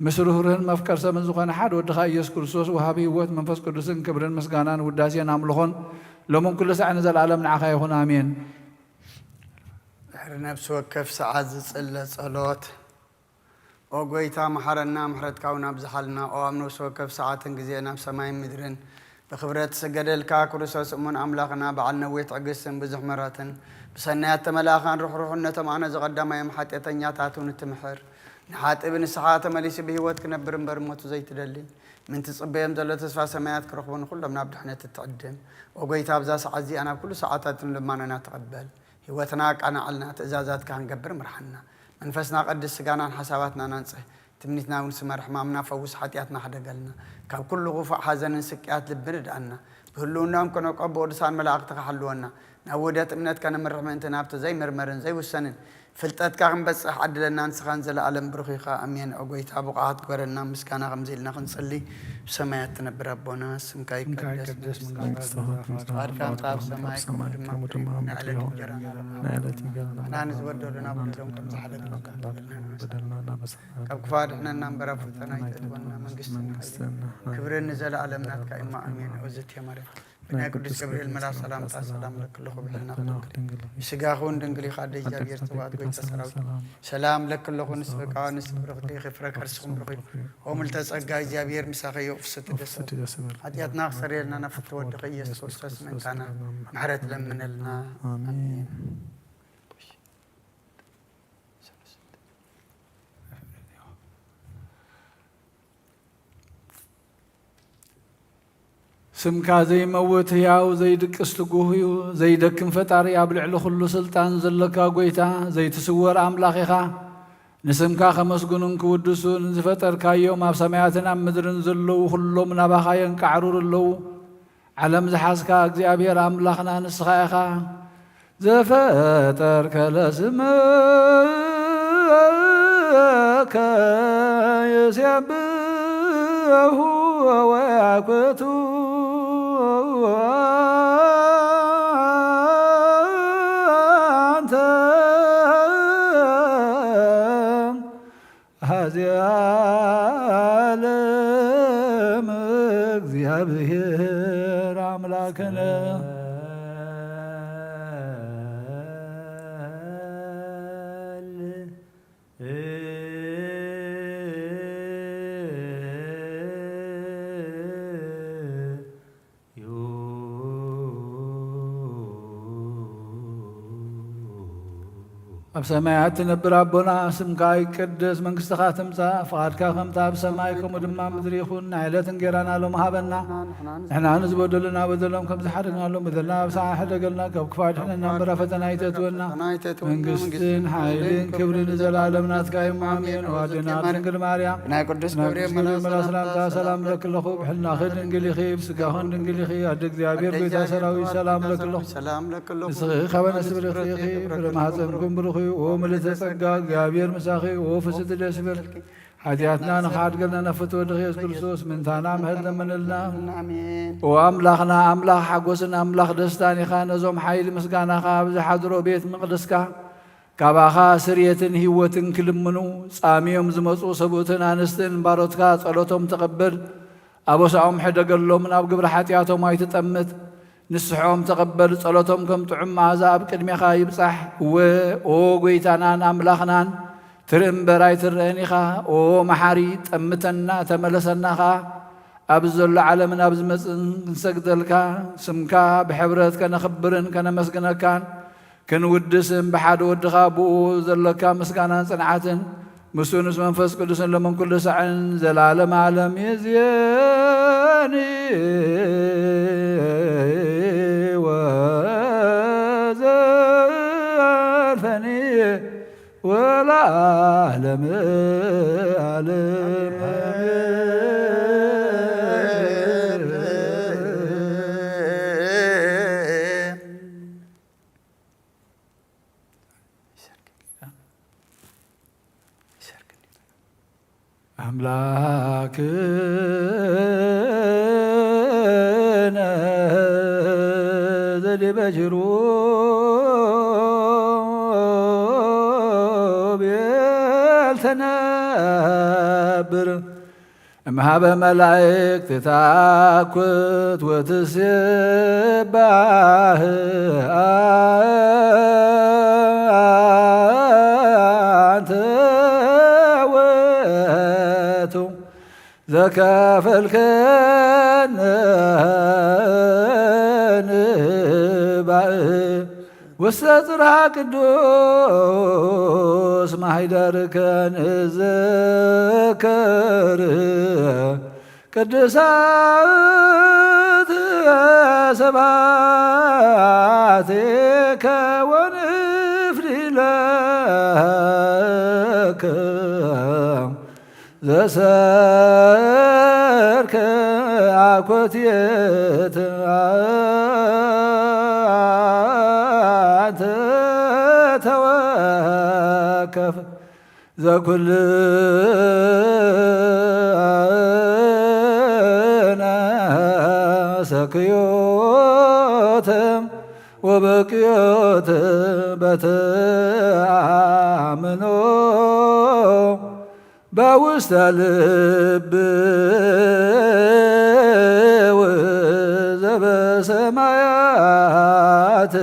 ምስ ርህሩህን መፍቀር ሰብን ዝኾነ ሓደ ወድኻ ኢየሱስ ክርስቶስ፣ ወሃቢ ህይወት መንፈስ ቅዱስን ክብርን ምስጋናን ውዳሴን ኣምልኾን ሎምን ኩሉ ሳዕ ንዘለኣለም ንዓኻ ይኹን። ኣሜን። ድሕሪ ነፍሲ ወከፍ ሰዓት ዝጽለ ጸሎት። ኦ ጐይታ፣ መሓረና፣ ምሕረትካ እውን ኣብዝሓልና። ኦ ኣብ ነፍሲ ወከፍ ሰዓትን ግዜን ኣብ ሰማይን ምድርን ብኽብረት ትስገደልካ፣ ክርስቶስ እሙን ኣምላኽና፣ በዓል ነዊሕ ትዕግስትን ብዙሕ ምሕረትን፣ ብሰናያት ተመላእኻን ርሕሩሕነቶም ኣነ ዝቐዳማዮም ሓጢኣተኛታት እውን እትምሕር፣ ንሓጥእ ብንስሓ ተመሊሱ ብህይወት ክነብር እምበር ሞቱ ዘይትደሊ፣ ምእንቲ ዝጽበዮም ዘሎ ተስፋ ሰማያት ክረኽቡ ንኹሎም ናብ ድሕነት እትዕድም፣ ኦ ጐይታ፣ ኣብዛ ሰዓት እዚኣ ናብ ኩሉ ሰዓታትን ልማኖና ተቐበል። ህይወትና ኣቃንዓልና፣ ትእዛዛትካ ክንገብር ምርሓና። መንፈስና ቀድስ፣ ስጋናን ሓሳባትናን ኣንጽህ። ትምኒትና እውን ስመር፣ ሕማምና ፈውስ፣ ሓጢኣትና ሕደገልና። ካብ ኩሉ ክፉእ ሓዘንን ስቅያት ልቢ ንድኣና። ብህልውናኦም ክነቆ ብቅዱሳን መላእኽትኻ ሓልወና። ናብ ውህደት እምነት ከነምርሕ ምእንቲ ናብቲ ዘይምርመርን ዘይውሰንን ፍልጠትካ ክንበጽሕ ዓድለና። ንስኻ ንዘለኣለም ብሩኽ ኢኻ። ኣሜን። ኦ ጐይታ፣ ብቑዓት ግበረና። ምስጋና ከምዚ ኢልና ክንጽሊ። ብሰማያት ትነብር ኣቦና፣ ስምካ ስምካ ይቀደስ፣ ይቀደስ፣ መንግስትኻ መንግስትኻ ትምጻእ፣ ትምጻእ፣ ፍቓድካ ፍቓድካ ኣብ ሰማይ ከምኡ ድማ ከምኡ ኣብ ምድሪ። ንዕለት እንጀራና ንዕለት እንጀራና ንሕና ንዝበደሉና በደሎም ከም ዝሓለና በደልና እናበሰና ካብ ክፉእ ኣድሕነና እምበር ኣብ ፈተና ኣይተእትወና። መንግስትን መንግስትን ሓይልን ክብርን ንዘለኣለም ናትካ እማ። ኣሜን። ኦ ዝትየ ማርያም፣ ብናይ ቅዱስ ገብርኤል መልኣክ ሰላምታ ሰላም እለኪ ኣለኹ፣ ብሕልናኺ ድንግል፣ ብስጋኺ እውን ድንግል ኢኺ፣ ኣደ እግዚኣብሔር ጽባኦት ጐይታ ሰራዊት ሰላም ለኪ ኣለኹ፣ ንስኺ ከኣ ኣንስቲ ብርኽቲ ኢኺ፣ ፍረ ከርስኺ እውን ብሩኽ እዩ። ኦ ምልዕተ ጸጋ፣ እግዚኣብሔር ምሳኺ እዩ። ፍስሕቲ ደስ ይበል። ሓጢኣትና ክሰርየልና ናብ ፍትሒ ወድኺ ኢየሱስ ክርስቶስ መድሓኒና ምሕረት ለምነልና። ኣሜን። ኣሜን። ስምካ ዘይመውት፣ ህያው፣ ዘይድቅስ፣ ትጉህ እዩ። ዘይደክም ፈጣሪ፣ ኣብ ልዕሊ ኩሉ ስልጣን ዘለካ ጎይታ፣ ዘይትስወር ኣምላኽ ኢኻ። ንስምካ ከመስግኑን ክውድሱን፣ ዝፈጠርካዮም ኣብ ሰማያትን ኣብ ምድርን ዘለዉ ኩሎም ናባኻ የንቃዕሩሩ ኣለዉ። ዓለም ዝሓዝካ እግዚኣብሔር ኣምላኽና ንስኻ ኢኻ። ዘፈጠርከ ለስምከ ይሴብሑ ወያኩቱ ኣንተ ሀዚ ዓለም እግዚኣብሔር ኣምላክነ። ኣብ ሰማያት ትነብር ኣቦና፣ ስምካ ይቀደስ፣ መንግስትኻ ትምጻእ፣ ፍቓድካ ከምታ ኣብ ሰማይ ከምኡ ድማ ኣብ ምድሪ ይኹን። ናይ ዕለት እንጌራና ሎም ሃበና። ንሕና ንዝበደሉና በደሎም ከም ዝሓደግናሎም በደልና ኣብስዓ፣ ሕደገልና፣ ካብ ክፉእ ኣድሕነና፣ እምበር ኣብ ፈተና ኣይተእትወና። ፈተና ኣይተእትወና። መንግስትን ሓይልን ክብርን ንዘለኣለም ናትካ እዩ። ኣሜን። ኣሜን። ኦ ኣዴና ድንግል ማርያም፣ ናይ ቅዱስ ገብርኤል መልኣክ ሰላምታ ሰላም እብለኪ ኣለኹ። ብሕልናኺ ድንግል ኢኺ፣ ብስጋኽን ድንግል ኢኺ። ኣደ እግዚኣብሔር፣ ኣደ ጎይታ እግዚኣብሔር፣ ሰራዊት፣ ሰላም እብለኪ ኣለኹ። ሰላም እብለኪ ኣለኹ። ንስኺ ካብ ኣንስቲ ብርኽቲ ኢኺ፣ ፍረ ማህፀንኩም ብሩኽ እዩ። ኦ ምልእተ ጸጋ፣ እግዚኣብሔር ምሳኺ፣ ኦ ፍስቲ ደስ ይበልኪ። ሓጢኣትና ንኽሓድገልና ነፍቶ ወድኺ የሱስ ክርስቶስ፣ ምንታና ምሕረት ለምንልና። ኣሜን። ኦ ኣምላኽና፣ ኣምላኽ ሓጎስን ኣምላኽ ደስታን ኢኻ። ነዞም ሓይሊ ምስጋናኻ ኣብ ዝሓድሮ ቤት መቕደስካ፣ ካባኻ ስርየትን ህይወትን ክልምኑ ጻምዮም ዝመጹ ሰብኡትን ኣንስትን ባሮትካ ጸሎቶም ተቐበል። ኣበሳኦም ሕደገሎም፣ ናብ ግብሪ ሓጢኣቶም ኣይትጠምት። ንስሕኦም ተቐበል፣ ጸሎቶም ከም ጥዑም መኣዛ ኣብ ቅድሜኻ ይብጻሕ። እወ፣ ኦ ጐይታናን ኣምላኽናን፣ ትርኢ እምበር ኣይትረእን ኢኻ። ኦ መሓሪ፣ ጠምተና፣ ተመለሰና ኸኣ። ኣብዚ ዘሎ ዓለምን ኣብ ዝመጽእን ክንሰግደልካ፣ ስምካ ብሕብረት ከነኽብርን ከነመስግነካን፣ ክንውድስን ብሓደ ወድኻ ብኡ ዘለካ ምስጋናን ጽንዓትን፣ ምስኡ ምስ መንፈስ ቅዱስን ሎምን ኩሉ ሳዕን ዘላለም ዓለም ይእዜኒ ወዘልፈኒ ወለዓለመ ዓለም። ኣምላክነ ዘዲበ ኪሩቤል ተነብር፣ እምሃበ መላእክት ታኩት ወትሴባህ ኣንተ ውእቱ ዘከፈልከነ ንባእ ውስተ ጽርሐ ቅዱስ ማሕደርከ ንዘክር ቅዱሳት ስብሐቲከ ወንፍዲ ለከ። ዘሰርክ አኮቴት አንተ ተወከፍ ዘኩልነ ሰክዮተ ወበክዮተ በተአምኖ በውስተ ልብ ዘበሰማያት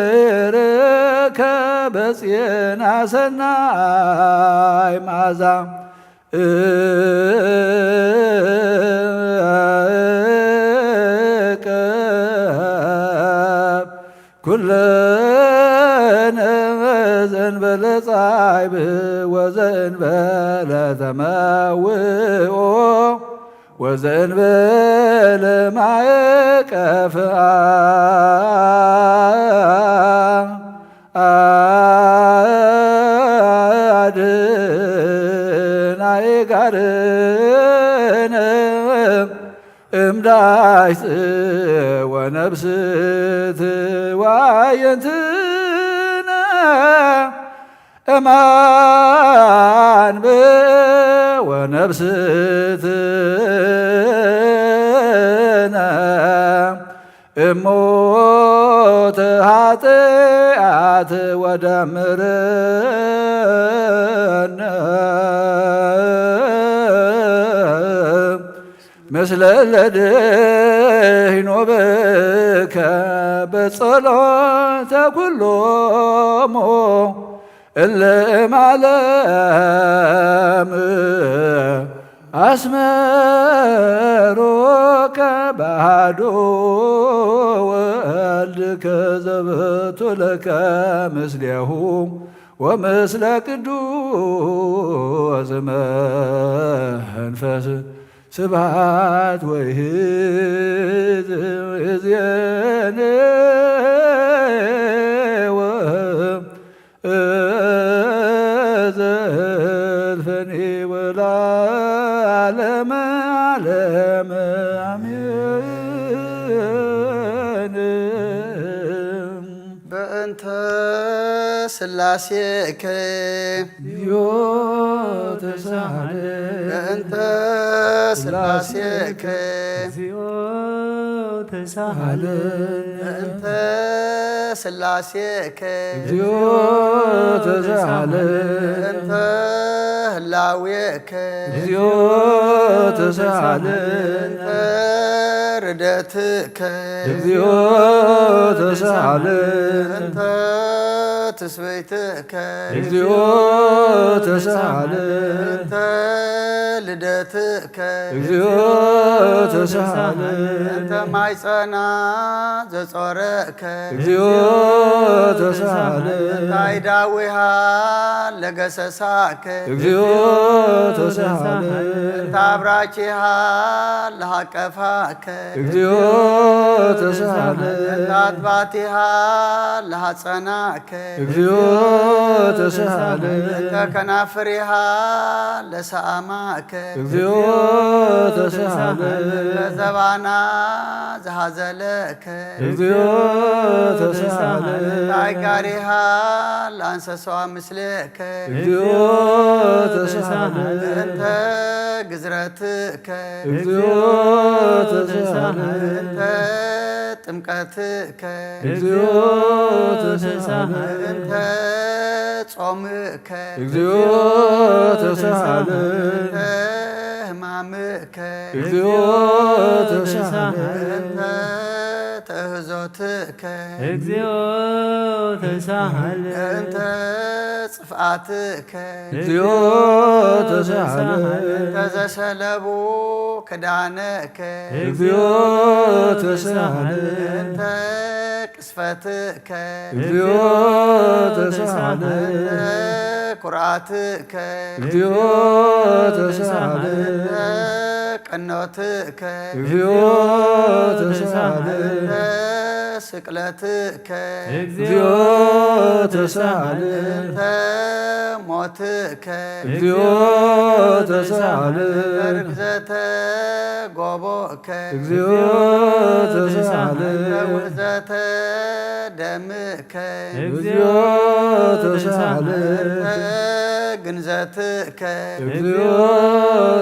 ምስጢርከ በጽየና ሰናይ መዓዛ እቀብ ኩለነ ዘእንበለ ጻይብ ወዘእንበለ ተመውኦ ወዘእንበለ ማእቀፍኣ ኣድናይ ጋርነ እምዳይጽ ወነብስት ዋየንትነ እማን ወነብስት እሞተ ኃጢአት ወደምረነ ምስለ ለደይኖ ብከ በጸሎተ ኩሎሙ እለ እማለም አስመሮከ በአሐዱ ወልድከ ዘብቱ ለከ ምስሌሁ ወምስለ ቅዱስ መንፈስ ስብሐት ወይዜኔ ወዘልፈኒ ወለዓለመ ዓለም አሜን። በእንተ ሥላሴከ እግዚኦ ተሳሃለ። በእንተ ሥላሴከ እግዚኦ ተሳሃለ። በእንተ ሥላሴከ እግዚኦ ተሳሃለ። በእንተ ህላዌከ እግዚኦ ተሳሃለ። በእንተ ርደትከ እግዚኦ ተሳሃለ። በእንተ ትስብእትከ እግዚኦ ተሳሃለ። በእንተ ልደትከ እግዚኦ ተሳሃለ። በእንተ ማይጸና ዘጾረከ እግዚኦ ተሳሃለ። በእንተ አይዳዊሃ ለገሰሳከ እግዚኦ ተሳሃለ። በእንተ አብራኪሃ ለሃቀፋከ እግዚኦ ተሳሃለ። በእንተ አጥባቲሃ ለሃጸናከ እግዚኦ ተሳሃለ። በእንተ ከናፍሪሃ ለሰአማከ እግዚኦ ተሳሃለ። በእንተ ዘባና ዘሃዘለከ እግዚኦ ተሳሃለ። በእንተ አይጋሪሃ ለአንሰሷ ምስሌከ እግዚኦ ተሳሃለ። በእንተ ግዝረትከ እግዚኦ ተሳሃለ። በእንተ ጥምቀትከ እግዚኦ ተሳሃለ። በእንተ ጾምከ እግዚኦ ተሳሃለ። በእንተ ሕማምከ እግዚኦ ተሳሃለ። በእንተ ተህዞትከ እግዚኦ ተሳሃለ። በእንተ ጽፍኣትከ እግዚኦ ተሳሃለ። በእንተ ዘሰለቡ ክዳነከ እግዚኦ ተሳሃለ። በእንተ ቅስፈትከ እግዚኦ ተሳሃለ። በእንተ ኩርዓትከ እግዚኦ ተሳሃለ። በእንተ ቀኖትከ እግዚኦ ተሳሃለ። በእንተ ስቅለትከ እግዚኦ ተሳሃለ። በእንተ ሞትከ እግዚኦ ተሳሃለ። በእንተ ርግዘተ ጎቦከ እግዚኦ ተሳሃለ። በእንተ ውሕዘተ ደምከ እግዚኦ ተሳሃለ። በእንተ ግንዘትከ እግዚኦ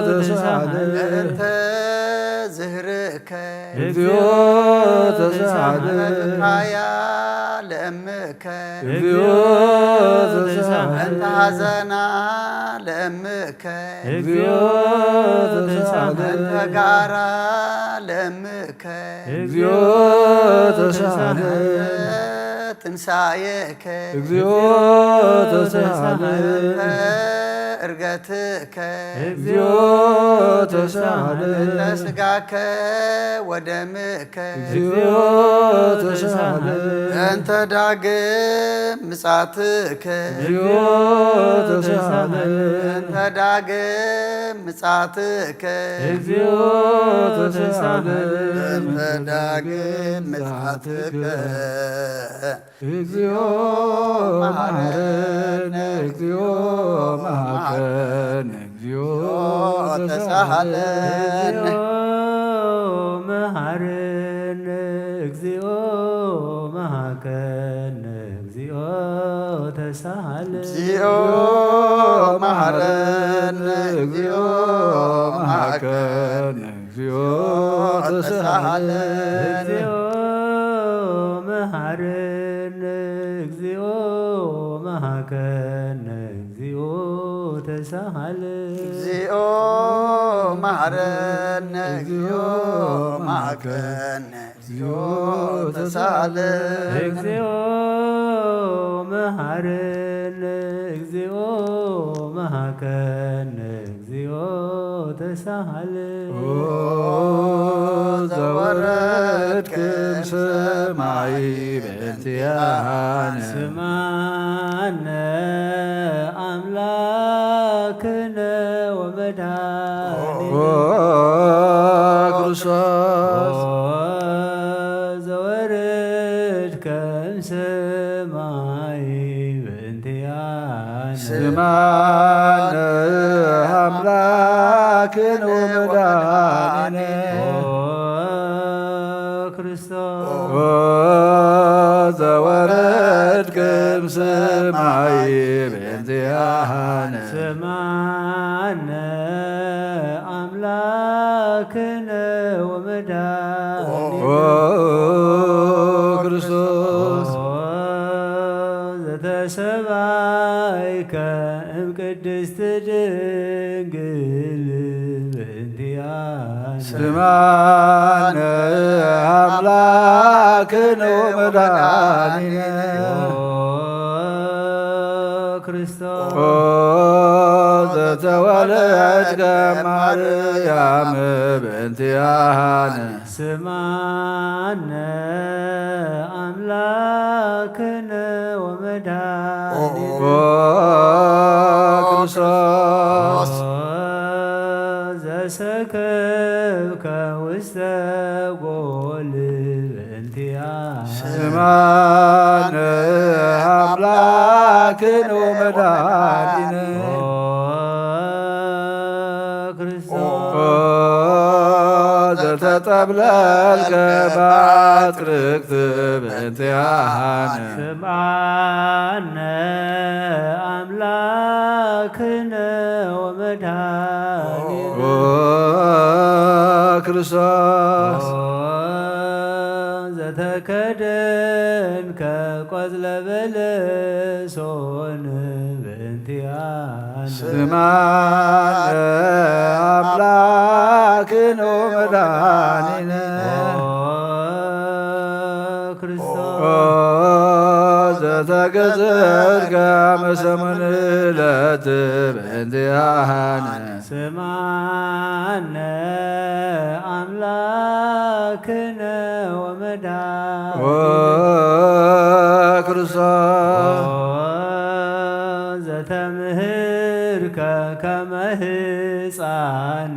ተሳሃለ። በእንተ ዝህርእ ከ እግዚኦ ተሳሃለ። በብካያ ለእምእከ እግዚኦ ተሳሃለ። በእንተ ሐዘና ለእምእከ እግዚኦ ተሳሃለ። በእንተ ጋራ ለእምእከ እግዚኦ ተሳሃለ። በእንተ ትንሳኤከ እግዚኦ ተሳሃለ። በእንተ እርገትከ እግዚኦ ተሳሃለ ለስጋከ ወደምከ እግዚኦ ተሳሃለ እንተ ዳግም ምጻትከ እግዚኦ ተሳሃለ እንተ ዳግም ምጻትከ እግዚኦ ተሳሃለ እንተ ዳግም ምጻትከ እግዚኦ መሐረነ እግዚኦ መሐረነ እግዚኦ ተሳሃለ እግዚኦ መሐረነ እግዚኦ መሐከነ እግዚኦ ተሳሃለ እግዚኦ መሐረነ እግዚኦ መሐከነ እግዚኦ ተሳሃለ ተሳሃለ እግዚኦ መሐረነ እግዚኦ መሐከነ እግዚኦ ተሳሃለ እግዚኦ መሐረነ እግዚኦ መሐከነ እግዚኦ ተሳሃለ እግዚኦ መሐረነ እግዚኦ መሐከነ እግዚኦ ተሳሃለ ኦ ዘወረድክም ሰማይ በእንቲአነ ስማነ ኣምላክነ ወመድኃኒነ ኦ ክርስቶስ ኦ ዘወረድከ እምሰማይ በእንቲአነ ስማነ ኣምላክነ ወመድኃኒነ ኦ ክርስቶስ ኦ ዘወረድክም ሰማይ በእንቲአነ ስማነ ኣምላክነ ወመድኃኒነ ኦ ክርስቶስ ኦ ዘተሰባይከ እምቅድስት ድንግል በእንቲአነ ስማነ ኣምላክነ ወመድኃኒነ ኦ ክርስቶስ ኦ ዘተወለድከ ማርያም በእንቲአነ ስማነ ኣምላክነ ወመድኃኒነ ኦ ክርስቶስ ኦ ዘሰከብከ ውስተ ጎል በእንቲአነ ስማነ ኣምላክነ ወመድኃኒነ ኦ ክርስቶስ ኦ ዘተጠብለልከ በአትርክት በእንቲአነ ስምዓነ ኣምላክነ ወመድኃኒነ ኦ ክርስቶስ ኦ ዘተከደንከ ቆጽለ በለሶን በእንቲአነ ስምዓነ ኣምላክነ ወመድኃኒነ ኦ ክርስቶስ ኦ ዘተገዘትከ መሰሙን ዕለት በእንቲአነ ስምዓነ ኣምላክነ ኦ ወመድኃኒነ ክርስቶስ ኦ ዘተምህርከ ከመ ህፃን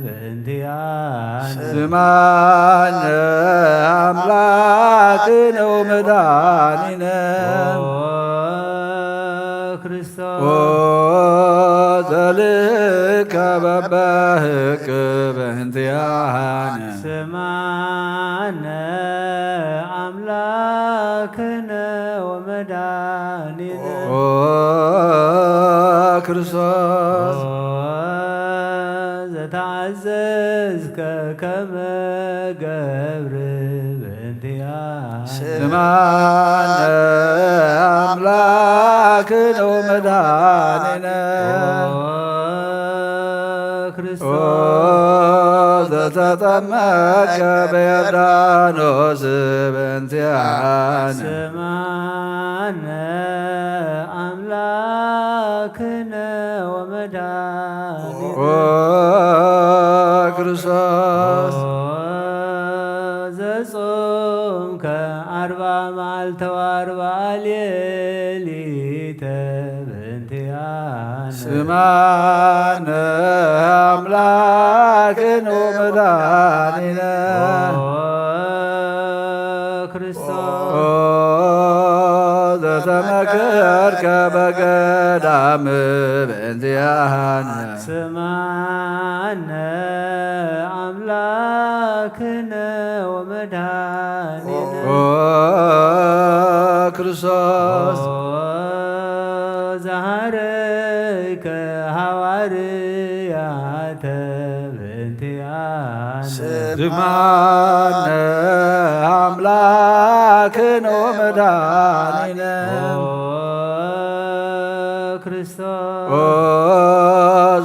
በእንቲአነ ስምዓነ ኣምላክነ ወመድኃኒነ ኦ ክርስቶስ ኦ ዘልከ በበህቅ በእንቲአነ ስምዓነ ኣምላክነ ወመድኃኒነ ኦ ክርስቶስ ኦ ዘተዓዘዝከ ከመ ገብር በእንቲአነ ስምዓነ ኣምላክነ ወመድኃኒነ ኦ ኦ ክርስቶስ ዘተጠመቀ በዮርዳኖስ በእንቲአነ ስምዓነ ኣምላክነ ወመ ሌሊተ በእንቲአነ። ስማነ አምላክን ወመድኃኒነ። ኦ ክርስቶስ። ኦ ዘተመከርከ በገዳም በእንቲአነ። ስማነ አምላክነ ወመድኃኒነ። ኦ ክርስቶስ። ኦ ዘሃረይከ ሐዋርያተ በእንቲአነ። ስማነ አምላክነ ወመድኃኒነ። ኦ ክርስቶስ። ኦ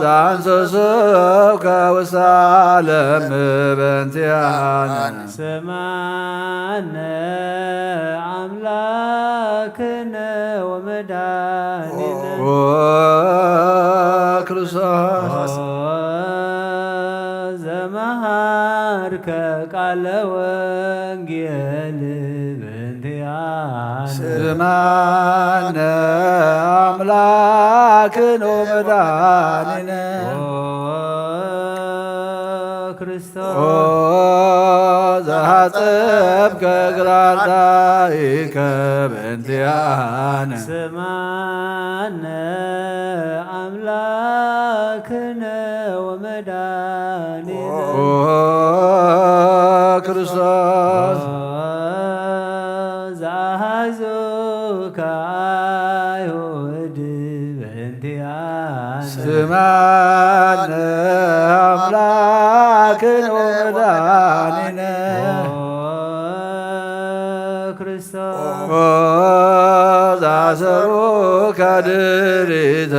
ዘአንሰስከ ውስተ ዓለም በእንቲአነ። ስማነ አምላክነ ወመድኃኒነ። ኦ ክርስቶስ። ኦ ዘመሃርከ ቃለ ወንጌል በእንቲአነ። ስማነ አምላክነ ወመድኃኒነ። ኦ ክርስቶስ። ኦ ዘሐጸብከ እግረ አርዳኢከ በእንቲአነ። ስማነ አምላክነ ወመድኃኒነ። ኦ ክርስቶስ። ኦ ዘአሐዙከ አይሁድ በእንቲአነ። ስማነ አምላክነ ወመድኃኒነ። ኦ ክርስቶስ። ኦ ዘአሰሩከ ድሪተ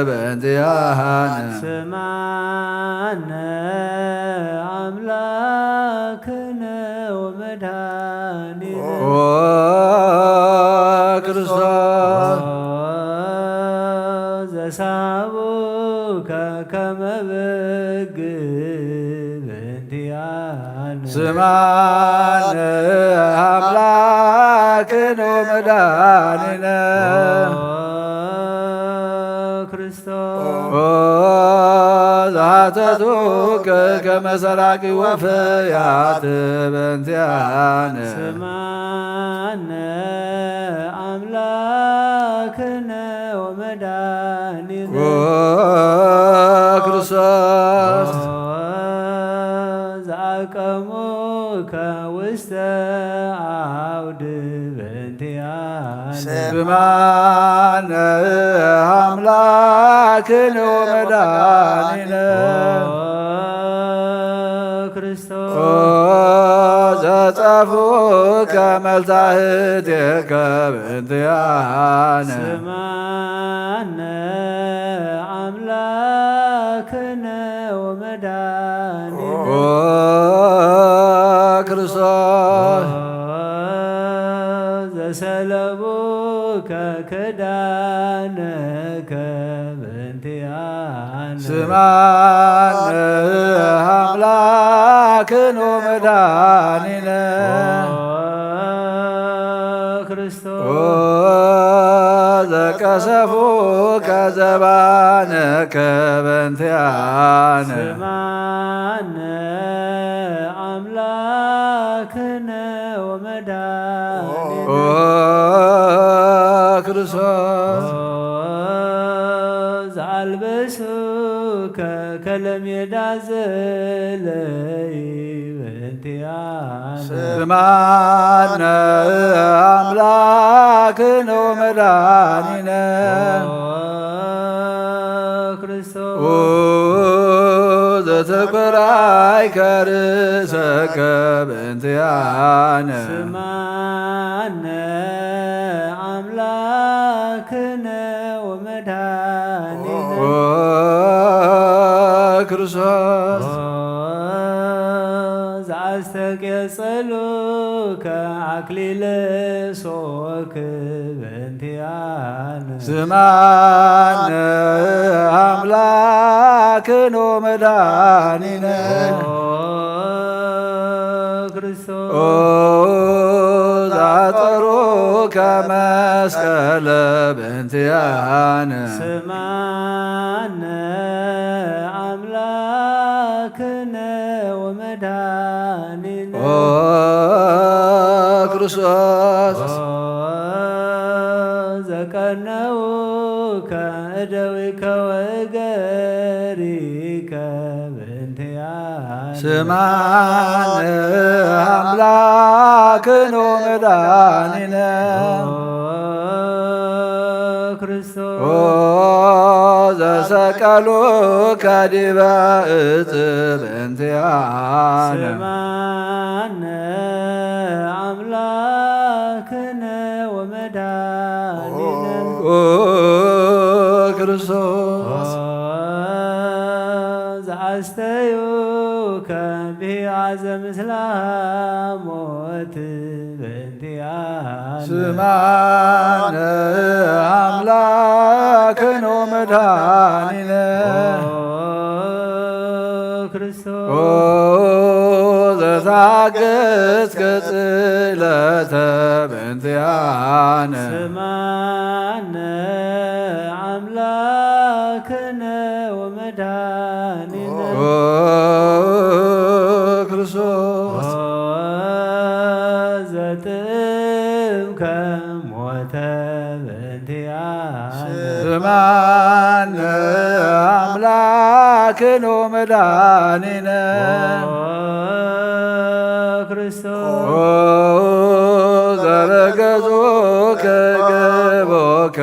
በእንቲአነ። ስማነ አምላክነ ወመድኃኒነ። ኦ ክርስቶስ። ኦ ዘሳቡከ ከመ በግ በእንቲአነ። ስማነ አምላክነ ወመድኃኒነ። ኦ ክርስቶስ። ኦ ዘሐተቱከ ከመ ሰራቂ ወፈያት በእንቲአነ። ስማነ አምላክነ ወመድኃኒነ። ኦ ክርስቶስ። ኦ ዘአቀሙከ ውስተ አውድ በእንቲአነ። ስማነ አምላክነ ወመድኃኒነ። ኦ ክርስቶስ። ኦ ዘጸፉከ መልታህቴከ በእንቲአነ። ስማነ አምላክነ ወመድኃኒነ። ኦ ክርስቶስ። ኦ ዘሰለቡከ ክዳነከ በእንቲአነ። ስማነ አምላክነ ወመድኃኒነ። ኦ ክርስቶስ። ኦ ዘቀሰፉከ ዘባነከ በእንቲአነ። ስማነ አምላክነ ወመድኃኒነ። ኦ ክርስቶስ። ኦ ዘአልበሱከ ከለሜዳ ዘለይ በእንቲአነ። ስማነ አምላክነ ወመድኃኒነ። ኦ ክርስቶስ። ኦ ዘተኮራይከ ርእሰከ በእንቲአነ። ስማነ አምላክነ ወመድኃኒነ። ኦ ክርስቶስ። ኦ ዘአስተቄጸሉከ አክሊለ ሶክ በእንቲአነ። ስማነ አምላክነ ወመድኃኒነ። ኦ ክርስቶስ። ኦ ዘአጠሩከ መስቀለ በእንቲአነ። ስማነ አምላክነ ወመድኃኒነ። ኦ ክርስቶስ። ኦ ዘቀነውከ እደዊከ ወእገሪከ በእንቲአነ። ስማነ አምላክነ ወመድኃኒነ። ኦ ክርስቶስ። ኦ ዘሰቀሉከ ዲበ ዕፅ በእንቲአነ። ስማነ አምላክነ ወመድኃኒነ። ኦ ክርስቶስ። ኦ ዘአስተዩከ ብሂአዘ ምስለ ሞት በእንቲአነ። ስማነ አምላክነ ወመድኃኒነ። ኦ ክርስቶስ። ኦ ዘታገስከ ጽለተ በእንቲአነ። ስማነ አምላክነ ወመድኃኒነ። ኦ ክርስቶስ። ኦ ዘጥእምከ ሞተ በእንቲአነ። ስማነ አምላክነ ወመድኃኒነ። ኦ ክርስቶስ። ኦ ዘረገጹከ ገቦከ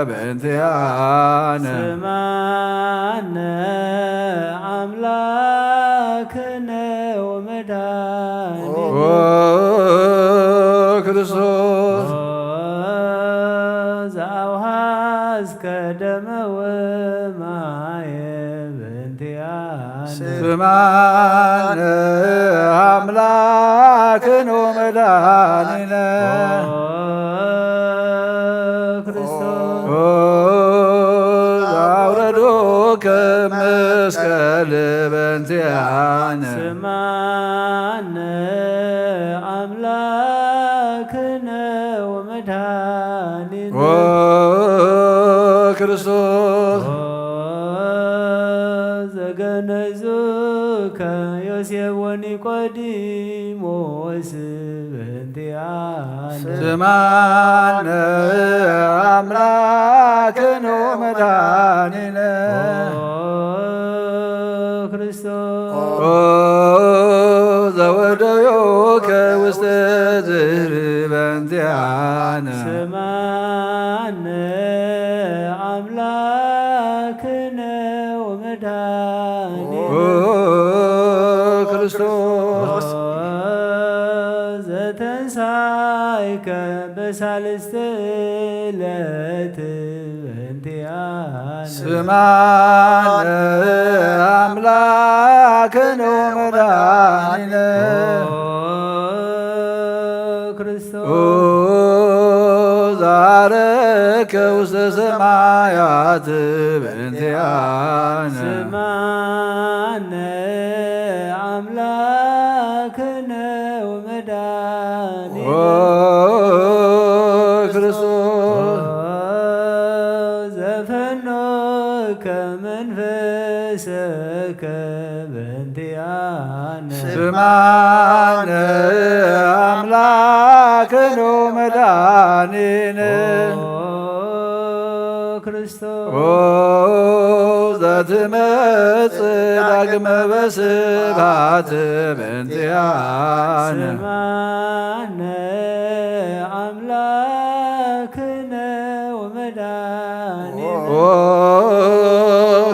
በእንቲአነ። ስማነ አምላክነ ወመድኃኒነ። ኦ ክርስቶስ። ኦ ዘአውሃዝከ ደመ ወማየ በእንቲአነ። ስማነ አምላክነ ወመድኃኒነ። ኦ ክርስቶስ። ኦ ዘአውረዱከ መስቀል በእንቲአነ። ስማነ አምላክነ ወመድኃኒነ። ኦ ክርስቶስ። ኦ ዘገነዙከ ዮሴፍ ወኒቆዲሞስ በእንቲአነ። ስማነ አምላክነ ወመድኃኒነ። ኦ ክርስቶስ። ኦ ዘወደዮከ ውስተ ዝህር በእንቲአነ። ስማነ አምላክነ ወመድኃኒነ። ኦ ክርስቶስ። ኦ ዘተንሳይከ በሳልስት ዕለት በእንቲአነ። ስማነ አምላክነ ወመድኃኒነ። ኦ ክርስቶስ። ኦ ዛረከ ውስተ ሰማያት በእንቲአነ። ስማነ አምላክነ ወመድኃኒነ። ኦ ክርስቶስ። ኦ ዘፈኖከ መንፈሰከ በእንቲአነ። ስማነ አምላክነ ወመድኃኒነ። ኦ ክርስቶስ። ኦ ዘትመጽእ ዳግመ በስብሐት በእንቲአነ። ስማነ አምላክነ ወመድኃኒነ። ኦ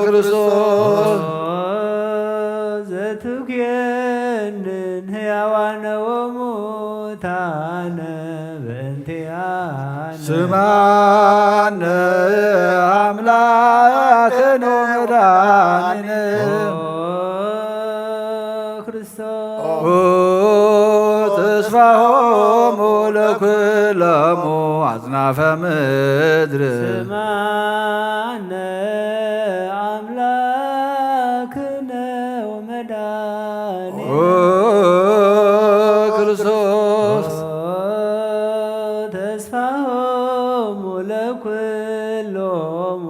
ክርስቶስ። ኦ ዘትኩየንን ሕያዋነ ወሙታነ በእንቲአነ። ስማነ አምላክነ ወመድኃኒነ። ኦ ክርስቶስ። ኦ ተስፋሆሙ ለኩሎሙ አጽናፈ ምድር። ስማነ አምላክነ ወመድኃኒነ። ኦ ክርስቶስ። ኦ ተስፋሆሙ ለኩሎሙ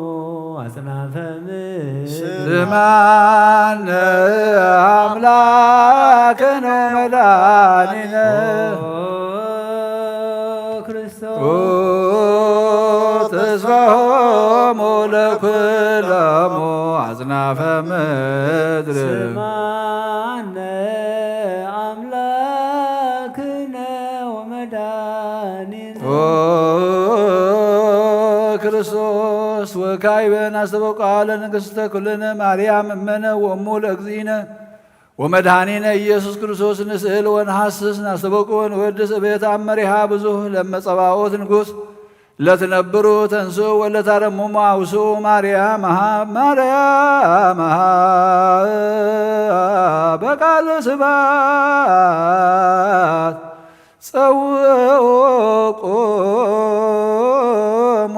አጽናፈ ምድር። ስማነ አምላክነ መድኃኒነ ኦ ክርስቶስ ተስፋሆሙ ለኩሎሙ አጽናፈ ምድር። ስማነ አምላክነ ወመድኃኒነ ኦ ክርስቶስ ወካዕበ ናስተበቁ ለንግሥተ ኩልነ ማርያም እመነ ወእሙ ለእግዚእነ ወመድኃኒነ ኢየሱስ ክርስቶስ ንስእል ወንሐስስ ናስተበቁ ወንወድስ እቤት አመሪሃ ብዙህ ለመጸባኦት ንጉሥ ለትነብሩ ተንስኡ ወለታረሙሙ አውስኡ ማርያም ሃ ማርያም ሃ በቃል ስባት ጸውኦ ቆሞ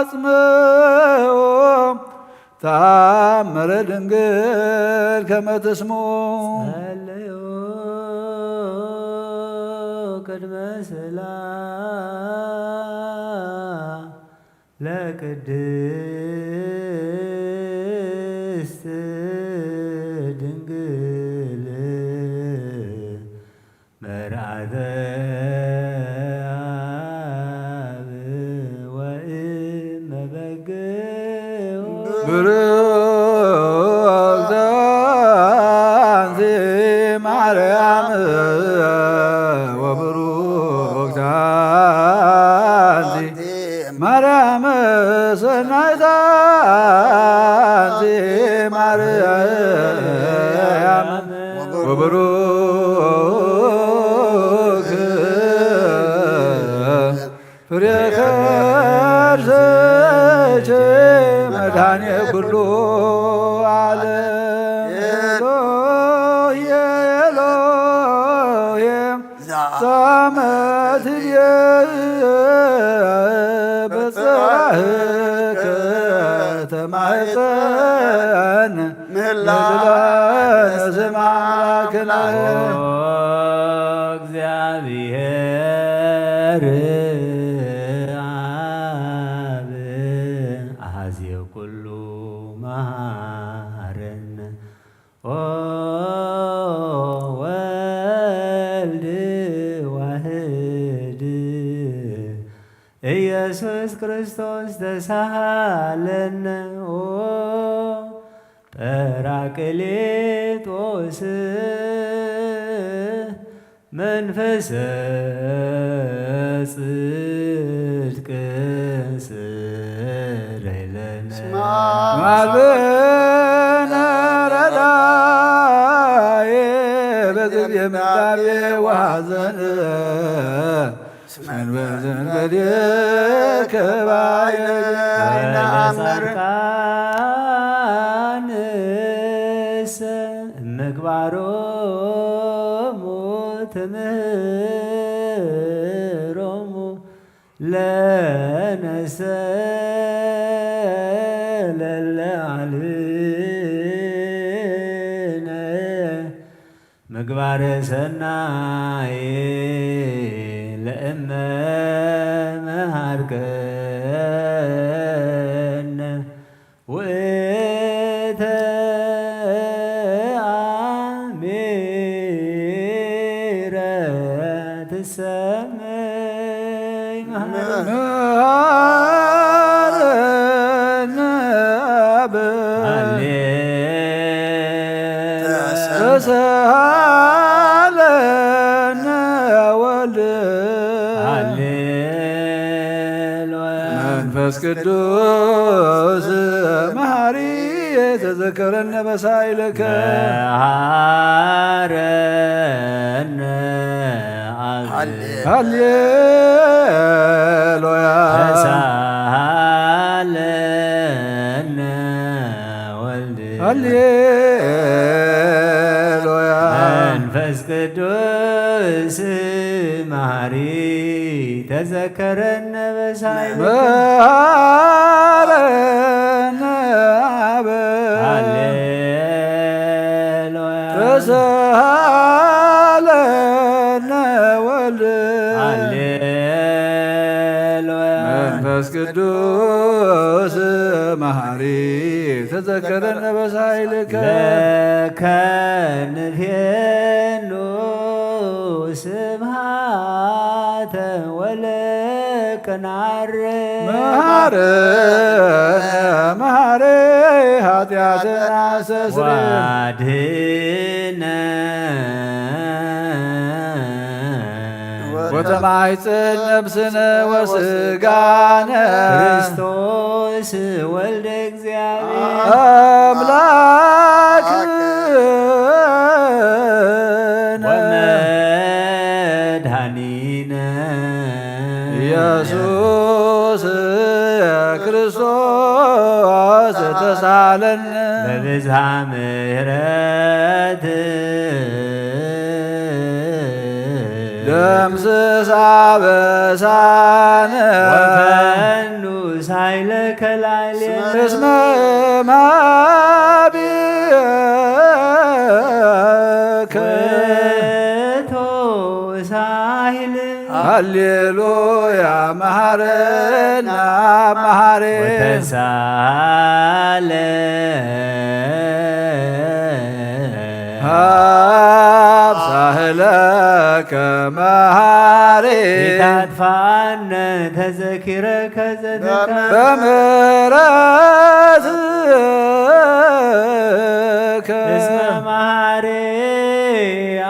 ወአጽምኦ ተአምረ ድንግል ከመ ትስምኦ። ጸለዮ ቅድመ ስላ ለቅድስት ድንግል መርዓተ አብ ወእመ በግዕ ብሩክተ አንቲ ማርያም ወብሩክተ አንቲ ማርያም ሰናይታ አንቲ ማርያም ወብሩክ ፍሬ ከርሥኪ መድኃኔ ኩሉ ዓለም። ኤሎሄ ኤሎሄ ዛመትብየ በጽባህከ ተማህፀን ምህላ ምህላ ስም አምላክነ። ኦ እግዚአብሔር አብ አሐዜ ኩሉ መሐረነ። ኦ ወልድ ዋህድ ኢየሱስ ክርስቶስ ተሳሃለነ። ኦ ጳራቅሊጦስ መንፈሰ ጽድቅ ስረይለነ። ስማ ማልበነ ረዳዬ በግዜ ምንዳቤ ወሐዘን። ስመን በዘንበዴ ከባይነ ነአምር። ጻድቃንስ ምግባሮሙ ትምህሮሙ ለነሰ ለለ አልብነ ምግባረ ሰናይ ለእመ መሃርከነ ውእተ አሚረ ትሰመይ መሃረነ። መሃረነ አብ ሃሌ ተሰሃለነ ወልድ ሃሌሉያ መንፈስ ቅዱስ መሐሪ ተዘከረነ በሳይለከ መሃረነ አብ ሃሌሉያ ተሳሃለነ ወልድ ሃሌሉያ መንፈስ ቅዱስ መሐሪ ተዘከረነ በሳይል መሃረነ አብ ሃሌሉያ ተሳሃለነ ወልድ ሃሌሉያ። መንፈስ ቅዱስ መሐሪ ተዘከረነ በሳይልከ። ለከ ንፌኑ ስብሃተ ወለከ ናረ። መሐረ መሐረ ኃጢአትና አስተስርይ። ዋድነ ወተማይፀን ነፍስነ ወስጋነ። ክርስቶስ ወልደ እግዚአብሔር። አምላክ ወመድኃኒነ ኢየሱስ ክርስቶስ ተሳለን። በብዝሃ ምሕረት ደምስስ አበሳነ። ወፈኑ ሳይለ ከላሌነ። እስመ ማቢከ ውእቱ ሳይል። ሃሌሉያ መሐረና መሐሬ። ወተሳለ ሀብ ሳህለከ መሐሪ። ኢታጥፋነ ተዘኪረከ ዘተካ። በምህረትከ እስመ መሐሪ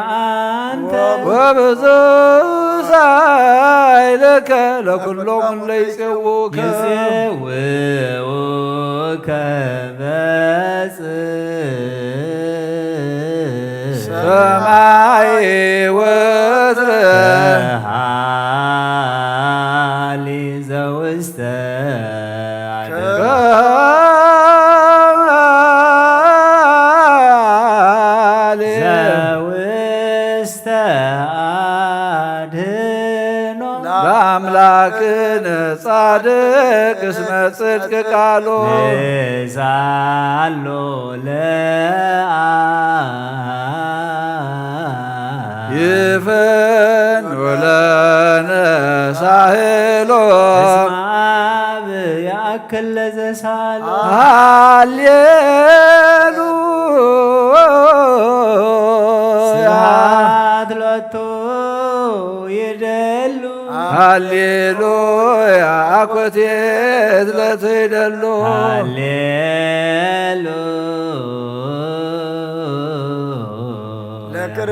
አንተ። ወብዙ ሳይልከ ለኩሎም ለይጼውከ። ይጼውከ በጽ ሰማይ ወትረ ሃሊ ዘውስተ አድኖ። ለአምላክነ ጻድቅ እስመ ጽድቅ ቃሉ። ዛሎ ለአ ይፈን ወለነ ሳህሎ። እስመ አብ ያእክል ለዘሳሎ። ሃሌሉ ስብሐት ሎቱ ይደሉ። ሃሌሉያ አኮቴት ለትይደሉ። ሃሌሉ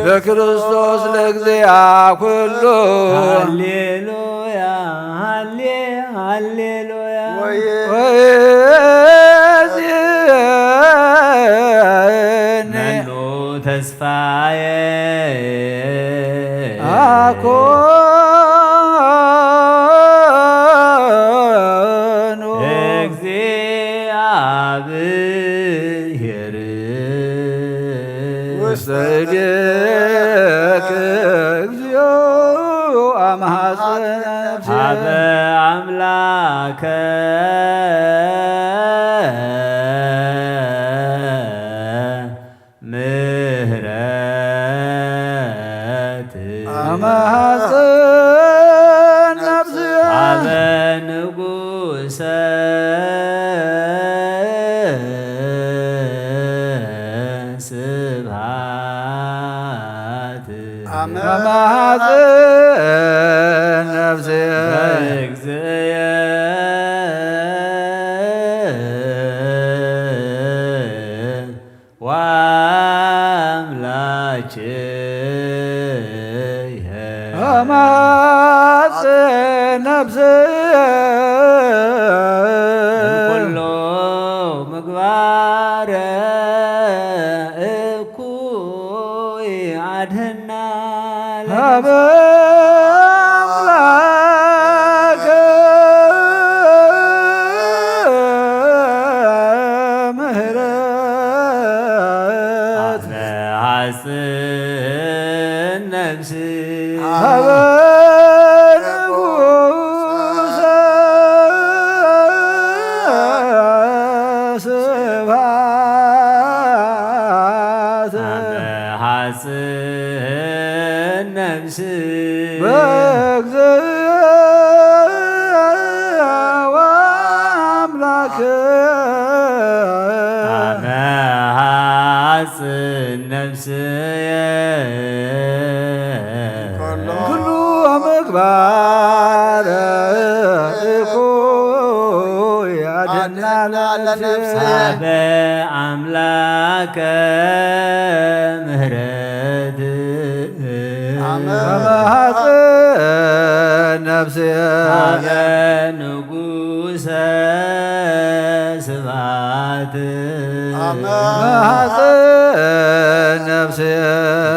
ለክርስቶስ ለእግዚአ ኩሉ። ሃሌሉያ ሃሌ ሃሌሉያ። ወይእዜኒ መኑ ተስፋ ተስፋዬ አኮኑ እግዚአብሔር ውስተ እዴከ እግዚኦ አምሐፀነ ነፍሴ። ሀበ አምላከ ምህረት አመሐፀን ነፍስየ ሀበ ንጉሰ ስብሐት አመሐፀን ነፍስየ በእግዚእየ ወአምላኬ አማጽ ነፍስየ እምኩሉ ምግባረ እኩይ አድህና ሀበ አምላከ ምህረት አመሐጽን ነፍሲ ሀበ ንጉሰ ባረኩ ያድና ለነፍስየ። አበ አምላከ ምህረት አመ ከመ ሐጽን ነፍስየ። አበ ንጉሰ ስብሐት አመ ሐጽን ነፍስየ።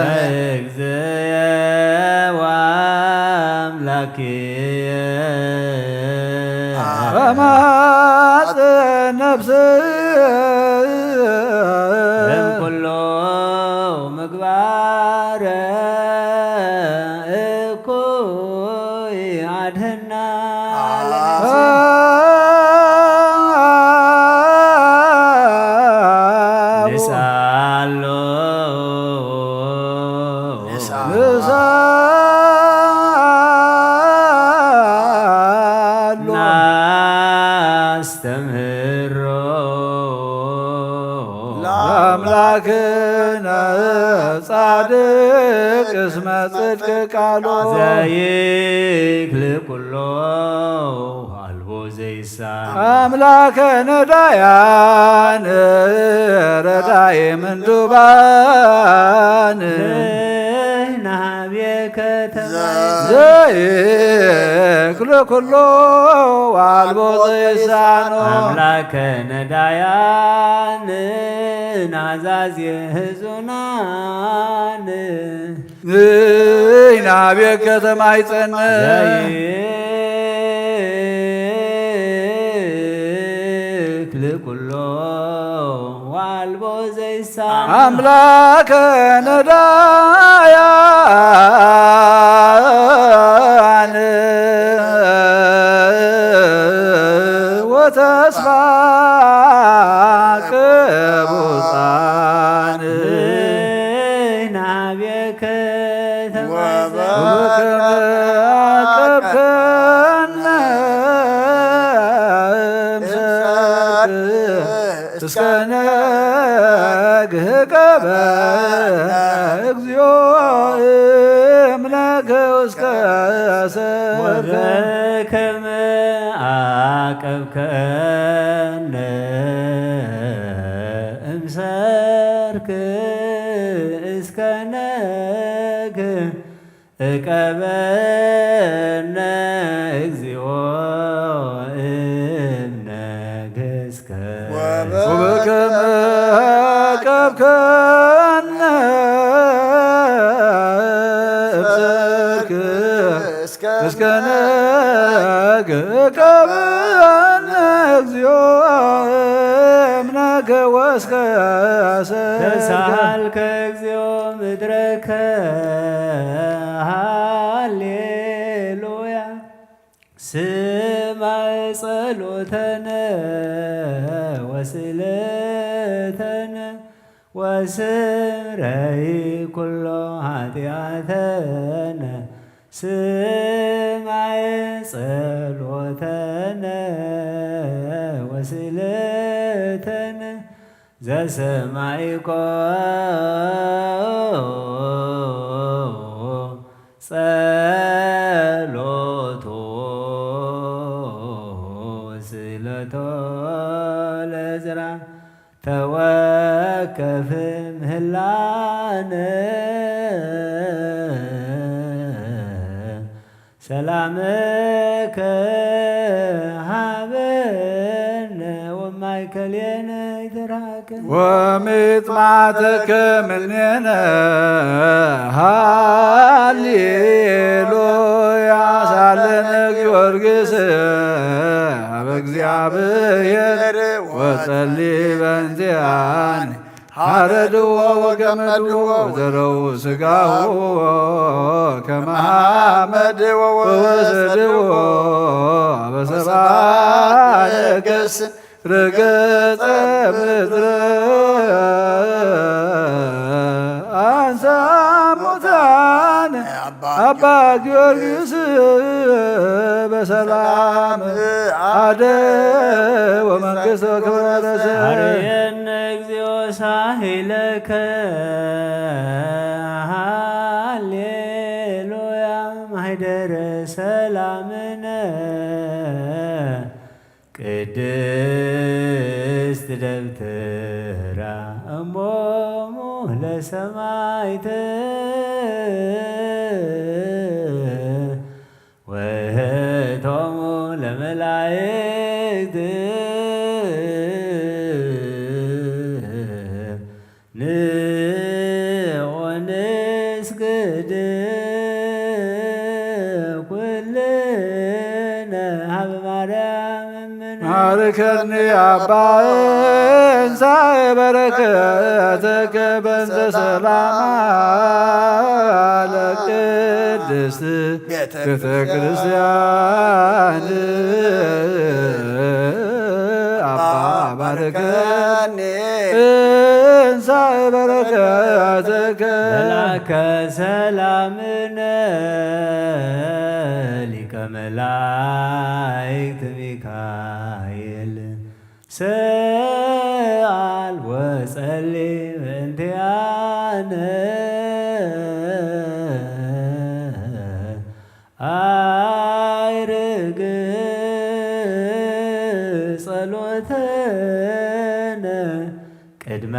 በእግዝየ ወአምላክየ። በመሐጽን ነፍስየ። እምኩሎ ምግባረ እኩይ አድህና። ንስአሎ ንስአሎ ናስተምህሮ ለአምላክነ ጻድቅ እስመ ጽድቅ ቃሎ ዘይክል ኩሎ አልቦ ዘይሳ አምላከ ነዳያን ረዳይ ምንዱባን ናቤከ ተማይ ዘይክል ኩሎ አልቦ ዘይሳኖ አምላከ ነዳያን ናዛዜ ህዙናን ናቤከ ተማይጸነ ዘይክል ኩሎ ዋልቦ ዘይሳ አምላከ ነዳያን ወተስፋ ቅቡጻን ናቤከ ተማይጸነ ወበከመ አቀብከነ እምሰርክ እስከ ነግህ ቀበ እግዚኦ እምነከ እስከ ሰርክ ወበከመ አቀብከነ እምሰርክ እስከ ነግህ እቀበነ እግዚኦ እምነግስከ ወበከመ አቀብከነ እምሰርክ እስከ ነግህ እቀበነ እግዚኦ እምነከ ወእስከ ሰርክ ተሳሃልከ እግዚኦ ምድረከ ሃሌሉያ። ስማዕ ጸሎተነ ወስእለተነ ወስረይ ኩሎ ኃጢአተነ። ስማዕ ጸሎተነ ወስእለተነ ዘሰማይኮ ጸሎቶ ወስእለቶ ለዕዝራ ተወከፍ ምህላነ። ሰላምከ ሀበነ ወማእከሌነ ይትርሃቅ። ወምጥማተከ ምኔነ ሃሌሉያ። ሳለነ ጊዮርጊስ አበ እግዚአብሔር ወጸሊ በእንቲአነ። ሐረድዎ ወገመድዎ ወዘረው ሥጋሁ ከመ ሐመድ ወወሰድዎ አበ ሰብአ ነገሥት ረገጸ ምድረ አንሳ ሙታን አባ ጊዮርጊስ በሰላም አደ ወመንግሥት ወክብረ ረሰ አርየነ እግዚኦ ሳሂለከ ሃሌሉያ ማህደረ ምነ ቅድስት ደብተራ እሞሙ ለሰማይት ወህቶሙ ለመላእክት ንዑ ንስግድ ኩልነ ሀበ ማርያም እምነ። ማርከኒ አባ እንሳኤ በረከተከ በእንተ ሰላማ ለቅድስት ቤተ ቤተ ክርስቲያን። ክርስቲያን። አባ ባርከኒ እንሳ በረከተከ። መልአከ ሰላምነ ሊቀ መላእክት ሚካኤል ሰአል ወጸሊ በእንቲአነ። አይርግ ጸሎተነ ቅድመ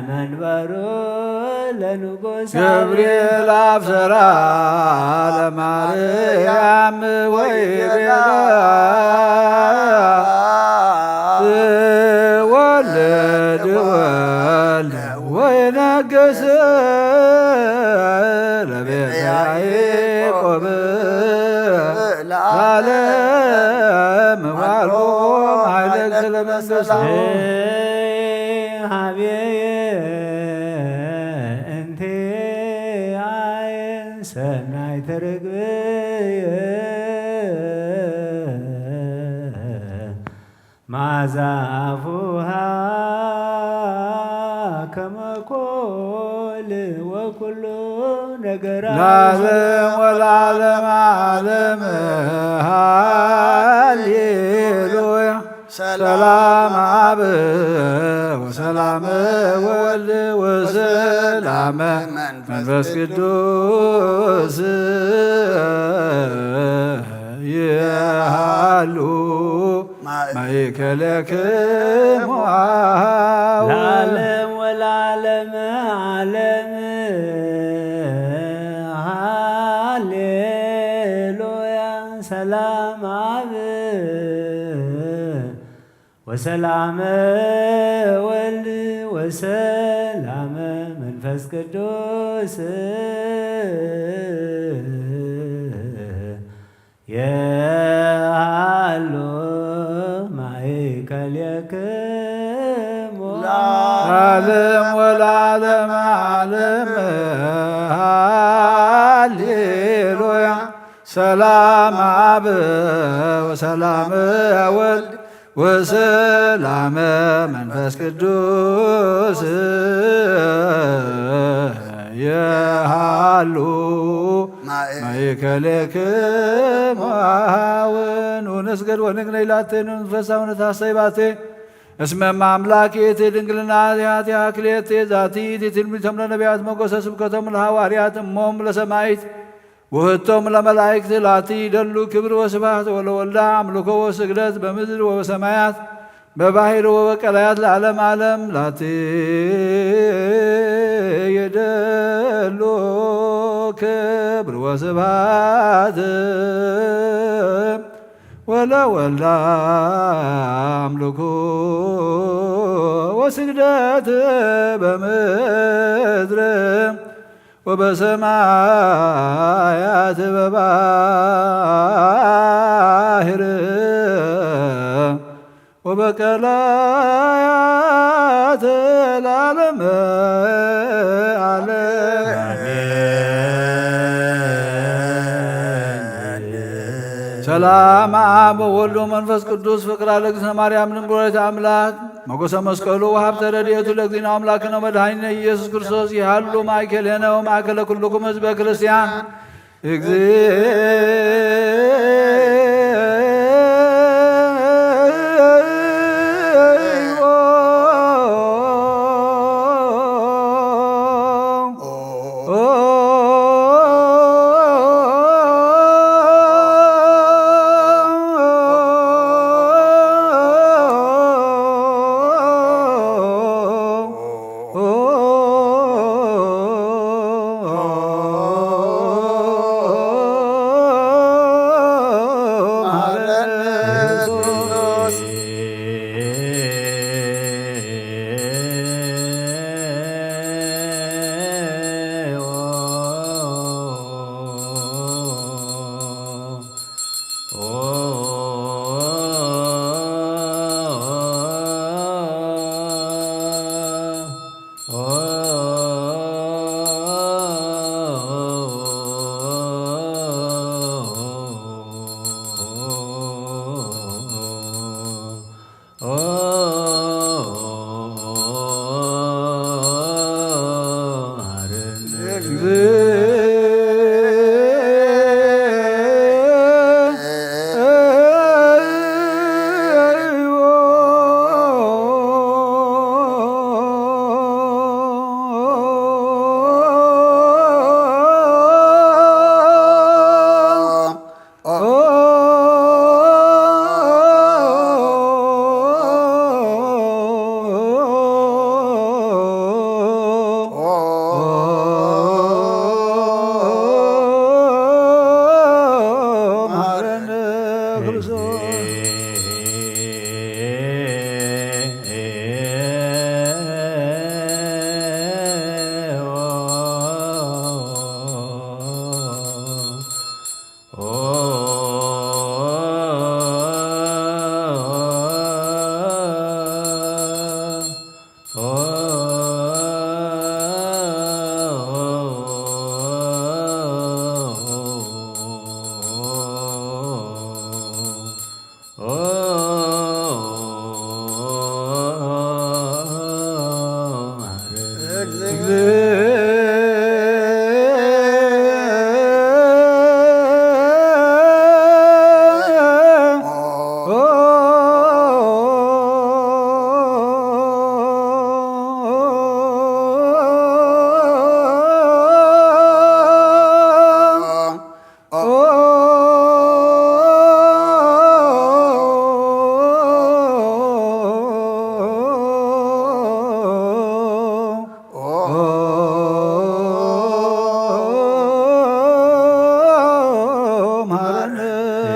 መንበሩ ለንጉሥ ገብርኤል አብሰራ ለማርያም ወይቤላ ትወልድ ወልድ ወይነግስ ለቤተ ያዕቆብ ለዓለም ዋልቦም ኃይለ እግዝእተ መንግሥት። ሀቤየ እንቴ አየ ሰናይ ተረግበየ ማዛ አፉሃ ከመ ኮል ወኩሉ ነገራ። ለዓለም ወለዓለም ዓለም ሃሌሉያ። ሰላም አብ ወሰላም ወልድ ወሰላም መንፈስ ቅዱስ ይሃሉ ማእከለክሙ አብ። ለዓለም ወለዓለም ዓለም ሃሌሉያ። ሰላም አብ ወሰላመ ወልድ ወሰላመ መንፈስ ቅዱስ የሃሉ ማእከሌክሙ ለዓለም ወለዓለመ ዓለም። ሃሌሉያ። ሰላም አብ ወሰላም ወልድ ወሰላም መንፈስ ቅዱስ የሃሉ ማእከሌክሙ አሁን። ወንስገድ ወንግነይ ላቴ ንንፈሳ ወነታሰይ ባቴ እስመ እመ አምላክ ይእቲ ድንግልና ዚአቲ አክሌቴ ዛቲ ይእቲ ትንቢቶም ለነቢያት ሞገሰ ስብከቶም ለሐዋርያት እሞም ለሰማይት ውህቶም ለመላእክት ላቲ ይደሉ ክብር ወስብሐት ወለወልዳ አምልኮ ወስግደት በምድር ወበሰማያት በባሕር ወበቀላያት ለዓለም ዓለም ላቲ ይደሉ ክብር ወስብሐት ወለወልዳ አምልኮ ወስግደት በምድር ወበሰማያት በባሕር ወበቀላያት ለዓለመ ዓለም። ሰላም አብ ወወልድ ወመንፈስ ቅዱስ ፍቅር ለእግዝእትነ ማርያም ድንግል ወላዲተ አምላክ ሞገሰ መስቀሉ ወሀብተ ረድኤቱ ለእግዚእነ አምላክነ ወመድኃኒነ ኢየሱስ ክርስቶስ ይሃሉ ማእከሌነ ወማእከለ ኩልኩም ህዝበ ክርስቲያን። እግዚኦ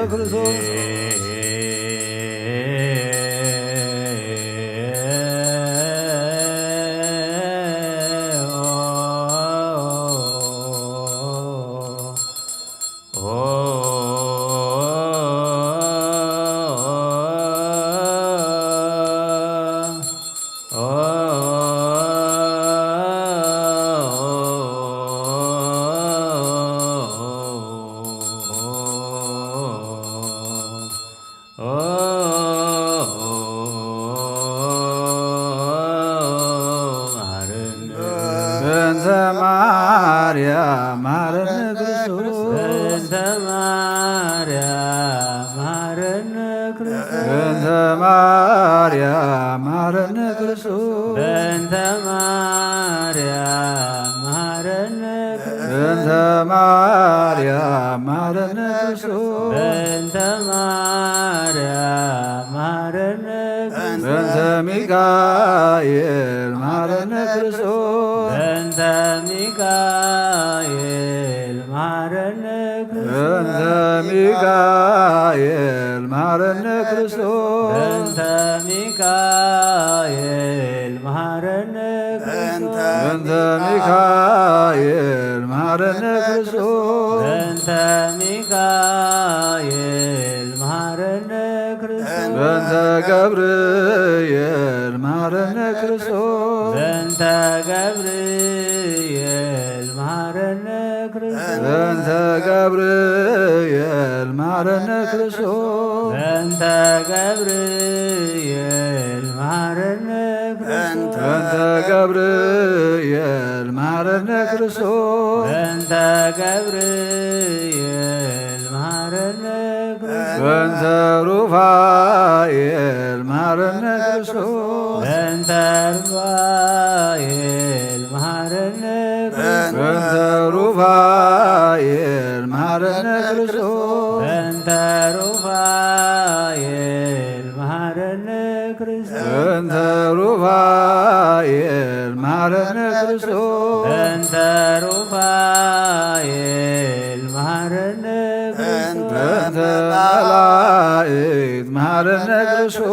ክርስቶስ። በእንተ ማርያም መሐረነ ክርስቶስ። በእንተ ማርያም መሐረነ ክርስቶስ። በእንተ ማርያም መሐረነ ክርስቶስ። በእንተ ማርያም መሐረነ ክርስቶስ። በእንተ ማርያም መሐረነ ክርስቶስ። በእንተ ማርያም መሐረነ ክርስቶስ። በእንተ ሚካኤል መሐረነ ክርስቶስ። በእንተ ሚካኤል መሐረነ ክርስቶስ። በእንተ ሚካኤል መሐረነ ክርስቶስ። በእንተ ሚካኤል መሐረነ ክርስቶስ። በእንተ ሚካኤል መሐረነ ክርስቶስ። በእንተ ሚካኤል መሐረነ ክርስቶስ። በእንተ ገብርኤል መሐረነ ክርስቶስ። በእንተ ገብርኤል መሐረነ ክርስቶስ። በእንተ ገብርኤል መሐረነ ክርስቶስ። በእንተ ገብርኤል መሐረነ ክርስቶስ። በእንተ ገብርኤል መሐረነ ክርስቶስ። በእንተ ገብርኤል መሐረነ ክርስቶስ። በእንተ ሩፋኤል መሐረነ ክርስቶስ። በእንተ ሩፋኤል መሐረነ ክርስቶስ። በእንተ ሩፋኤል መሐረነ ክርስቶስ። በእንተ ሩፋኤል መሐረነ ክርስቶስ። በእንተ ሩፋኤል መሐረነ ክርስቶስ። በእንተ ሩፋኤል መሐረነ ክርስቶስ። በእንተ መላእክት መሐረነ ክርስቶስ።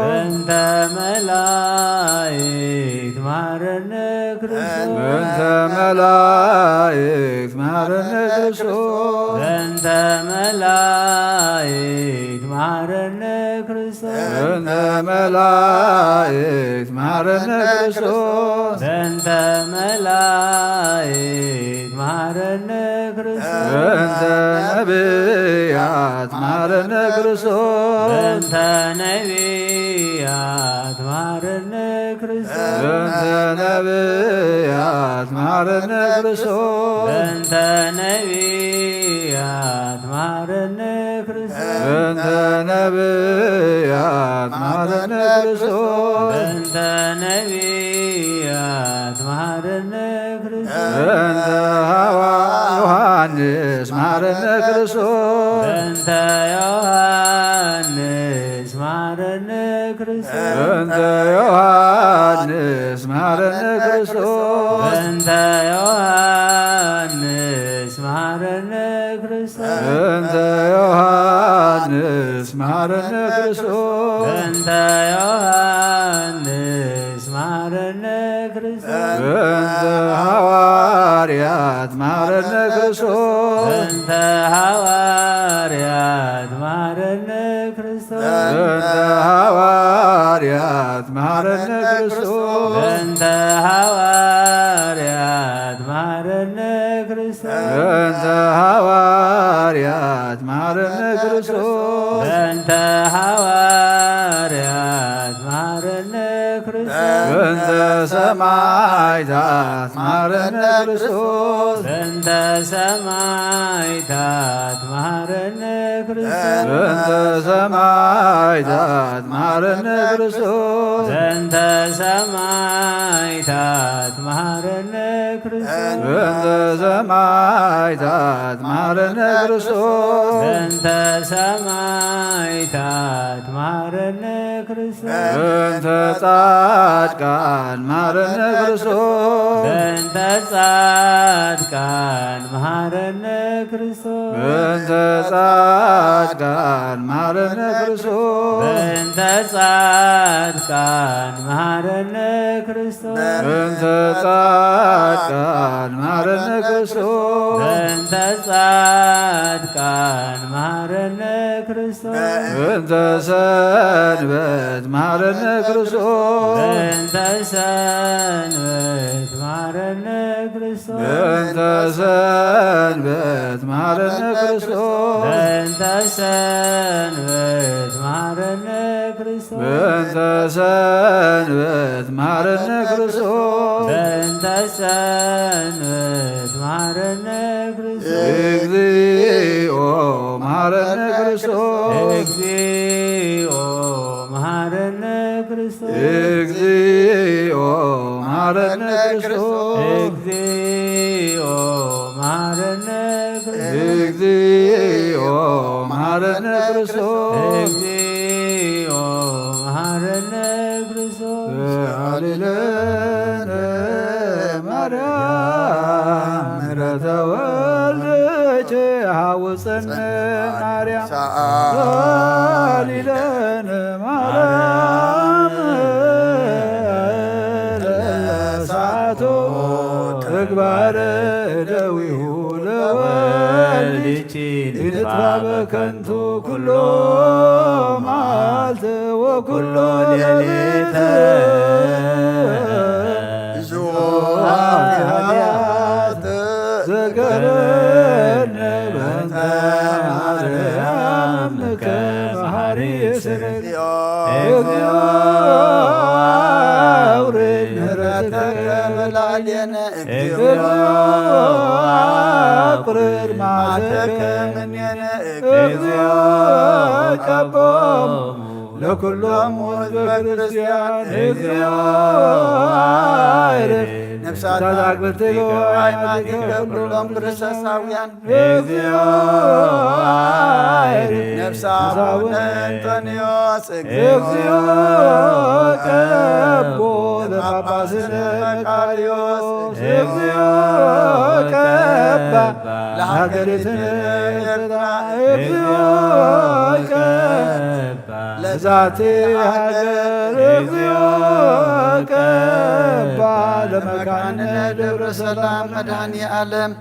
በእንተ መላእክት መሐረነ ክርስቶስ። በእንተ መላእክት መሐረነ ክርስቶስ። በእንተ መላእክት መሐረነ ክርስቶስ። በእንተ መላእክት መሐረነ ክርስቶስ። በእንተ መላእክት መሐረነ ክርስቶስ። በእንተ ነቢያት መሐረነ ክርስቶስ። በእንተ ነቢያት መሐረነ ክርስቶስ። በእንተ ነቢያት መሐረነ ክርስቶስ። በእንተ ነቢያት መሐረነ ክርስቶስ። በእንተ ነቢያት መሐረነ ክርስቶስ። በእንተ ነቢያት መሐረነ ክርስቶስ። በእንተ ሐዋ ዮሐንስ መሐረነ ክርስቶስ። በእንተ ዮሐንስ መሐረነ ክርስቶስ። በእንተ ዮሐንስ መሐረነ ክርስቶስ። በእንተ ዮሐንስ መሐረነ ክርስቶስ። በእንተ ዮሐንስ መሐረነ ክርስቶስ። በእንተ ዮሐንስ መሐረነ ክርስቶስ። በእንተ ሐዋርያት መሐረነ ክርስቶስ። በእንተ ሐዋርያት መሐረነ ክርስቶስ። በእንተ ሐዋርያት መሐረነ ክርስቶስ። በእንተ ሐዋርያት መሐረነ ክርስቶስ። በእንተ ሐዋርያት መሐረነ ክርስቶስ። በእንተ ሐዋርያት መሐረነ ክርስቶስ። በእንተ ሰማዕታት መሐረነ ክርስቶስ። በእንተ ሰማዕታት መሐረነ ክርስቶስ። በእንተ ሰማዕታት መሐረነ ክርስቶስ። በእንተ ሰማዕታት መሐረነ ክርስቶስ። በእንተ ሰማዕታት መሐረነ ክርስቶስ። በእንተ ሰማዕታት መሐረነ ክርስቶስ። በእንተ ጻድቃን ጻድቃን መሃረነ ክርስቶስ። በእንተ ጻድቃን መሃረነ ክርስቶስ። በእንተ ጻድቃን መሃረነ ክርስቶስ። በእንተ ጻድቃን መሃረነ ክርስቶስ። በእንተ ጻድቃን መሃረነ ክርስቶስ። በእንተ ጻድቃን መሃረነ ክርስቶስ። በእንተ ሰንበት መሃረነ ክርስቶስ። በእንተ ሰንበት መሃረነ ክርስቶስ። በእንተ ሰንበት መሃረነ ክርስቶስ። በእንተ ሰንበት መሃረነ ክርስቶስ። በእንተ ሰንበት መሃረነ ክርስቶስ። በእንተ ሰንበት መሃረነ ክርስቶስ። እግዚኦ መሃረነ ክርስቶስ። እግዚኦ መሃረነ ክርስቶስ። እግዚኦ መሃረነ ክርስቶስ። እግዚኦ መሃረነ ክርስቶስ። እግዚኦ መሃረነ ክርስቶስ። እግዚኦ መሃረነ ክርስቶስ። ሰአሊ ለነ ማርያም ምሕረተ ወልድኪ ሃውፀነ ማርያም። ሰአሊ ለነ ማርያም ለሳቶ ተግባረ ደዊሁ ለወልድኪ ይንጥፋ በከንቱ ኩሎ መዓልቲ ወኩሎ ሌሊት። ብዙኃት ዘከረነ በእንተ ማርያም ከመሃሪ ስርክ። እግዚኦ አውርድ ምሕረትከ በላዕሌነ። እግዚኦ አቁርር መዓተከ እምኔነ። እግዚኦ ቀቦሙ ለኩሎም ህዝበ ክርስቲያን። እግዚኦ አይርፍ ነፍሳት አግብርቲከ ወአይማቲከ ኩሎም ክርስቶሳውያን። እግዚኦ አይርፍ ነፍሳ አቡነ እንጦንዮስ። እግዚኦ ቀቦ ለጳጳስነ መቃርዮስ። እግዚኦ ቀባ ለሀገሪትነ ኤርትራ። እግዚኦ ቀባ ለዛቲ ሀገር። እግዚኦ ቀባ ለመካንነ ደብረ ሰላም መድኃኔ ዓለም።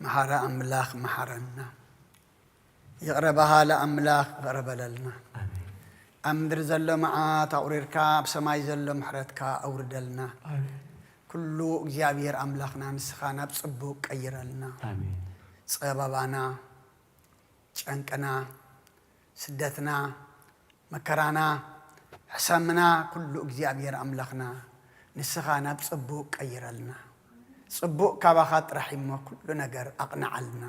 መሓረ ኣምላኽ መሓረና። ይቕረ በሃሊ ኣምላኽ ይቕረ በለልና። ኣሜን። ኣብ ምድሪ ዘሎ መዓት ኣቑሪርካ ኣብ ሰማይ ዘሎ ምሕረትካ ኣውርደልና። ኣሜን። ኩሉ እግዚኣብሔር ኣምላኽና ንስኻ ናብ ጽቡቕ ቀይረልና። ኣሜን። ጸበባና፣ ጨንቅና፣ ስደትና፣ መከራና፣ ሕሰምና ኩሉ እግዚኣብሔር ኣምላኽና ንስኻ ናብ ጽቡቕ ቀይረልና። ጽቡቕ ካባኻ ጥራሕ እሞ ኩሉ ነገር ኣቕንዓልና።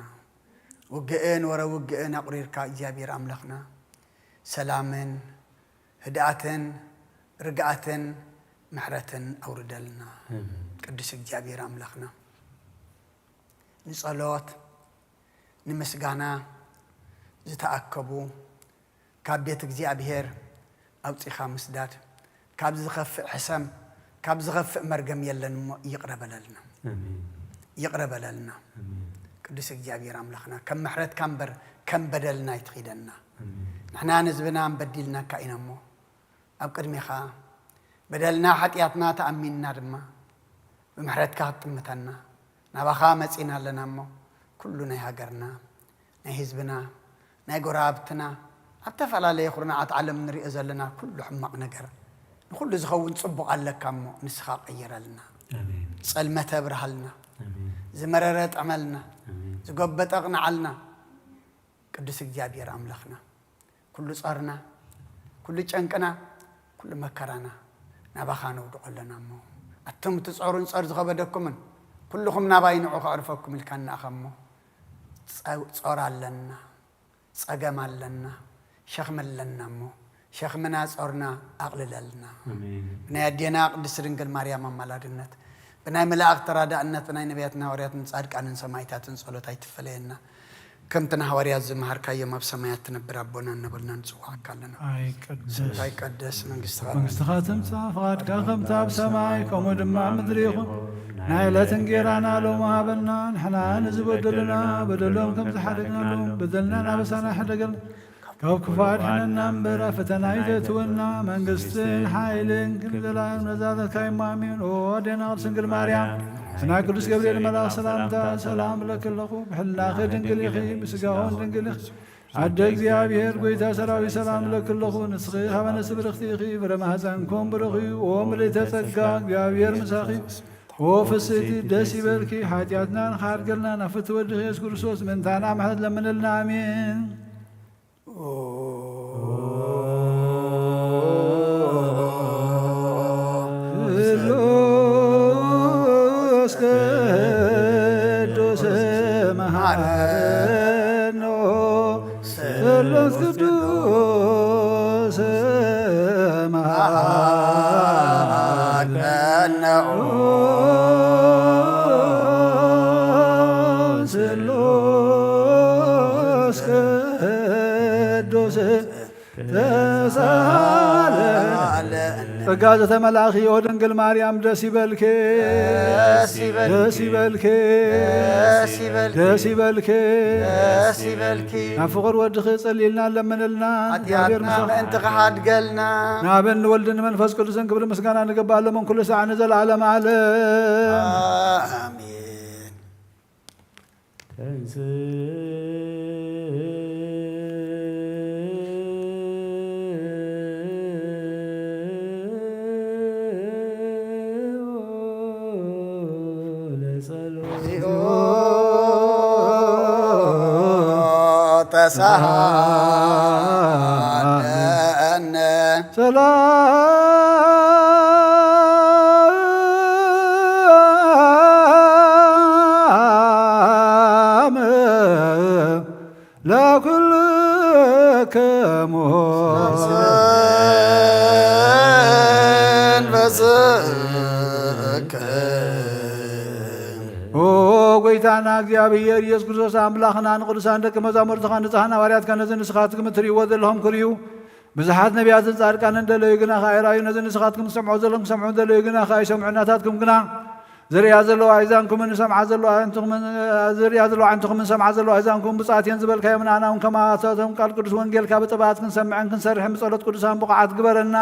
ውግእን ወረ ውግእን ኣቑሪርካ እግዚኣብሔር ኣምላኽና ሰላምን ህድኣትን ርግኣትን ምሕረትን ኣውርደልና። ኣሜን። ቅዱስ እግዚኣብሔር ኣምላኽና ንጸሎት ንምስጋና ዝተኣከቡ ካብ ቤት እግዚኣብሔር ኣውጺኻ ምስዳድ፣ ካብ ዝኸፍእ ሕሰም፣ ካብ ዝኸፍእ መርገም የለን እሞ ይቕረ በለልና። ኣሜን። ይቕረ በለልና። ኣሜን። ቅዱስ እግዚኣብሔር ኣምላኽና ከም ምሕረትካ እምበር ከም በደልና ኣይትኺደና። ኣሜን። ንሕና ንህዝብና በዲልናካ ኢና እሞ ኣብ ቅድሜኻ በደልና ሓጢኣትና ተኣሚንና ድማ ብምሕረትካ ክትጥምተና ናባኻ መጺና ኣለና እሞ ኩሉ ናይ ሃገርና፣ ናይ ህዝብና፣ ናይ ጎረባብትና፣ ኣብ ተፈላለየ ኩርናዓት ዓለም ንሪኦ ዘለና ኩሉ ሕማቕ ነገር ንኹሉ ዝኸውን ጽቡቕ ኣለካ እሞ ንስኻ ቀይረልና። ኣሜን። ጸልመተ ኣብርሃልና። ኣሜን። ዝመረረ ጥዕመልና። ኣሜን። ዝጎበጠ ኣቕንዓልና። ቅዱስ እግዚኣብሔር ኣምላኽና ኩሉ ጾርና፣ ኩሉ ጨንቅና፣ ኩሉ መከራና ናባኻ ነውድቖ ኣለና እሞ ኣቱም ትጾሩን ጾር ዝኸበደኩምን ኩልኹም ናባይ ንዑ ከዕርፈኩም ኢልካ ንኣኻ እሞ ጸ-፣ ጾር ኣለና፣ ጸገም ኣለና፣ ሸኽሚ ኣለና እሞ ሸኽምና ጾርና ኣቕልለልና። ኣሜን። ብናይ ኣዴና ቅድስት ድንግል ማርያም ኣማላድነት፣ ብናይ መላእኽቲ ተራዳእነት፣ ብናይ ነቢያትን ሃዋርያትን ጻድቃንን ሰማዕታትን ጸሎት ኣይትፈለየና። ከምቲ ንሃዋርያት ዝመሃርካዮም ኣብ ሰማያት ትነብር ኣቦና እናበልና ንጽውዓካ ኣለና። ኣይቀደስ ኣይቀደስ መንግስትኻ። መንግስትኻ ትምጻእ፣ ፍቓድካ ከምቲ ኣብ ሰማይ ከምኡ ድማ ኣብ ምድሪ ይኹን። ናይ ዕለት እንጌራና ሎሚ ሃበና፣ ንሕና ንዝበደሉና በደሎም ከም ዝሓደግናሎም በደልና ናበሳና ይሕደገልና፣ ካብ ክፉ ኣድሕነና እምበር ኣብ ፈተና ኣይተእትወና። መንግስትን ሓይልን ክንዘላለም ነዛዘዝካዮም ኣሜን። ኦ ኣዴና ቅድስት ድንግል ማርያም፣ ብናይ ቅዱስ ገብርኤል መልኣኽ ሰላምታ ሰላም እብለኪ ኣለኹ። ብሕልናኺ ድንግል ኢኺ፣ ብስጋውን ድንግል ኢኺ። ኣደ እግዚኣብሔር ጐይታ ሰራዊት ሰላም እብለኪ ኣለኹ። ንስኺ ካብ ኣንስቲ ብርኽቲ ኢኺ፣ ፍረ ማህፀንኩም ብሩኽ እዩ። ኦ ምልዕተ ጸጋ፣ እግዚኣብሔር ምሳኺ። ኦ ፍስሕቲ ደስ ይበልኪ፣ ሓጢኣትና ንኽሓድገልና ናብ ፍትወ ወድኺ የሱስ ክርስቶስ ምእንታና ምሕረት ለምንልና። ኣሜን። ስሉስ ቅዱስ መሐረኖ፣ ስሉስ ቅዱስ መሐረኖ። ስሉስ ቅዱስ ተሳለ። ጸጋ ዘተመላእኺ ኦ ድንግል ማርያም ደስ ይበልኪ፣ ደስ ይበልኪ፣ ደስ ይበልኪ፣ ደስ ይበልኪ። ደስ ይበልኪ። ናብ ፍቑር ወድኺ ጸልይልና ለምንልና። ሓጢኣትና ምእንቲ ክሓድገልና። ናብን ንወልድን ንመንፈስ ቅዱስን ክብሪ ምስጋና ንገባእ ሎምን ኩሉ ሳዕ ንዘለዓለም ዓለም። ኣሜን። ሰላም ለኩልክሙ። ኦ ጐይታና እግዚኣብሔር ኢየሱስ ክርስቶስ ኣምላኽና ንቅዱሳን ደቂ መዛሙርትኻ ንጽሓን ሃዋርያትካ ነዚ ንስኻትኩም እትርእይዎ ዘለኹም ክርእዩ ብዙሓት ነቢያትን ጻድቃንን ደለዩ ግና ኸኣ ኣይረኣዩ። ነዚ ንስኻትኩም ትሰምዑ ዘለኹም ክሰምዑ ደለዩ ግና ኸኣ ኣይሰምዑ። ናታትኩም ግና ዝርእያ ዘለዋ ኣእዛንኩምን ዝሰምዓ ዘለዋ ኣዕንትኹምን ዝርእያ ዘለዋ ኣዕንትኹምን ዝሰምዓ ዘለዋ ኣእዛንኩም ብጻት እየን ዝበልካዮም ንኣና እውን ከማቶም ቃል ቅዱስ ወንጌልካ ብጥብኣት ክንሰምዕን ክንሰርሕን ብጸሎት ቅዱሳን ብቑዓት ግበረና።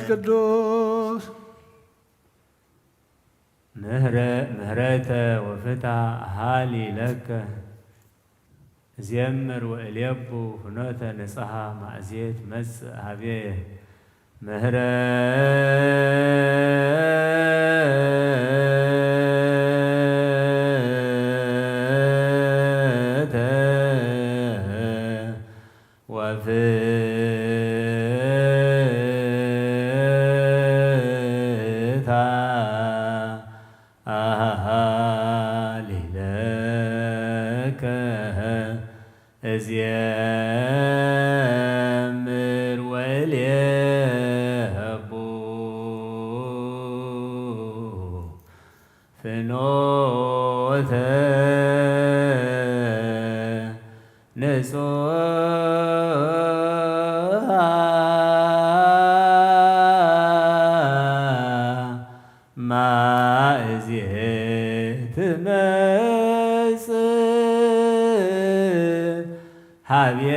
ቅዱስ። ምህረ-፣ ምህረተ ወፍትሐ ሃሊ ለከ። እዜምር ወእሌቡ ፍኖተ ንጽሃ ማእዜት መጽእ ሃቤየ። ምህረ- ወፍታ አሃሊለከ እዜምር ወሌቡ ፍኖተ ንጹሃ ማእዜት መጽእ ሃብየ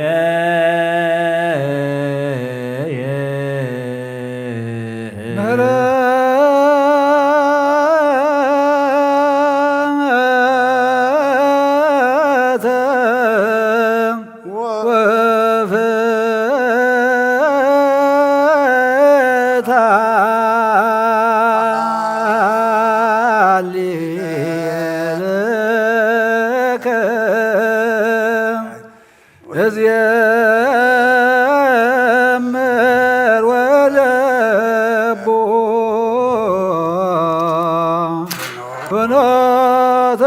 ሃሌሉያ እዜምር ወለቡ ፍኖተ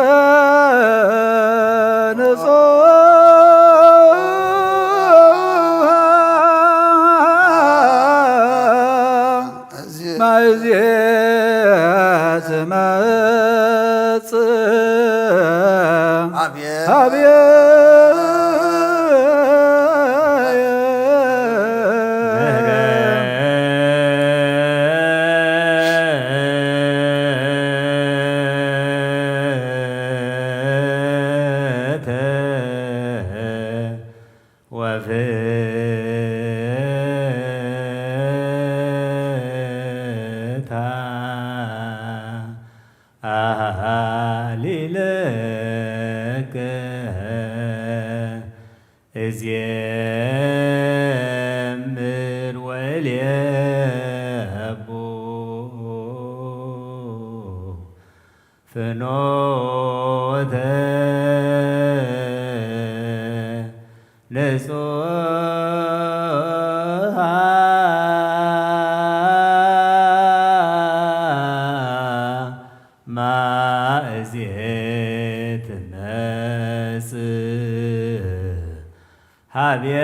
ንጹሃ ማይዜ ትመጽእ አቤት። ወፍታ አሃሊለከ እዜምር ወልየቡ ፍኖተ ንጹሃ ማእዜ ትመጽእ ሃብየ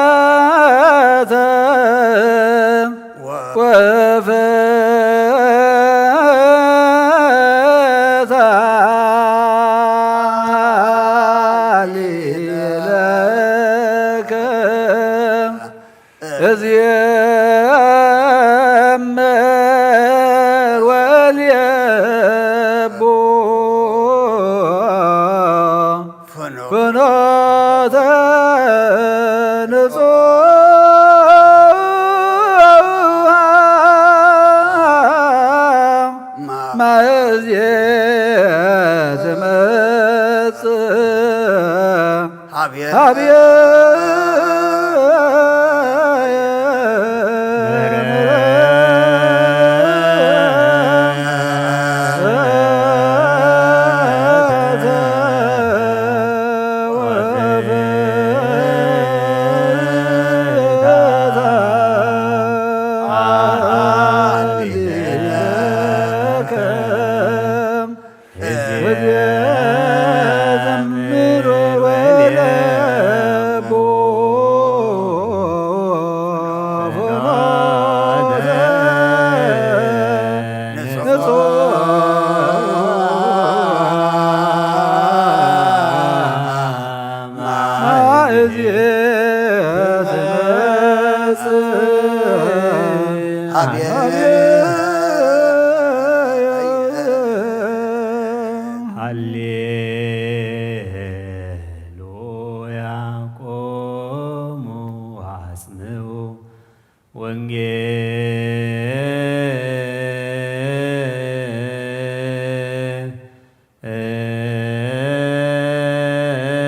ምህረተ ወፍታ ሊለከ እዜምር ወልየቡ ፍኖተ ንጹሃ ማእዜ ትመጽእ ሀብየ ሀብየ ሃሌሉያ ቆሙ አጽንዑ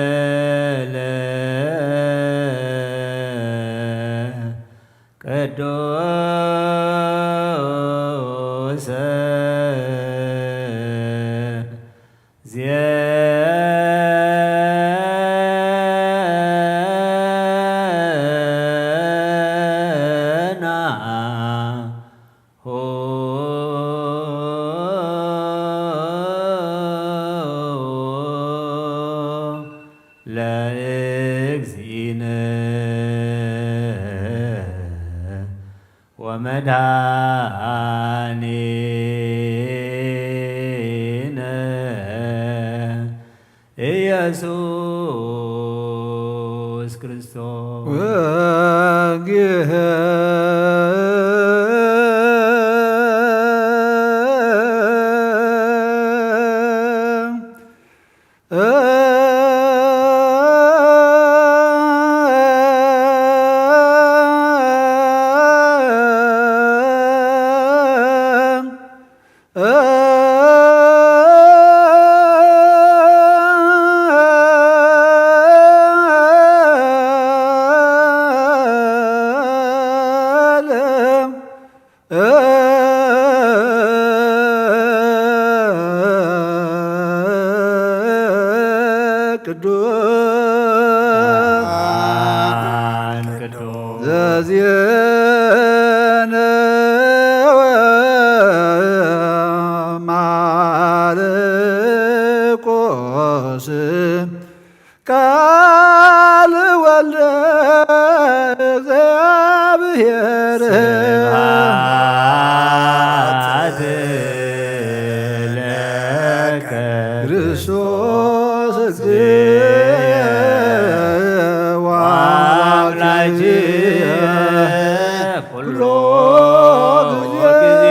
ወንጌለ ቅዱስ ዜና ሆ ለእግዚእነ ወመድኃኒነ ኢየሱስ ክርስቶስ። ወንጌል ቅዱስ ዘዜነወ ማርቆስ ቃል ወልደ እግዚአብሔር። ስብሐት ለከ ክርስቶስ እግዚእ ወአምላክ ኩሉ ጊዜ።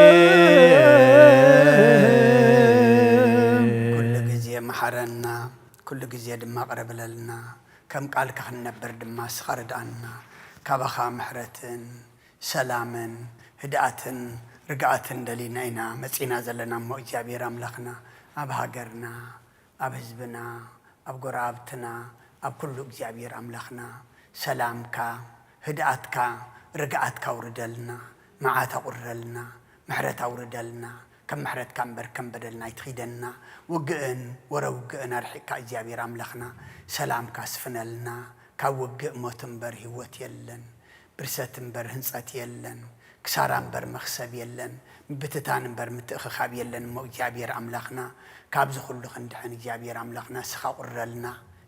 ኩሉ ግዜ መሓረና፣ ኩሉ ግዜ ድማ ቅረ ብለልና። ከም ቃልካ ክንነብር ድማ እስኻ ርድኣና። ካባኻ ምሕረትን ሰላምን ህድኣትን ርግኣትን ደሊና ኢና መጺና ዘለና እሞ እግዚኣብሔር ኣምላኽና ኣብ ሃገርና፣ ኣብ ህዝብና፣ ኣብ ጎረባብትና፣ ኣብ ኩሉ እግዚኣብሔር ኣምላኽና ሰላምካ፣ ህድኣትካ፣ ርግኣትካ ኣውርደልና፣ መዓት ኣቑርረልና፣ ምሕረት ኣውርደልና። ከም ምሕረትካ እምበር ከም በደልና ኣይትኺደና። ውግእን ወረ ውግእን ኣርሒቕካ እግዚኣብሔር ኣምላኽና ሰላምካ ስፍነልና። ካብ ውግእ ሞት እምበር ህይወት የለን። ብርሰት እምበር ህንጸት የለን። ክሳራ እምበር መኽሰብ የለን። ምብትታን እምበር ምትእኽኻብ የለን። እሞ እግዚኣብሔር ኣምላኽና ካብዚ ኩሉ ክንድሕን እግዚኣብሔር ኣምላኽና እስኻ ቁረልና።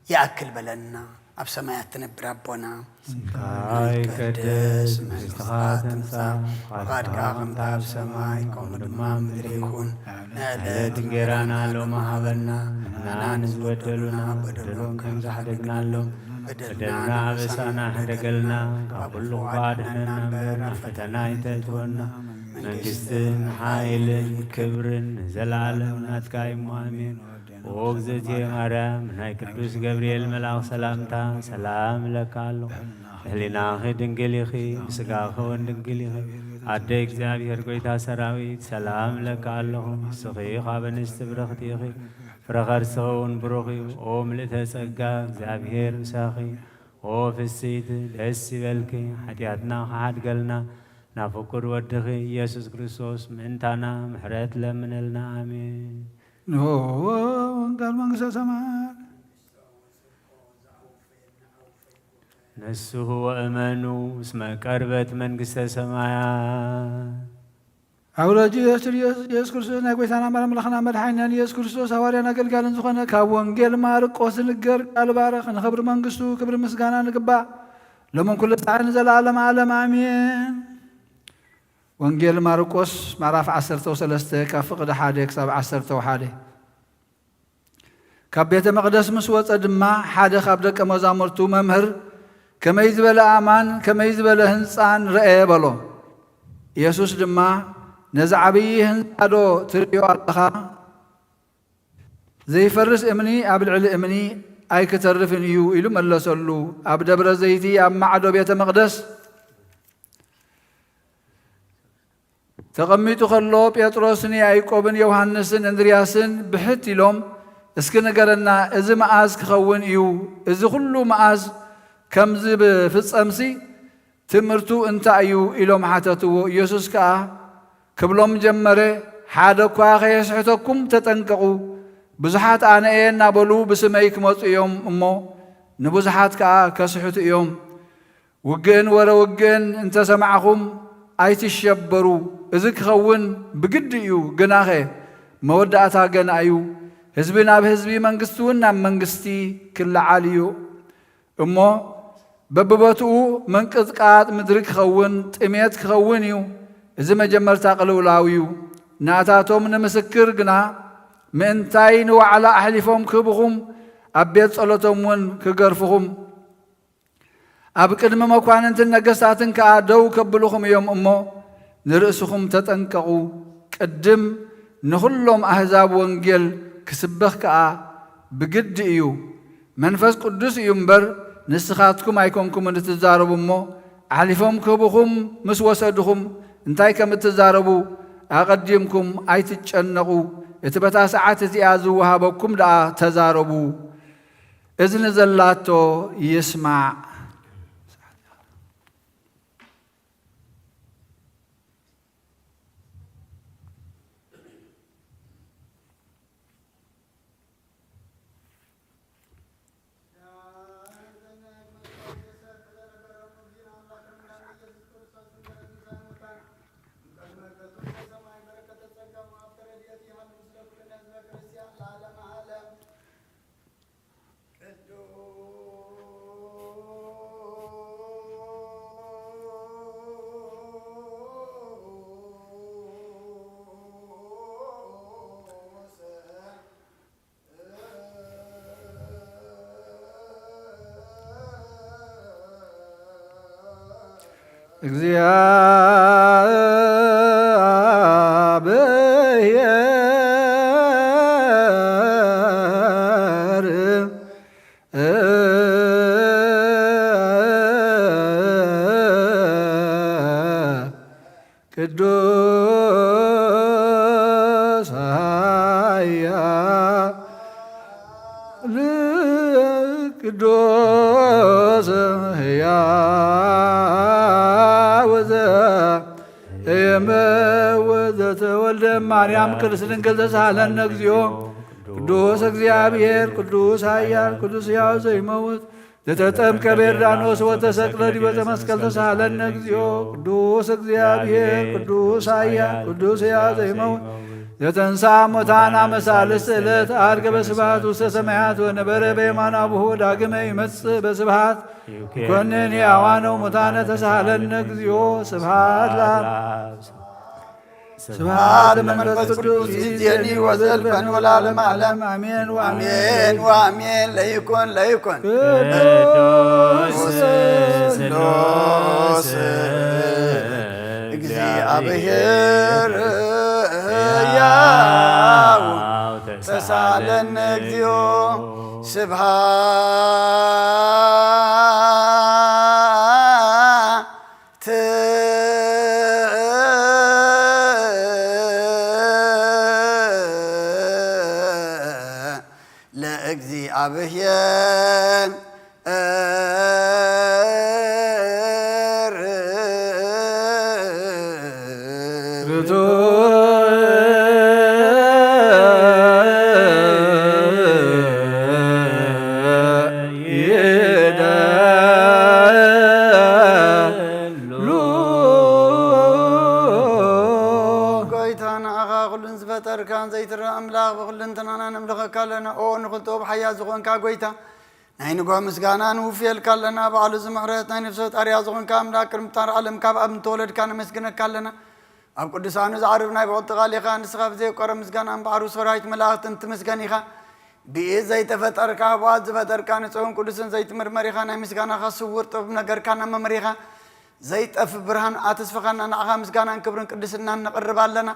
ይኣክል በለና። ኣብ ሰማያት ትነብር ኣቦና፣ ስምካ ይቀደስ፣ መንግስትኻ ትምጻእ፣ ፍቓድካ ከምታ ኣብ ሰማይ ከምኡ ድማ ኣብ ምድሪ ይኹን። ንዕለት እንጌራና ሎሚ ሃበና፣ ንሕና ንዝበደሉና በደሎም ከም ዝሓደግናሎም፣ በደልና ኣበሳና ሕደገልና፣ ካብ ኩሉ ክፉእ ኣድሕነና እምበር፣ ናብ ፈተና ኣይተእትወና። መንግስትን ሓይልን ክብርን ንዘለኣለም ናትካ እዩ፣ ኣሜን። ኦ እግዝእትየ ማርያም፣ ናይ ቅዱስ ገብርኤል መልኣኽ ሰላምታ ሰላም እለካ ኣለኹ። ህሊናኺ ድንግል ኢኺ፣ ስጋኺ እውን ድንግል ኢኺ። ኣደ እግዚኣብሔር ጐይታ ሰራዊት፣ ሰላም እለካ ኣለኹ። ንስኺ ካብ ኣንስቲ ብርኽቲ ኢኺ፣ ፍረ ከርስኺ እውን ብሩኽ እዩ። ኦ ምልእተ ጸጋ፣ እግዚኣብሔር ምሳኺ። ኦ ፍስሕቲ፣ ደስ ይበልኪ፣ ሓጢኣትና ክሓድገልና፣ ናብ ፍቁር ወድኺ ኢየሱስ ክርስቶስ ምእንታና ምሕረት ለምነልና። ኣሜን። ንሆ ወንጌል መንግስተ ሰማያት። ንስሑ ወእመኑ እስመ ቀርበት መንግስተ ሰማያት። ኣውረጂ ኢየሱስ፣ ኢየሱስ ክርስቶስ ናይ ጐይታና እምበር ኣምላኽና መድሓኒናን ኢየሱስ ክርስቶስ ሃዋርያን ኣገልጋልን ዝኾነ ካብ ወንጌል ማርቆስ ዝንገር ቃል ባረኽ። ንኽብሪ መንግስቱ ክብሪ ምስጋና ንግባእ ሎምን ኩሉ ሳዕ ንዘለኣለም ዓለም ኣሜን። ወንጌል ማርቆስ ምዕራፍ ዓሰርተ ወሰለስተ ካብ ፍቕዲ ሓደ ክሳብ ዓሰርተ ሓደ። ካብ ቤተ መቕደስ ምስ ወጸ ድማ ሓደ ካብ ደቀ መዛሙርቱ፣ "መምህር፣ ከመይ ዝበለ ኣእማን ከመይ ዝበለ ህንጻን ረኤ?" በሎ። ኢየሱስ ድማ፣ "ነዚ ዓብዪ ህንጻ ዶ ትርእዮ ኣለኻ? ዘይፈርስ እምኒ ኣብ ልዕሊ እምኒ ኣይክተርፍን እዩ" ኢሉ መለሰሉ። ኣብ ደብረ ዘይቲ ኣብ ማዕዶ ቤተ መቕደስ ተቐሚጡ ከሎ፣ ጴጥሮስን ያዕቆብን ዮሃንስን እንድርያስን ብሕት ኢሎም፣ "እስኪ ንገረና፣ እዚ መኣዝ ክኸውን እዩ? እዚ ኹሉ መኣዝ ከም ዝፍጸምሲ ትምህርቱ እንታይ እዩ?" ኢሎም ሓተትዎ። ኢየሱስ ከኣ ክብሎም ጀመረ፣ "ሓደ እኳ ከየስሕተኩም ተጠንቀቑ። ብዙሓት ኣነ እየ እናበሉ ብስመይ ክመጹ እዮም እሞ፣ ንብዙሓት ከኣ ከስሕቱ እዮም። ውግእን ወረ ውግእን እንተ ሰማዕኹም ኣይትሸበሩ። እዚ ክኸውን ብግዲ እዩ፣ ግናኸ መወዳእታ ገና እዩ። ህዝቢ ናብ ህዝቢ፣ መንግስቲ እውን ናብ መንግስቲ ክለዓል እዩ እሞ፣ በብቦትኡ ምንቅጥቃጥ ምድሪ ክኸውን፣ ጥሜት ክኸውን እዩ። እዚ መጀመርታ ቅልውላው እዩ። ናታቶም ንምስክር ግና ምእንታይ ንዋዕላ ኣሕሊፎም ክህብኹም፣ ኣብ ቤት ጸሎቶም እውን ክገርፍኹም፣ ኣብ ቅድሚ መኳንንትን ነገስታትን ከኣ ደው ከብልኹም እዮም እሞ፣ ንርእስኹም ተጠንቀቑ። ቅድም ንኹሎም ኣህዛብ ወንጌል ክስበኽ ከኣ ብግዲ እዩ። መንፈስ ቅዱስ እዩ እምበር፣ ንስኻትኩም ኣይኮንኩምን እትዛረቡ እሞ፣ ኣሕሊፎም ክህብኹም ምስ ወሰድኹም፣ እንታይ ከም እትዛረቡ ኣቐዲምኩም ኣይትጨነቑ። እቲ በታ ሰዓት እቲኣ ዝወሃበኩም ደኣ ተዛረቡ። እዝኒ ዘላቶ ይስማዕ። እግዚአብሔር ቅዱስ ኃያል ቅዱስ ሕያው ዘ- የመ- ወዘተወልደ ማርያም ቅድስት ድንግል ተሳሃለነ እግዚኦ። ቅዱስ እግዚአብሔር ቅዱስ ኃያል ቅዱስ ሕያው ዘይመውት ዘተጠምቀ በዮርዳኖስ ወተሰቅለ ዲበ መስቀል ተሳሃለነ እግዚኦ። ቅዱስ እግዚአብሔር ቅዱስ ኃያል ቅዱስ ሕያው ዘይመውት ዘተንሳ ሙታን አመ ሳልስት ዕለት አርገ በስብሐት ውስተ ሰማያት ወነበረ በየማን አቡሁ ዳግመ ይመጽእ በስብሐት ይኮንን ሕያዋነ ሙታነ ተሳሃለነ እግዚኦ። ስብሐት ለአብ ስብሐት ለመንፈስ ቅዱስ ይእዜኒ ወዘልፈን ወለዓለመ ዓለም አሜን ወአሜን። አሜን ወአሜን። ለይኩን ለይኩን ቅዱስ ስሉስ እግዚአብሔር ያው ተሳለነ እግዚኦ። ስብሐት ለእግዚአብሔር። ጎይታ ንዓኻ ኩሉን ዝፈጠርካን ዘይትረአ ኣምላኽ ብኹልንትናና ነምልኸካ ኣለና። ኦ ንኹልቶ ብሓያል ዝኾንካ ጎይታ ናይ ንግሆ ምስጋና ንውፍየልካ ኣለና። ባዕሉ ዝምሕረት ናይ ነፍሲ ፈጣሪያ ዝኾንካ ኣምላኽ ቅድሚ ፍጣር ዓለም ካብ ኣብ እንተወለድካ ነመስግነካ ኣለና። ኣብ ቅዱሳኑ ዝዓርብ ናይ ብቕልቲ ቃል ኢኻ። ንስኻ ብዘይቆረ ምስጋና እምበኣር ሰራዊት መላእኽትን ትምስገን ኢኻ። ብኢድ ዘይተፈጠርካ ብኣት ዝፈጠርካ ንጹሕን ቅዱስን ዘይትምርመር ኢኻ። ናይ ምስጋናኻ ስውር ጥበብ ነገርካና መምህር ኢኻ። ዘይጠፍ ብርሃን ኣተስፈኻና ንዓኻ ምስጋናን ክብርን ቅድስናን ነቕርብ ኣለና።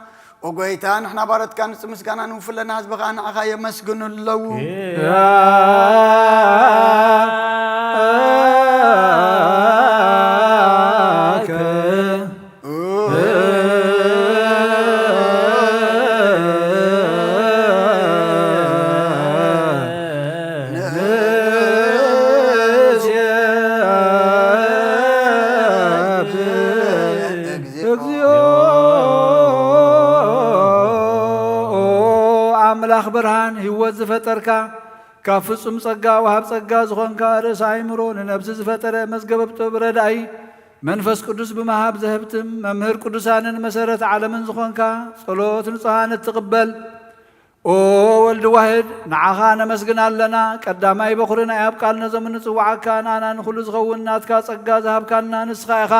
ኦ ጎይታ ንሕና ባሮትካ ንጹህ ምስጋና ንውፍለና ህዝቢ ኸኣ ንዓኻ የመስግኑ ኣለዉ። እግዚኦ። ኦ ኣምላኽ ብርሃን ህይወት ዝፈጠርካ ካብ ፍጹም ጸጋ ወሃብ ጸጋ ዝኾንካ ርእሰ ኣእምሮ ንነብሲ ዝፈጠረ መዝገበ ጥበብ ረዳኢ መንፈስ ቅዱስ ብምሃብ ዘህብትም መምህር ቅዱሳንን መሰረት ዓለምን ዝኾንካ ጸሎት ንጹሃን እትቕበል ኦ ወልድ ዋህድ ንዓኻ ነመስግን ኣለና። ቀዳማይ በኹሪ ናይ ኣብ ቃል ነዞም እንጽውዓካ ንኣና ንኹሉ ዝኸውን ናትካ ጸጋ ዝሃብካና ንስኻ ኢኻ።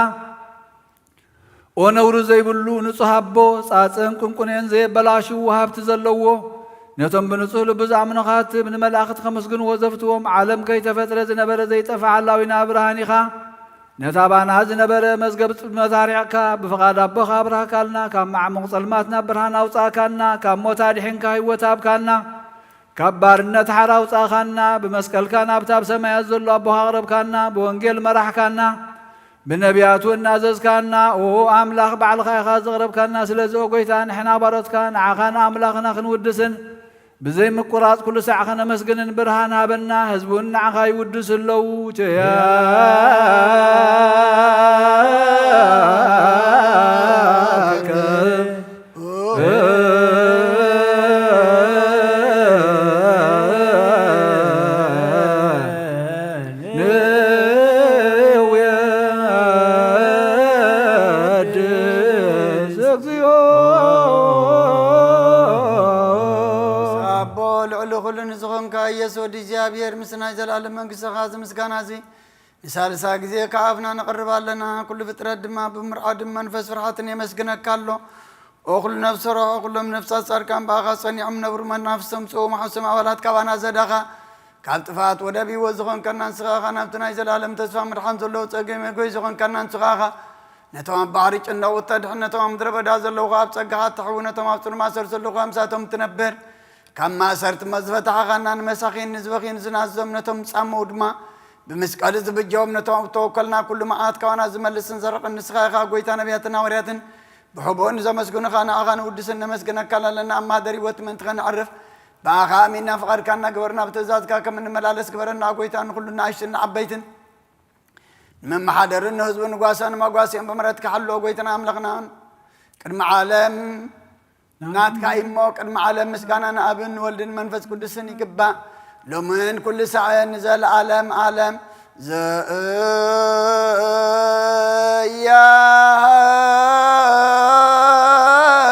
ኦ ነውሪ ዘይብሉ ንጹህ ኣቦ ጻጽን ቁንቁኔን ዘየበላሽው ሃብቲ ዘለዎ ነቶም ብንጹህ ልቢ ዝኣምኑኻ ትብ ንመላእኽቲ ከመስግንዎ ዘፍትዎም ዓለም ከይተፈጥረ ዝነበረ ዘይጠፍእ ሓላዊና ብርሃን ኢኻ። ነታ ባና ዝነበረ መዝገብ ጽልመት ኣርሒቕካ ብፍቓድ ኣቦኻ ኣብርሃካልና ካብ ማዕሙቕ ጸልማት ናብ ብርሃን ኣውጻእካና ካብ ሞት ኣድሒንካ ህይወት ሃብካና። ካብ ባርነት ሓራ ኣውጻእኻና፣ ብመስቀልካ ናብቲ ኣብ ሰማያት ዘሎ ኣቦኻ ኣቕረብካና፣ ብወንጌል መራሕካና፣ ብነቢያቱ እናዘዝካና፣ ኦ ኣምላኽ ባዕልኻ ኢኻ ዘቕረብካና። ስለዚ ኦ ጎይታ ንሕና ባሮትካ ንዓኻ ንኣምላኽና ክንውድስን ብዘይ ምቁራጽ ኩሉ ሳዕ ከነመስግንን ብርሃን ሃበና፣ ህዝቢ እውን ንዓኻ ይውድሱ ኣለዉ። ቸያከ ንውየድስ እግዚኦ። ኣቦ ልዕሊ ኩሉ ንዝኾንካ ኢየሱስ ወዲ እግዚኣብሔር ምስ ናይ ዘለኣለም መንግስትኻ እዚ ምስጋና እዚ ንሳልሳ ግዜ ካብ ኣፍና ነቕርብ ኣለና። ኩሉ ፍጥረት ድማ ብምርዓድን መንፈስ ፍርሓትን የመስግነካ ኣሎ። ኦ ኩሉ ነፍሲ ርሑቕ፣ ኩሎም ነፍሳት ጻድቃን ብኣኻ ጸኒዖም ነብሩ፣ መናፍስቶም ጽኡ፣ መሓሶም ኣባላት ካባና ዘዳኻ፣ ካብ ጥፍኣት ወደብ ህይወት ዝኾንካና ንስኻ ኢኻ። ናብቲ ናይ ዘለኣለም ተስፋ ምድሓን ዘለዎ ጸገም መጎይ ዝኾንካና ንስኻ ኢኻ። ነቶም ኣብ ባሕሪ ጭንዳው እተድሕን፣ ነቶም ኣብ ምድረ በዳ ዘለዉ ኣብ ጸጋኻ እተሕዊ፣ ነቶም ኣብ ጽሉም ማእሰር ዘለዉ ምሳቶም ትነብር። ካብ ማእሰርቲ እሞ ዝፈታሕኻና፣ ንመሳኺን ንዝበኽዩን ዝናዞም ነቶም ዝጻመዉ ድማ ብመስቀል ዝብጀዎም፣ ነቶም ኣብ ተወከልና ኩሉ መዓት ካባና ዝመልስን ዘርቕን ንስኻ ኢኻ። ጎይታ ነቢያትን ሃዋርያትን ብሕቡእ ንዘመስግኑኻ ንኣኻ ንውድስን ነመስግነካ ኣለና። ኣብ ማህደር ህይወት ምእንቲ ኸነዕርፍ ብኣኻ ኣሚንና ፍቓድካ እናገበርና ብትእዛዝካ ከም እንመላለስ ግበረና። ጎይታ ንኹሉ ንኣሽትን ንዓበይትን ንመመሓደርን ንህዝቡ ንጓሳን መጓስኦም ብምሕረትካ ሓልዎ። ጎይታና ኣምላኽና ቅድሚ ዓለም ናትካ እዩ እሞ ቅድሚ ዓለም ምስጋና ንኣብን ንወልድን መንፈስ ቅዱስን ይግባእ። ሎምን ኩሉ ሳዕን ንዘለዓለም ዓለም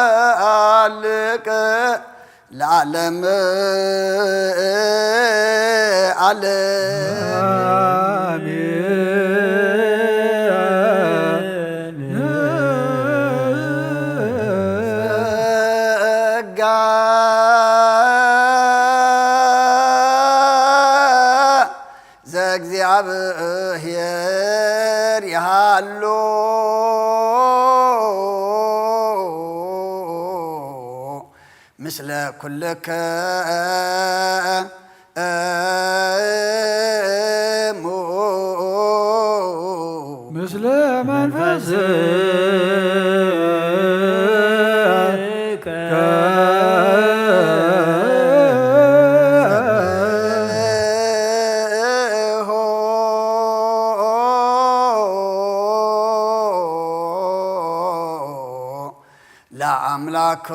ዘያሃልቅ ለዓለም ዓለም። ጸጋ ዘእግዚኣብሔር ይሃሉ ምስለ ኩልክሙ። ምስለ መንፈስከ። ለአምላክ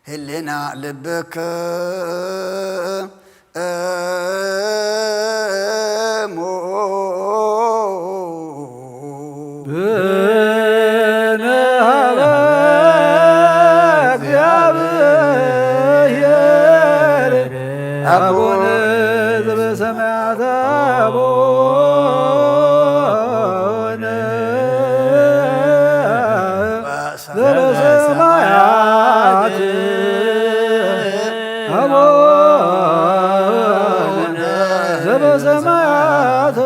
ህሊና ልብክሙ። ብንሃበ እግዚአብሔር አቡነ ዘበሰማያት አቡነ ዘበሰማያት አቡነ ዘበሰማያት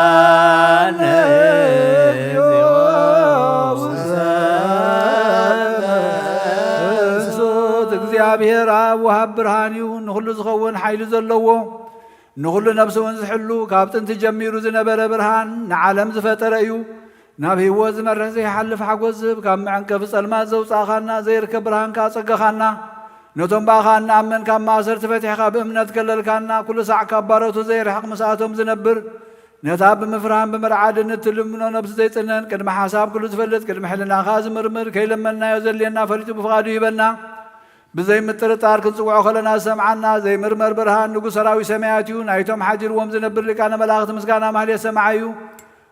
ይትባረክ ስምከ። ብፁዕ እግዚአብሔር አብ ወሃብ ብርሃን እዩ፣ ንኹሉ ዝኸውን ሓይሊ ዘለዎ፣ ንኹሉ ነፍሲ እውን ዝሕሉ፣ ካብ ጥንቲ ጀሚሩ ዝነበረ ብርሃን ንዓለም ዝፈጠረ እዩ። ናብ ህይወት ዝመርሕ ዘይሓልፍ ሓጎስ ዝህብ፣ ካብ መዐንቀፊ ጸልማት ዘውጻእኻና፣ ዘይርከብ ብርሃን ከኣ ኣጸገኻና። ነቶም ብኣኻ እንኣምን ካብ ማእሰርቲ ፈቲሕካ ብእምነት ከለልካና፣ ኩሉ ሳዕ ካብ ባሮቱ ዘይርሕቕ ምስኣቶም ዝነብር፣ ነታ ብምፍርሃን ብምርዓድን እትልምኖ ነብሱ ዘይጽነን፣ ቅድሚ ሓሳብ ኩሉ ዝፈልጥ፣ ቅድሚ ሕልናኻ ዝምርምር፣ ከይለመንናዮ ዘድልየና ፈሊጡ ብፍቓዱ ይህበና። ብዘይ ምጥርጣር ክንጽውዖ ከለና ዝሰምዓና ዘይምርመር ብርሃን ንጉሥ ሰራዊት ሰማያት እዩ። ናይቶም ሓዲርዎም ዝነብር ሊቃነ መላእኽቲ ምስጋና ማህሌት ሰማዓይ እዩ።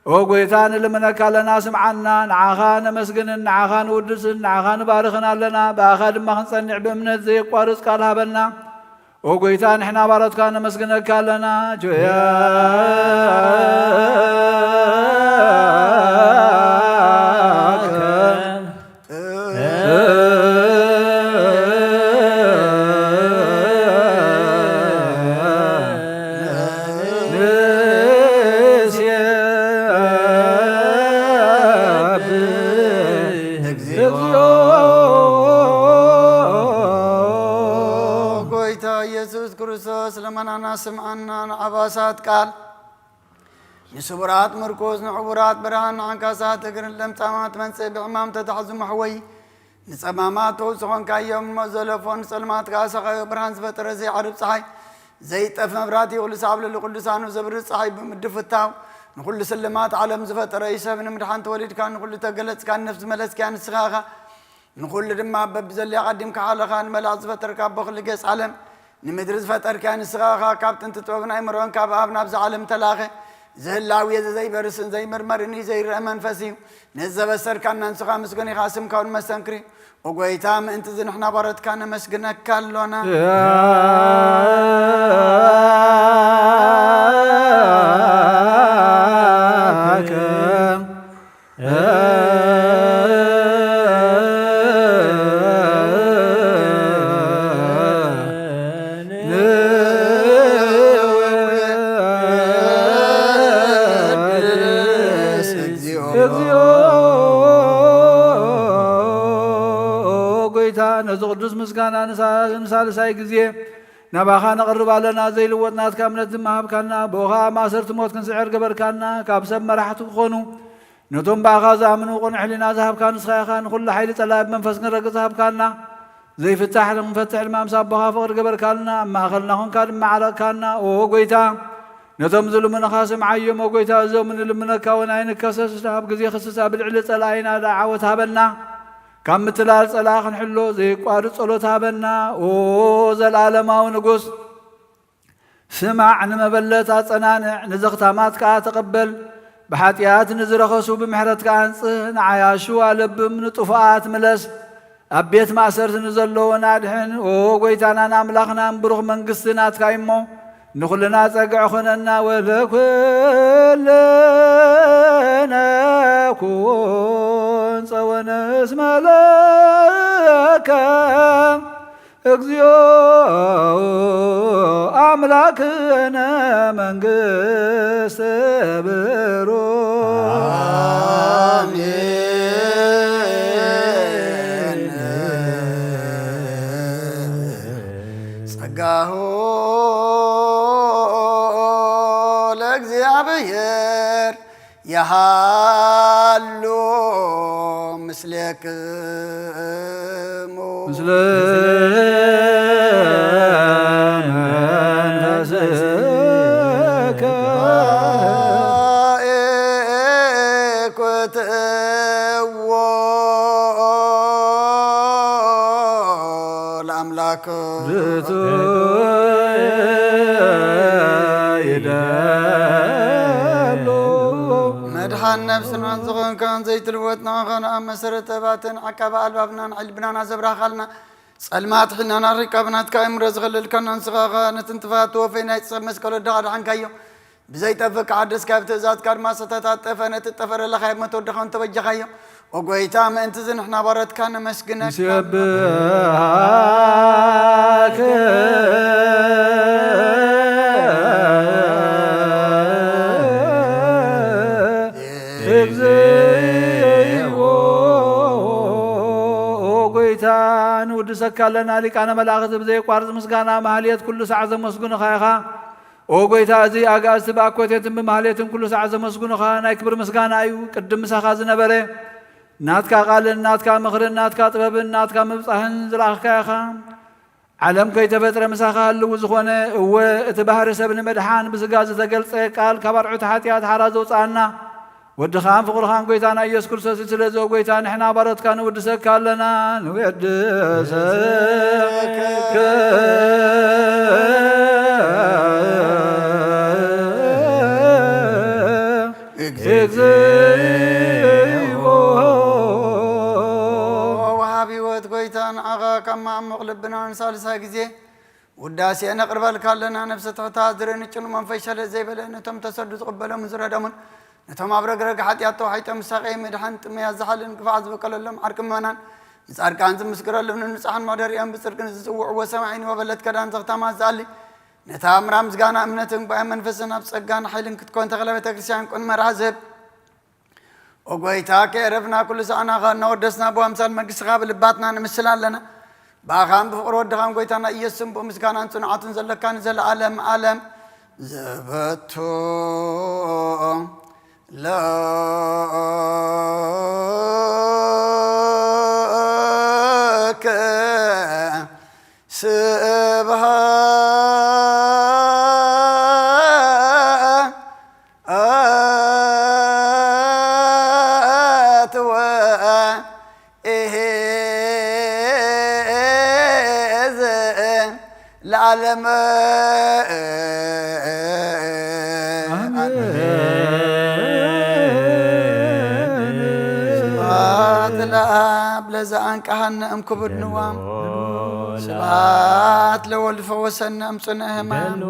ኦ ጐይታ፣ ንልምነካ ኣለና፣ ስምዓና። ንዓኻ ነመስግንን ንዓኻ ንውድስን ንዓኻ ንባርኽን ኣለና። ብኣኻ ድማ ክንጸንዕ ብእምነት ዘየቋርጽ ቃል ሃበና። ኦ ጐይታ፣ ንሕና ባሮትካ ነመስግነካ ኣለና። ጆያ ጐይታ ኢየሱስ ክርስቶስ፣ ልመናና ስምዓና። ንዓባሳት ቃል፣ ንስቡራት ምርኩስ፣ ንዕውራት ብርሃን፣ ንዓንካሳት እግርን ለምጻማት መንጽእ ብሕማም ተታሕዙ መሕወይ፣ ንጸማማት ፈውሲ ኾንካዮም። ንሞት ዘለፎ ንጸልማት ከኣ ሰኻዮ ብርሃን ዝፈጠረ ዘይዓርብ ጸሓይ፣ ዘይጠፍ መብራህቲ፣ ኩሉ ሳዕ ኣብ ልዕሊ ቅዱሳኑ ዘብርህ ጸሓይ ብምድፍታው፣ ንኹሉ ስልማት ዓለም ዝፈጠረ እዩ። ሰብ ንምድሓን ተወሊድካ፣ ንኹሉ ተገለጽካ፣ ንነፍሲ መለስክያ ንስኻ ኢኻ። ንኹሉ ድማ በብዘድልያ ቀዲምካ ሓለኻ። ንመላእኽቲ ዝፈጠርካ ኣቦ ኩሉ ገጽ ዓለም፣ ንምድሪ ዝፈጠርካያ ንስኻ ኢኻ። ካብ ጥንቲ ጥበብን ኣእምሮን ካብ ኣብ ናብዛ ዓለም ተላኸ። እዚ ህላዌ እዚ ዘይበርስን ዘይምርመርን እዩ፣ ዘይረአ መንፈስ እዩ። ነዚ ዘበሰርካና ንስኻ ምስጉን ኢኻ፣ ስምካ እውን መስተንክር እዩ። ኦ ጐይታ፣ ምእንቲ እዚ ንሕና ባሮትካ ነመስግነካ ኣሎና። እግዚኦ። ጐይታ፣ ነዚ ቅዱስ ምስጋና ንሳ-፣ ንሳልሳይ ግዜ ናባኻ ነቕርብ ኣለና። ዘይልወጥ ናትካ እምነት ድማ ሃብካና። ብኡ ኸኣ ማእሰርቲ ሞት ክንስዕር ገበርካና። ካብ ሰብ መራሕቲ ክኾኑ ነቶም ብኣኻ ዝኣምኑ ቅኑዕ ሕሊና ዝሃብካ ንስኻ ኢኻ። ንኹሉ ሓይሊ ጸላኢ ብመንፈስ ክንረግጽ ሃብካና። ዘይፍታሕ ንኽንፈትሕ ድማ ምስ ኣቦኻ ፍቕሪ ገበርካልና። ኣብ ማእኸልና ኾንካ ድማ ዓረቕካና። ኦ ጐይታ፣ ነቶም ዝልምኑኻ ስምዓዮም። ኦ ጐይታ፣ እዞም ንልምነካ እውን ኣይንከሰስ። ኣብ ግዜ ክስሳ ብልዕሊ ጸላኢና ደኣ ዓወት ሃበና። ካብ ምትላል ጸላኢ ክንሕሎ ዘየቋርጽ ጸሎት ሃበና። ኦ ዘለኣለማዊ ንጉስ፣ ስማዕ፣ ንመበለት ኣጸናንዕ፣ ንዘኽታማት ከኣ ተቐበል። ብሓጢኣት ንዝረኸሱ ብምሕረትካ ኣንጽህ፣ ንዓያሹ ኣለብም፣ ንጥፉኣት ምለስ፣ ኣብ ቤት ማእሰርቲ ንዘለዉን ኣድሕን። ኦ ጐይታናን ኣምላኽናን፣ ብሩኽ መንግስቲ ናትካ እዩ እሞ፣ ንኹልና ጸግዒ ኾነና። ወለኩልነ ኩን ጸወነ እስመ ለከ እግዚኦ አምላክነ መንግስት ብሩክ። አሜን። ጸጋሁ ለእግዚኣብሔር የሃሉ ምስሌክሙ። ምስለ መንፈስከ። ኢኩትዎ ለአምላክ። ርቱዕ ይደሉ። መድሓን ነብስናን ዝኾንካን ዘይትልወጥ ንዓኻ ንኣብ መሰረት እባትን ዓቃቢ ኣልባብናን ዕልብናና ዘብራኻልና ጸልማት ሕልናና ሪቃብ ናትካ እምሮ ዝኸለልካና ንስኻ ኸኣ ነቲ ንጥፋት ተወፈይ ናይ ጽብ መስቀል ወድኻ ኣድሓንካዮ። ብዘይጠፍእ ክሓድስ ካብ ትእዛዝካ ድማ ዝተታጠፈ ነቲ ጠፈረ ለኻየብ ሞት ወድኻ እንተበጃኻዮ። ኦ ጐይታ፣ ምእንቲ እዚ ንሕና ባሮትካ ነመስግነካ። ንሴብሐከ እግዚኦ። ኦ ጐይታ፣ ንውድሰካ ኣለና። ሊቃነ መላእኽት ብዘየቋርጽ ምስጋና ማህሌት ኩሉ ሳዕ ዘመስግኑኻ ኢኻ። ኦ ጐይታ፣ እዚ ኣጋእዝቲ ብኣኮቴትን ብማህሌትን ኩሉ ሳዕ ዘመስግኑኻ ናይ ክብሪ ምስጋና እዩ። ቅድም ምሳኻ ዝነበረ ናትካ ቃልን ናትካ ምኽርን ናትካ ጥበብን ናትካ ምብጻሕን ዝለኣኽካ ኢኻ። ዓለም ከይተፈጥረ ምሳኻ ህልው ዝኾነ፣ እወ፣ እቲ ባህሪ ሰብ ንምድሓን ብስጋ ዝተገልጸ ቃል ካብ ኣርዑት ሓጢኣት ሓራ ዘውጽኣና፣ ወድኻን ፍቕርኻን ጐይታና ኢየሱስ ክርስቶስ እዩ። ስለዚ ኦ ጐይታ፣ ንሕና ባሮትካ ንውድሰካ ኣለና፣ ንውድሰከ። እግዚኦ። ወሃቢ ህይወት ጐይታ፣ ንዓኻ ካብ መዓሙቕ ልብና ንሳልሳይ ግዜ ውዳሴ ነቕርበልካ ኣለና። ነፍሲ ትሕታ ዝርኢ ንጭኑ መንፈስ ሸለል ዘይበለ፣ ነቶም ተሰዱ ዝቕበሎምን ዝረደሙን፣ ነቶም ኣብ ረግረግ ሓጢኣት ተዋሒጦም ዝሳቐዩ ምድሓን፣ ጥመያ ዝሓልን ክፋእ ዝበቀለሎም ዓርኪ ምእመናን፣ ንጻድቃን ዝምስክረሎም፣ ንንጹሓን መሕደሪኦም ብጽድቂ ንዝጽውዕዎ ሰማዒን ወበለት ከዳን ዘኽታማት ዝኣሊ፣ ነታ ኣምራ ምስጋና እምነትን ጉባኤ መንፈስን ኣብ ጸጋን ሓይልን ክትኮን ተኽለ ቤተ ክርስቲያን ቅኑዕ መርሓ ዝህብ። ኦ ጐይታ፣ ከየዕረፍና ኩሉ ሳዕ ንዓኻ እናወደስና ብኣምሳል መንግስትኻ ብልባትና ንምስል ኣለና። ብኣኻን ብፍቕሪ ወድኻን ጐይታና ኢየሱስን ብኡ ምስጋናን ጽንዓትን ዘለካ ንዘለኣለም ኣለም። ዘበቱ ለከ ስብሃ ኣትወ ኢሄዘ ለዓለመ። ኣሜን። ስብሐት ለአብ ለዘአንቀሐነ እምክቡድ ንዋም። ስብሐት ለወልድ ፈወሰነ እምጽኑዕ ሕማም።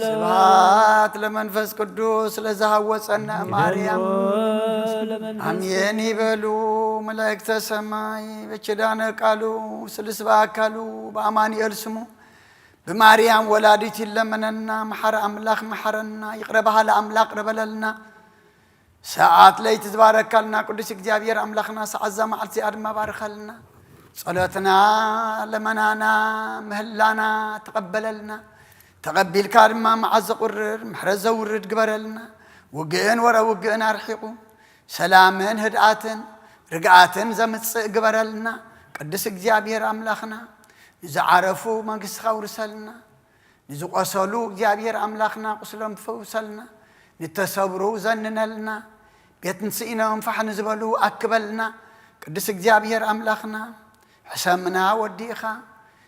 ስብሐት ለመንፈስ ቅዱስ ለዘሃወጸነ እምአርያም። አሜን ይበሉ መላእክተ ሰማይ። በኪዳነ ቃሉ ስሉስ በአካሉ በአማኑኤል ስሙ ብማርያም ወላዲት ይለመነና። መሓሪ ኣምላኽ መሓረና። ይቕረ በሃሊ ኣምላኽ ይቕረ በለልና። ሰዓት ለይቲ ዝባረካልና ቅዱስ እግዚኣብሔር ኣምላኽና ሰዓት እዛ መዓልቲ እዚኣ ድማ ባርኸልና። ጸሎትና ለመናና ምህላና ተቐበለልና። ተቐቢልካ ድማ መዓት ዘቑርር ምሕረት ዘውርድ ግበረልና። ውግእን ወረ ውግእን ኣርሒቑ ሰላምን ህድኣትን ርግኣትን ዘምጽእ ግበረልና። ቅዱስ እግዚኣብሔር ኣምላኽና ንዝዓረፉ መንግስትኻ ውርሰልና። ንዝቆሰሉ እግዚኣብሔር ኣምላኽና ቁስሎም ፈውሰልና። ንተሰብሩ ዘንነልና። ቤት ንስኢኖም ፋሕ ንዝበሉ ኣክበልና። ቅዱስ እግዚኣብሔር ኣምላኽና ሕሰምና ወዲእኻ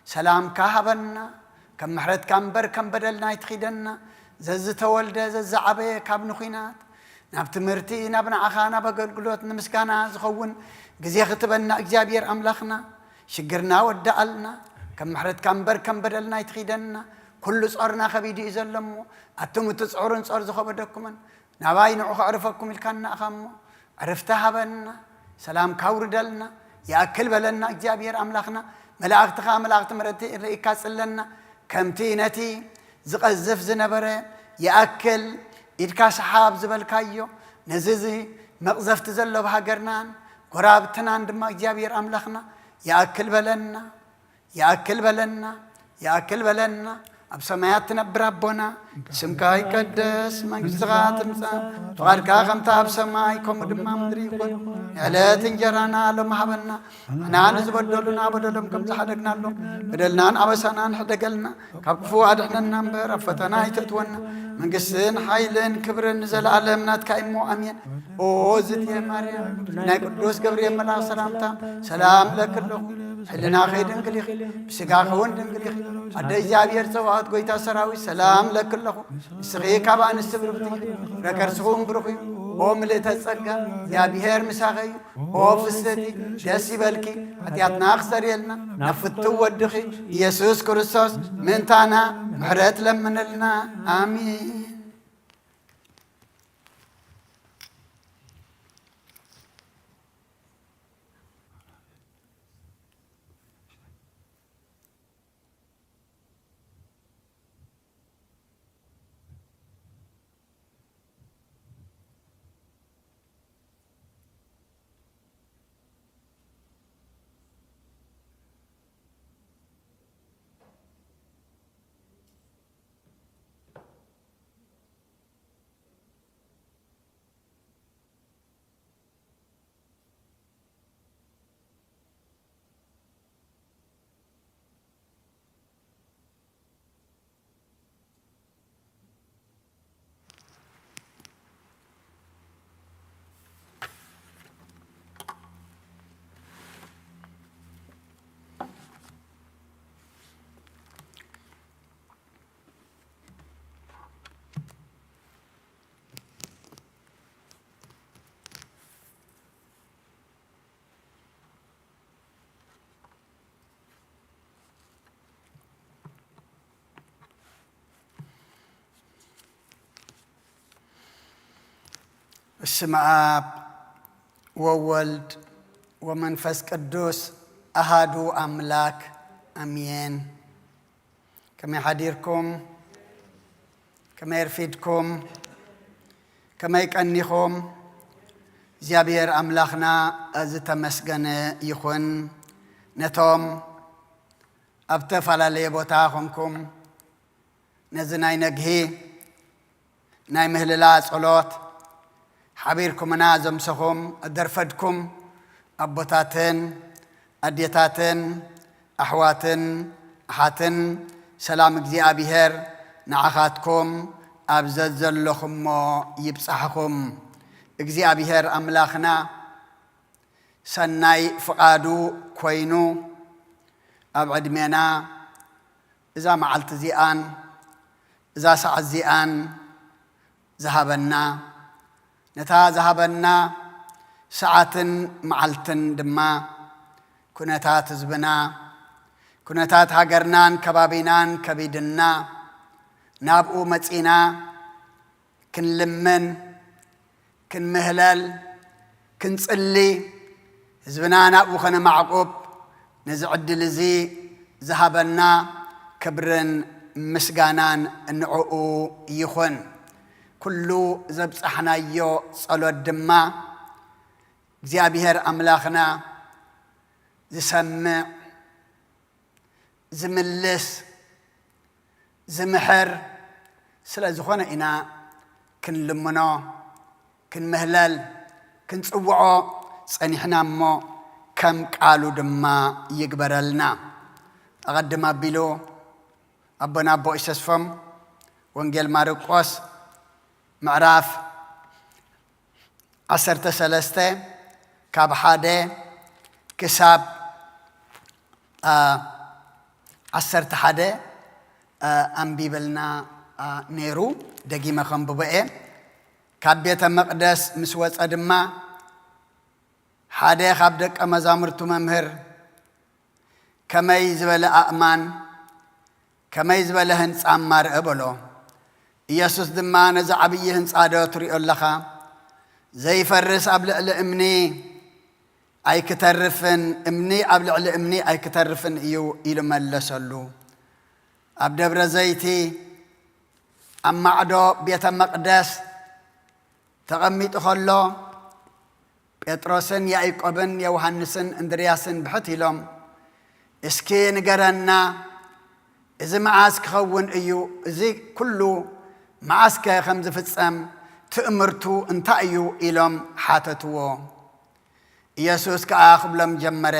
ሰላምካ ሃበና። ከም ምሕረትካ እምበር ከም በደልና ኣይትኺደና። ዘዝተወልደ ዘዝዓበየ ካብ ንኹናት ናብ ትምህርቲ ናብ ንዓኻ ናብ ኣገልግሎት ንምስጋና ዝኸውን ግዜ ክትበና እግዚኣብሔር ኣምላኽና ሽግርና ወዳኣልና። ከም ምሕረትካ እምበር ከም በደልና ኣይትኺደና። ኩሉ ጾርና ከቢዱ እዩ ዘሎ እሞ ኣቱም እትጽዕሩን ጾር ዝኸበደኩምን ናባይ ንዑ ከዕርፈኩም ኢልካና ኢኻ እሞ ዕርፍቲ ሃበና። ሰላምካ ኣውርደልና። ይኣክል በለና እግዚኣብሔር ኣምላኽና። መላእኽትኻ መላእኽቲ ምሕረቲ ርእይካ ጽለና። ከምቲ ነቲ ዝቐዝፍ ዝነበረ ይኣክል ኢድካ ሰሓብ ዝበልካዮ ነዚ እዚ መቕዘፍቲ ዘሎ ኣብ ሃገርናን ጎራብትናን ድማ እግዚኣብሔር ኣምላኽና ይኣክል በለና። ይኣክል በለና። ይኣክል በለና። ኣብ ሰማያት ትነብር ኣቦና ስምካ ይቀደስ መንግስትኻ ትምጻእ ፍቓድካ ከምታ ኣብ ሰማይ ከምኡ ድማ ምድሪ ይኹን። ዕለት እንጀራና ሎም ሃበና። ንሕና ንዝበደሉና በደሎም ከም ዝሓደግናሎም በደልናን ኣበሳናን ሕደገልና። ካብ ክፉ ኣድሕነና እምበር ኣብ ፈተና ኣይተእትወና። መንግስትን ሓይልን ክብርን ንዘለኣለም ናትካ እሞ ኣሜን። ኦ ዝትየ ማርያም ናይ ቅዱስ ገብርኤል መልኣኽ ሰላምታ ሰላም ለኪ ኣለኹ። ሕልናኺ ድንግል ኢኺ ብስጋኺ እውን ድንግል ኢኺ። ኣደ እግዚኣብሔር ጸባኦት ጎይታ ሰራዊት ሰላም ለኪ ኣለኹ። ንስኺ ካብ ኣንስቲ ብርኽቲ ኢኺ። ፍረ ከርስኺ እውን ብሩኽ እዩ። ኦ ምልእተ ጸጋ እግዚኣብሔር ምሳኺ እዩ። ኦ ፍስህቲ ደስ ይበልኪ። ሓጢኣትና ክሰርየልና ናብ ፍትው ወድኺ ኢየሱስ ክርስቶስ ምእንታና ምሕረት ለምንልና። ኣሜን። በስመ አብ ወወልድ ወመንፈስ ቅዱስ አሃዱ አምላክ አሜን። ከመይ ሓዲርኩም? ከመይ ኣርፊድኩም? ከመይ ቀኒኹም? እግዚኣብሔር ኣምላኽና ዝተመስገነ ይኹን። ነቶም ኣብ ተፈላለየ ቦታ ኾንኩም ነዚ ናይ ነግሂ ናይ ምህልላ ጸሎት ሓቢርኩምና ዘምሰኹም ኣደርፈድኩም ኣቦታትን ኣዴታትን ኣሕዋትን ኣሓትን ሰላም እግዚኣብሔር ንዓኻትኩም ኣብ ዘዘለኹሞ ይብጻሕኹም። እግዚኣብሔር ኣምላኽና ሰናይ ፍቓዱ ኮይኑ ኣብ ዕድሜና እዛ መዓልቲ እዚኣን እዛ ሰዓት እዚኣን ዝሃበና፣ ነታ ዝሃበና ሰዓትን መዓልትን ድማ ኩነታት ህዝብና፣ ኩነታት ሃገርናን ከባቢናን ከቢድና፣ ናብኡ መጺና ክንልምን፣ ክንምህለል፣ ክንጽሊ፣ ህዝብና ናብኡ ከነማዕቁብ ነዚ ዕድል እዚ ዝሃበና ክብርን ምስጋናን ንዕኡ ይኹን። ኩሉ ዘብጻሕናዮ ጸሎት ድማ እግዚኣብሔር ኣምላኽና ዝሰምዕ፣ ዝምልስ፣ ዝምሕር ስለ ዝኾነ ኢና ክንልምኖ፣ ክንምህለል፣ ክንጽውዖ ጸኒሕና እሞ ከም ቃሉ ድማ ይግበረልና። ኣቐድም ኣቢሉ ኣቦና ኣቦ ኢሰስፎም ወንጌል ማርቆስ ምዕራፍ ዓሰርተ ሰለስተ ካብ ሓደ ክሳብ፣ አ፣ ዓሰርተ ሓደ፣ አ፣ ኣንቢበልና፣ አ፣ ነይሩ። ደጊመ ከንብቦ እየ። ካብ ቤተ መቕደስ ምስ ወጸ ድማ ሓደ ካብ ደቀ መዛሙርቱ፣ "መምህር፣ ከመይ ዝበለ ኣእማን፣ ከመይ ዝበለ ህንጻ እማ ርእ?" በሎ። ኢየሱስ ድማ፣ "ነዚ ዓብዪ ህንጻ ዶ ትሪኦ ኣለኻ? ዘይፈርስ ኣብ ልዕሊ እምኒ ኣይክተርፍን፣ እምኒ ኣብ ልዕሊ እምኒ ኣይክተርፍን እዩ" ኢሉ መለሰሉ። ኣብ ደብረ ዘይቲ ኣብ ማዕዶ ቤተ መቕደስ ተቐሚጡ ከሎ፣ ጴጥሮስን ያዕቆብን ዮሃንስን እንድርያስን ብሕት ኢሎም፣ "እስኪ ንገረና፣ እዚ መዓስ ክኸውን እዩ? እዚ ኩሉ መዓስከ ከም ዝፍጸም ትእምርቱ እንታይ እዩ?" ኢሎም ሓተትዎ። ኢየሱስ ከኣ ክብሎም ጀመረ፣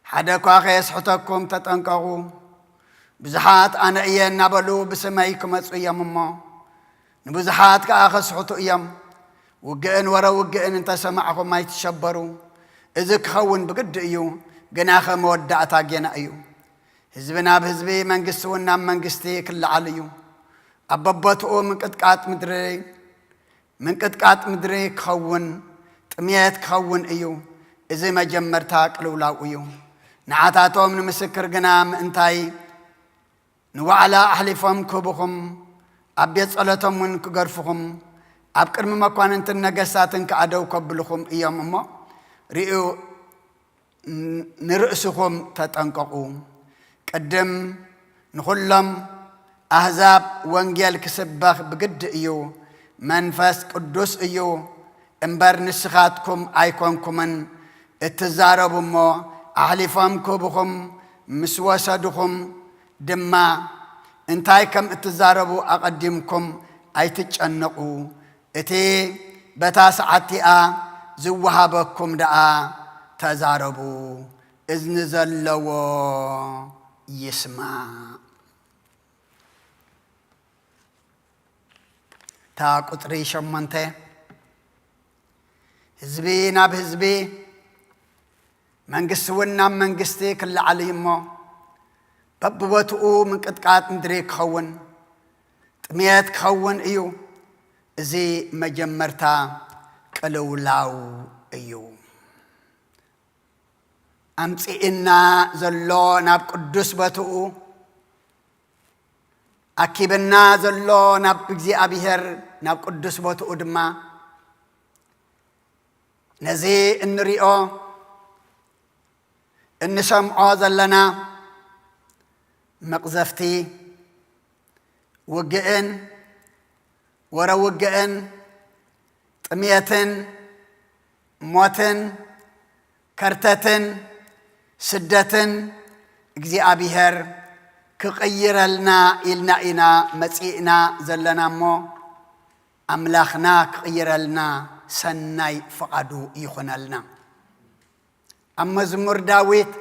"ሓደ እኳ ከየስሕተኩም ተጠንቀቑ። ብዙሓት ኣነ እየ እናበሉ ብስመይ ክመጹ እዮም እሞ፣ ንብዙሓት ከኣ ከስሕቱ እዮም። ውግእን ወረ ውግእን እንተሰማዕኹም ኣይትሸበሩ። እዚ ክኸውን ብግዲ እዩ፣ ግናኸ መወዳእታ ጌና እዩ። ህዝቢ ናብ ህዝቢ፣ መንግስቲ እውን ናብ መንግስቲ ክለዓል እዩ። ኣብ በቦትኡ ምንቅጥቃጥ ምድሪ፣ ምንቅጥቃጥ ምድሪ ክኸውን፣ ጥሜት ክኸውን እዩ። እዚ መጀመርታ ቅልውላው እዩ። ንዓታቶም ንምስክር ግና ምእንታይ ንዋዕላ ኣሕሊፎም ክህቡኹም፣ ኣብ ቤት ጸሎቶም እውን ክገርፉኹም፣ ኣብ ቅድሚ መኳንንትን ነገስታትን ከኣ ደው ከብልኹም እዮም እሞ፣ ርእዩ፣ ን-፣ ንርእስኹም ተጠንቀቑ። ቅድም ንኹሎም ኣህዛብ ወንጌል ክስበኽ ብግዲ እዩ። መንፈስ ቅዱስ እዩ እምበር ንስኻትኩም ኣይኮንኩምን እትዛረቡ እሞ፣ ኣሕሊፎም ክህቡኹም ምስ ወሰዱኹም ድማ፣ እንታይ ከም እትዛረቡ ኣቐዲምኩም ኣይትጨነቑ። እቲ በታ ሰዓት እቲኣ ዝወሃበኩም ደኣ ተዛረቡ። እዝኒ ዘለዎ ይስማዕ። እታ ቁጽሪ ሸሞንተ፣ ህዝቢ ናብ ህዝቢ፣ መንግስቲ እውን ናብ መንግስቲ ክለዓል እዩ እሞ፣ በብቦትኡ ምንቅጥቃጥ ምድሪ ክኸውን፣ ጥሜት ክኸውን እዩ። እዚ መጀመርታ ቅልውላው እዩ። ኣምጺእና ዘሎ ናብ ቅዱስ ቦትኡ፣ ኣኪብና ዘሎ ናብ እግዚኣብሔር፣ ናብ ቅዱስ ቦትኡ ድማ፣ ነዚ እንሪኦ እንሰምዖ ዘለና መቕዘፍቲ፣ ውግእን ወረ ውግእን፣ ጥሜትን፣ ሞትን፣ ከርተትን፣ ስደትን እግዚኣብሔር ክቕይረልና ኢልና ኢና መጺእና ዘለና እሞ፣ ኣምላኽና ክቕይረልና ሰናይ ፍቓዱ ይኹነልና። ኣብ መዝሙር ዳዊት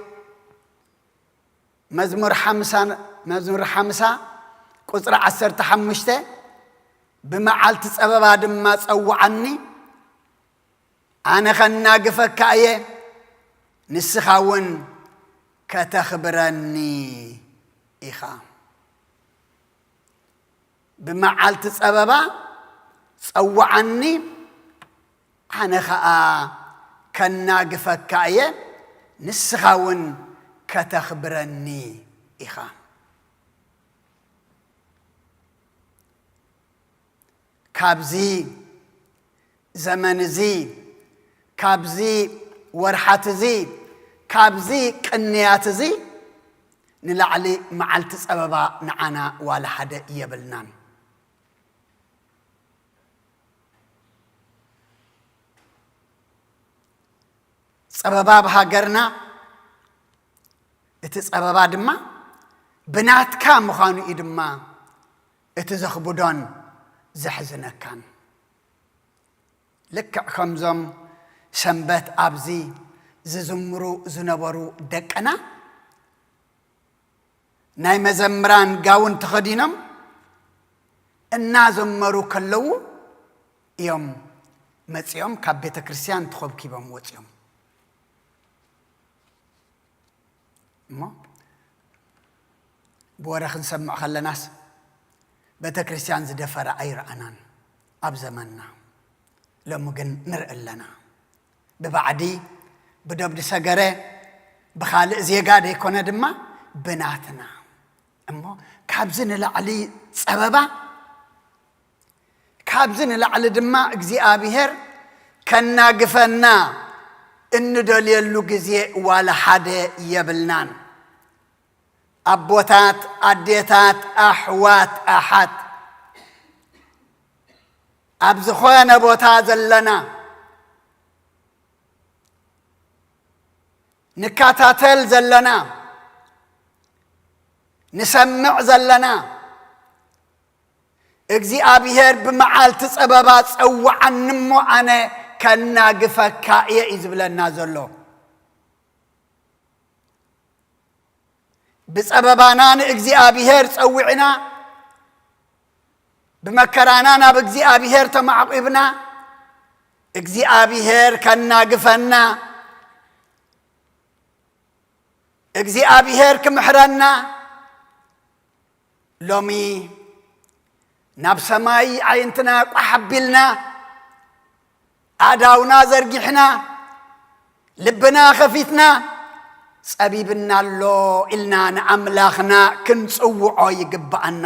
መዝሙር ሓምሳ፣ መዝሙር ሓምሳ ቁጽሪ ዓሰርተ ሓሙሽተ፣ "ብመዓልቲ ጸበባ ድማ ጸውዓኒ፣ ኣነ ኸናግፈካ እየ፣ ንስኻ እውን ከተኽብረኒ ኢኻ።" ብመዓልቲ ጸበባ ጸውዓኒ፣ ኣነ ኸኣ ከናግፈካ እየ፣ ንስኻ እውን ከተኽብረኒ ኢኻ። ካብዚ ዘመን እዚ፣ ካብዚ ወርሓት እዚ፣ ካብዚ ቅንያት እዚ ንላዕሊ መዓልቲ ጸበባ ንዓና ዋላ ሓደ የብልናን። ጸበባ ኣብ ሃገርና፣ እቲ ጸበባ ድማ ብናትካ ምዃኑ እዩ ድማ እቲ ዘኽብዶን ዘሕዝነካን። ልክዕ ከምዞም ሰንበት ኣብዚ ዝዝምሩ ዝነበሩ ደቅና፣ ናይ መዘምራን ጋውን ተኸዲኖም እናዘመሩ ከለዉ እዮም መጺኦም ካብ ቤተ ክርስቲያን ተኾብኪቦም ወጺኦም። እሞ ብወረ ክንሰምዕ ከለናስ ቤተ ክርስቲያን ዝደፈረ ኣይረኣናን ኣብ ዘመንና። ሎሚ ግን ንርኢ ኣለና። ብባዕዲ፣ ብዶብ ዝሰገረ፣ ብኻልእ ዜጋ ዘይኮነ ድማ ብናትና። እሞ ካብዚ ንላዕሊ ጸበባ፣ ካብዚ ንላዕሊ ድማ እግዚኣብሔር ከናግፈና እንደልየሉ ግዜ ዋላ ሓደ የብልናን። ኣቦታት፣ ኣዴታት፣ ኣሕዋት፣ ኣሓት፣ ኣብ ዝኾነ ቦታ ዘለና፣ ንከታተል ዘለና፣ ንሰምዕ ዘለና፣ እግዚኣብሔር ብመዓልቲ ጸበባ ጸውዓኒ እሞ ኣነ ከናግፈካ እየ እዩ ዝብለና ዘሎ። ብጸበባና ንእግዚኣብሔር ጸዊዕና፣ ብመከራና ናብ እግዚኣብሔር ተማዕቂብና፣ እግዚኣብሔር ከናግፈና፣ እግዚኣብሔር ክምሕረና፣ ሎሚ ናብ ሰማይ ኣዒንትና ቋሕ ኣቢልና፣ ኣእዳውና ዘርጊሕና፣ ልብና ኸፊትና፣ ጸቢብና ኣሎ ኢልና ንኣምላኽና ክንጽውዖ ይግብኣና።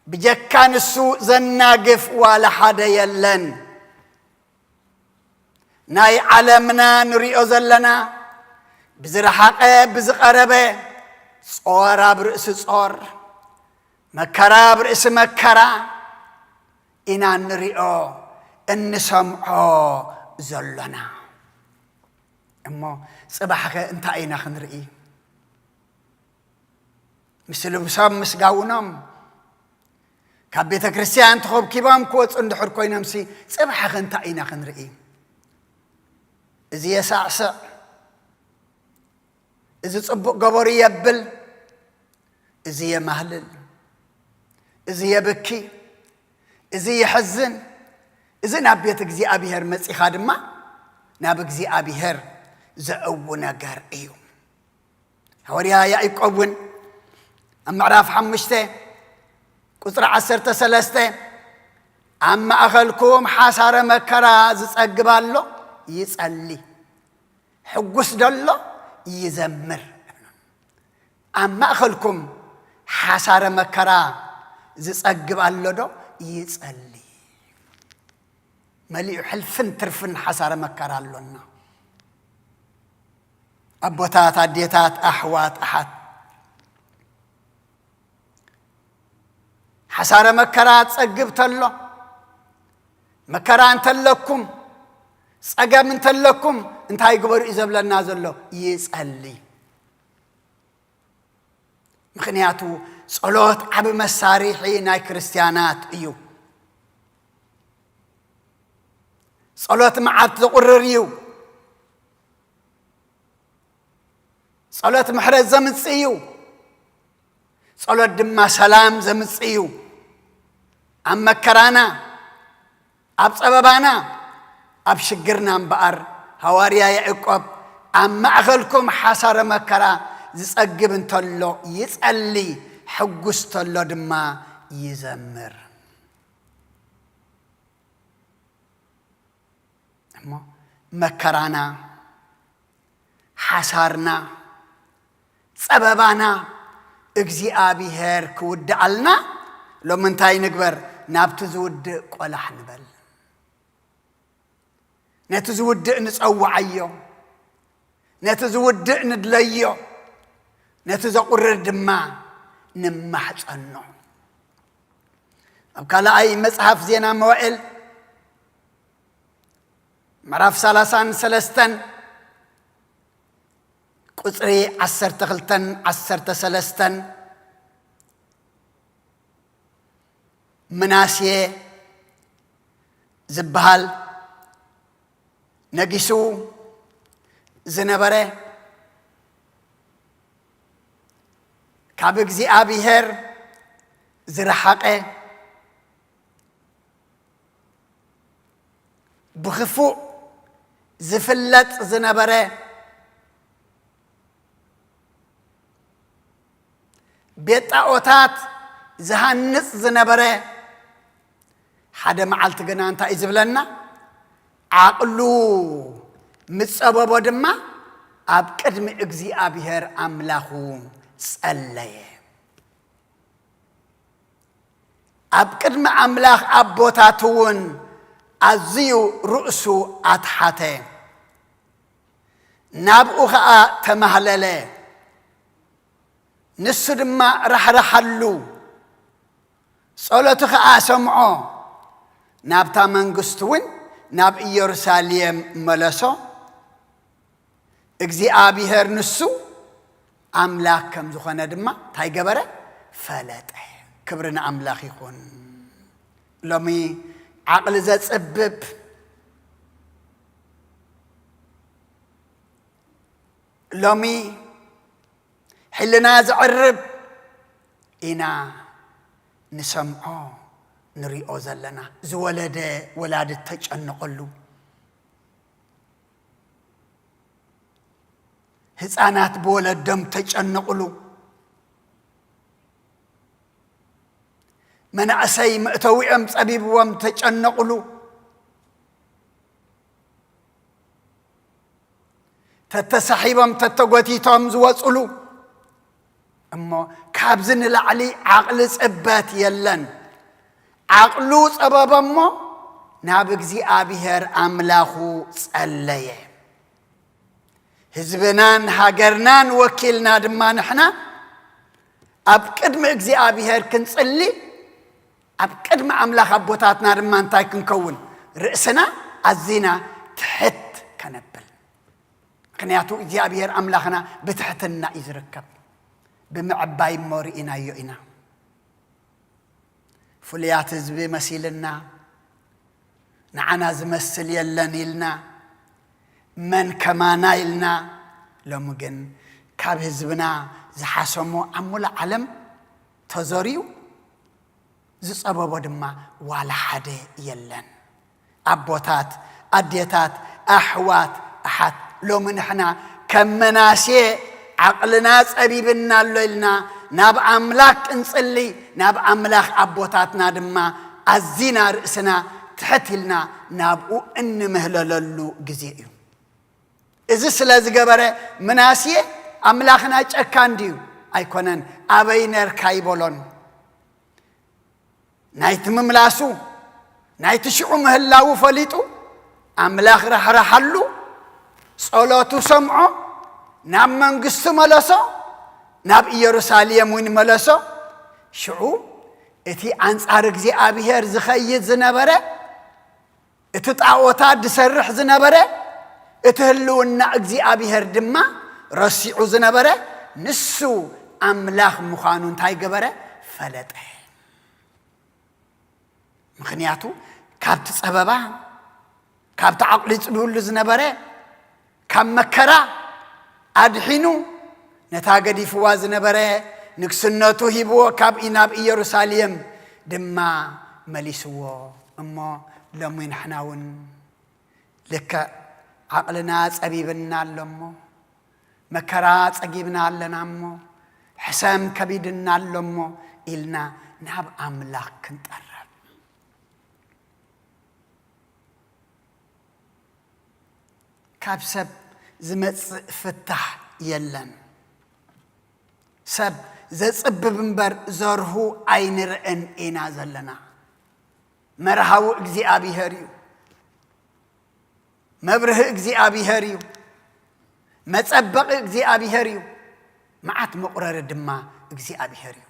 ብጀካ ንሱ ዘናግፍ ዋላ ሓደ የለን። ናይ ዓለምና ንሪኦ ዘለና፣ ብዝረሓቐ ብዝቐረበ፣ ጾር ኣብ ርእሲ ጾር፣ መከራ ኣብ ርእሲ መከራ ኢና እንሪኦ እንሰምዖ ዘሎና። እሞ ጽባሕኸ እንታይ ኢና ክንርኢ? ምስ ልብሶም ምስ ጋውኖም ካብ ቤተ ክርስቲያን ተኾብኪቦም ክወፁ እንድሕር ኮይኖምሲ፣ ጽባሕኸ እንታይ ኢና ክንርኢ? እዚ የሳዕስዕ፣ እዚ ጽቡቕ ገበሩ የብል፣ እዚ የማህልል፣ እዚ የብኪ፣ እዚ የሕዝን። እዚ ናብ ቤት እግዚኣብሔር መጺኻ ድማ ናብ እግዚኣብሔር ዘእዊ ነገር እዩ። ሃዋርያ ያዕቆብ እውን ኣብ ምዕራፍ ሓሙሽተ ቁጽሪ ዓሰርተ ሰለስተ፣ ኣብ ማእኸልኩም ሓሳረ መከራ ዝጸግብ ኣሎ፣ ይጸሊ። ሕጉስ ደሎ ይዘምር። ኣብ ማእኸልኩም ሓሳረ መከራ ዝጸግብ ኣሎ ዶ? ይጸሊ። መሊኡ ሕልፍን ትርፍን ሓሳረ መከራ ኣሎና። ኣቦታት፣ ኣዴታት፣ ኣሕዋት፣ ኣሓት፣ ሓሳረ መከራ ጸግብ ተሎ፣ መከራ እንተለኩም፣ ጸገም እንተለኩም፣ እንታይ ግበሩ እዩ ዘብለና ዘሎ? ይጸሊ። ምኽንያቱ ጸሎት ዓቢ መሳርሒ ናይ ክርስትያናት እዩ። ጸሎት መዓት ዘቑርር እዩ። ጸሎት ምሕረት ዘምጽእ እዩ። ጸሎት ድማ ሰላም ዘምጽእ እዩ። ኣብ መከራና፣ ኣብ ጸበባና፣ ኣብ ሽግርና እምበኣር፣ ሃዋርያ ያዕቆብ፣ ኣብ ማእከልኩም ሓሳረ መከራ ዝጸግብ እንተሎ ይጸሊ፣ ሕጉስ ተሎ ድማ ይዘምር። እሞ መከራና፣ ሓሳርና፣ ጸበባና እግዚኣብሔር ክውድኣልና፣ ሎሚ እንታይ ንግበር? ናብቲ ዝውድእ ቆላሕ ንበል። ነቲ ዝውድእ ንጸውዓዮ፣ ነቲ ዝውድእ ንድለዮ፣ ነቲ ዘቑርር ድማ ንማሕጸኖ። ኣብ ካልኣይ መጽሓፍ ዜና መዋእል ምዕራፍ ሰላሳን ሰለስተን ቁጽሪ ዓሰርተ ክልተን ዓሰርተ ሰለስተን፣ ምናሴ ዝበሃል ነጊሱ ዝነበረ፣ ካብ እግዚኣብሔር ዝረሓቐ፣ ብኽፉእ ዝፍለጥ ዝነበረ፣ ቤት ጣዖታት ዝሃንጽ ዝነበረ፣ ሓደ መዓልቲ ግና እንታይ እዩ ዝብለና? ዓቕሉ ምስ ጸበቦ ድማ ኣብ ቅድሚ እግዚኣብሔር ኣምላኹ ጸለየ። ኣብ ቅድሚ ኣምላኽ ኣቦታቱ እውን ኣዝዩ ርእሱ ኣትሓተ፣ ናብኡ ኸኣ ተማህለለ። ንሱ ድማ ራሕራሓሉ፣ ጸሎቱ ኸኣ ሰምዖ። ናብታ መንግስቱ እውን ናብ ኢየሩሳሌም መለሶ። እግዚኣብሔር ንሱ ኣምላኽ ከም ዝኾነ ድማ እንታይ ገበረ? ፈለጠ። ክብሪ ንኣምላኽ ይኹን። ሎሚ ዓቕሊ ዘጽብብ፣ ሎሚ ሕልና ዘዕርብ ኢና ንሰምዖ ንሪኦ ዘለና። ዝወለደ ወላዲ ተጨነቐሉ፣ ህፃናት ብወለዶም ተጨነቕሉ፣ መናእሰይ መእተዊኦም ፀቢብዎም ተጨነቕሉ። ተተሳሒቦም ተተጎቲቶም ዝወፅሉ። እሞ ካብዚ ንላዕሊ ዓቕሊ ጽበት የለን። ዓቕሉ ጸበበ እሞ ናብ እግዚኣብሔር ኣምላኹ ጸለየ። ህዝብናን ሃገርናን ወኪልና ድማ ንሕና ኣብ ቅድሚ እግዚኣብሔር ክንጽሊ፣ ኣብ ቅድሚ ኣምላኽ ኣቦታትና ድማ እንታይ ክንከውን? ርእስና ኣዚና ትሕት ከነብል። ምኽንያቱ እግዚኣብሔር ኣምላኽና ብትሕትና እዩ ዝርከብ። ብምዕባይ እሞ ርኢናዮ ኢና። ፍሉያት ህዝቢ መሲልና፣ ንዓና ዝመስል የለን ኢልና፣ መን ከማና ኢልና። ሎሚ ግን ካብ ህዝብና ዝሓሰሞ ኣብ ሙሉእ ዓለም ተዘርዩ፣ ዝጸበቦ ድማ ዋላ ሓደ የለን። ኣቦታት፣ ኣዴታት፣ ኣሕዋት፣ ኣሓት፣ ሎሚ ንሕና ከም መናሴ ዓቕልና ጸቢብና ኣሎ ኢልና ናብ ኣምላኽ ክንጽሊ፣ ናብ ኣምላኽ ኣቦታትና ድማ ኣዚና ርእስና ትሕት ኢልና ናብኡ እንምህለለሉ ግዜ እዩ። እዚ ስለ ዝገበረ ምናሴ ኣምላኽና ጨካን ድዩ? ኣይኮነን። ኣበይ ነርካ ይበሎን። ናይቲ ምምላሱ፣ ናይቲ ሽዑ ምህላዉ ፈሊጡ፣ ኣምላኽ ራሕራሓሉ፣ ጸሎቱ ሰምዖ፣ ናብ መንግስቱ መለሶ፣ ናብ ኢየሩሳሌም እውን መለሶ። ሽዑ እቲ ኣንጻር እግዚኣብሔር ዝኸይድ ዝነበረ፣ እቲ ጣዖታት ዝሰርሕ ዝነበረ፣ እቲ ህልውና እግዚኣብሔር ድማ ረሲዑ ዝነበረ፣ ንሱ ኣምላኽ ምዃኑ እንታይ ገበረ? ፈለጠ። ምኽንያቱ ካብቲ ጸበባ፣ ካብቲ ዓቕሊ ይጽብብሉ ዝነበረ፣ ካብ መከራ ኣድሒኑ፣ ነታ ገዲፍዋ ዝነበረ ንግስነቱ ሂብዎ፣ ካብ ናብ ኢየሩሳሌም ድማ መሊስዎ። እሞ ሎሚ ንሕና እውን ልክዕ ዓቕልና ጸቢብና ኣሎ እሞ፣ መከራ ጸጊብና ኣለና እሞ፣ ሕሰም ከቢድና ኣሎ እሞ ኢልና ናብ ኣምላኽ ክንጠርብ። ካብ ሰብ ዝመጽእ ፍታሕ የለን። ሰብ ዘጽብብ እምበር ዘርሁ ኣይንርእን ኢና ዘለና። መርሃዊ እግዚኣብሔር እዩ። መብርሂ እግዚኣብሔር እዩ። መጸበቒ እግዚኣብሔር እዩ። መዓት መቑረሪ ድማ እግዚኣብሔር እዩ።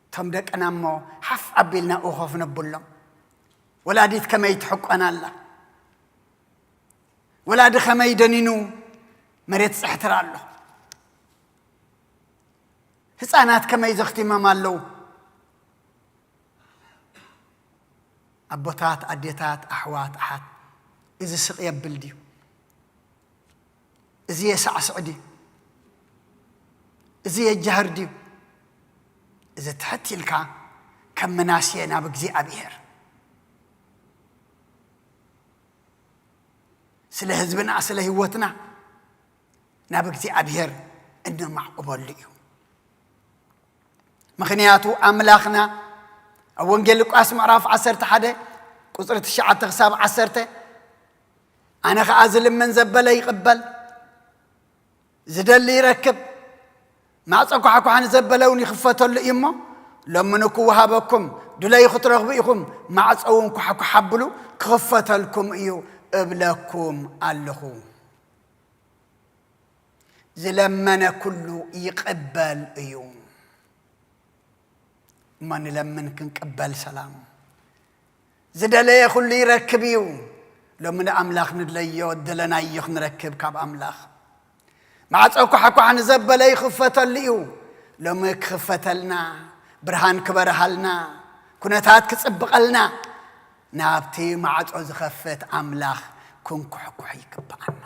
እቶም ደቅና እሞ ሓፍ ኣቢልና ኡኾፍ ነብሎም። ወላዲት ከመይ ትሕቆና ኣላ? ወላዲ ከመይ ደኒኑ መሬት ጽሕትር ኣሎ? ህፃናት ከመይ ዘኽቲሞም ኣለዉ? ኣቦታት፣ ኣዴታት፣ ኣሕዋት፣ ኣሓት፣ እዚ ስቕ የብል ድዩ? እዚ የሳዕስዕ ድዩ? እዚ የጃህር ድዩ? እዚ ትሕት ኢልካ ከም ምናሴ ናብ እግዚኣብሔር፣ ስለ ህዝብና፣ ስለ ህይወትና ናብ እግዚኣብሔር እንማዕቁበሉ እዩ። ምኽንያቱ ኣምላኽና ኣብ ወንጌል ሉቃስ ምዕራፍ ዓሰርተ ሓደ ቁጽሪ ትሽዓተ ክሳብ ዓሰርተ፣ ኣነ ኸኣ ዝልምን ዘበለ ይቕበል፣ ዝደሊ ይረክብ፣ ማዕጾ ኳሕኳሕ ንዘበለ እውን ይኽፈተሉ እዩ እሞ፣ ለምኑ ክወሃበኩም፣ ድለዩ ክትረኽቡ ኢኹም፣ ማዕጾ እውን ኳሕኳሕ ኣብሉ ክኽፈተልኩም እዩ እብለኩም ኣለኹ። ዝለመነ ኩሉ ይቕበል እዩ። እሞ ንለምን ክንቅበል ሰላም። ዝደለየ ኩሉ ይረክብ እዩ። ሎሚ ንኣምላኽ ንድለዮ፣ ዝደለናዮ ክንረክብ ካብ ኣምላኽ። ማዕጾ ኳሕኳሕ ንዘበለ ይኽፈተሉ እዩ። ሎሚ ክኽፈተልና፣ ብርሃን ክበርሃልና፣ ኩነታት ክጽብቐልና፣ ናብቲ ማዕጾ ዝኸፍት ኣምላኽ ክንኩሕኩሕ ይግብኣና።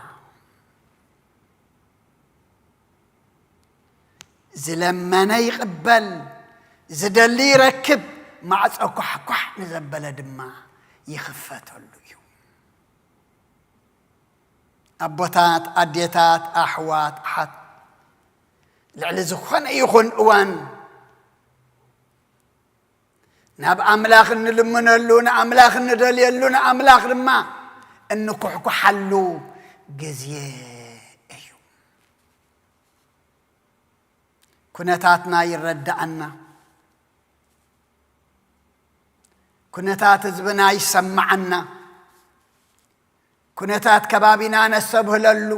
ዝለመነ ይቕበል፣ ዝደሊ ይረክብ፣ ማዕጾ ኳሕኳሕ ንዘበለ ድማ ይኽፈተሉ እዩ። ኣቦታት፣ ኣዴታት፣ ኣሕዋት፣ ኣሓት፣ ልዕሊ ዝኾነ ይኹን እዋን ናብ ኣምላኽ እንልምነሉ፣ ንኣምላኽ እንደልየሉ፣ ንኣምላኽ ድማ እንኩሕኩሓሉ ግዜ እዩ። ኩነታትና ይረዳኣና፣ ኩነታት ህዝብና ይሰማዓና፣ ኩነታት ከባቢና ነስተብህለሉ፣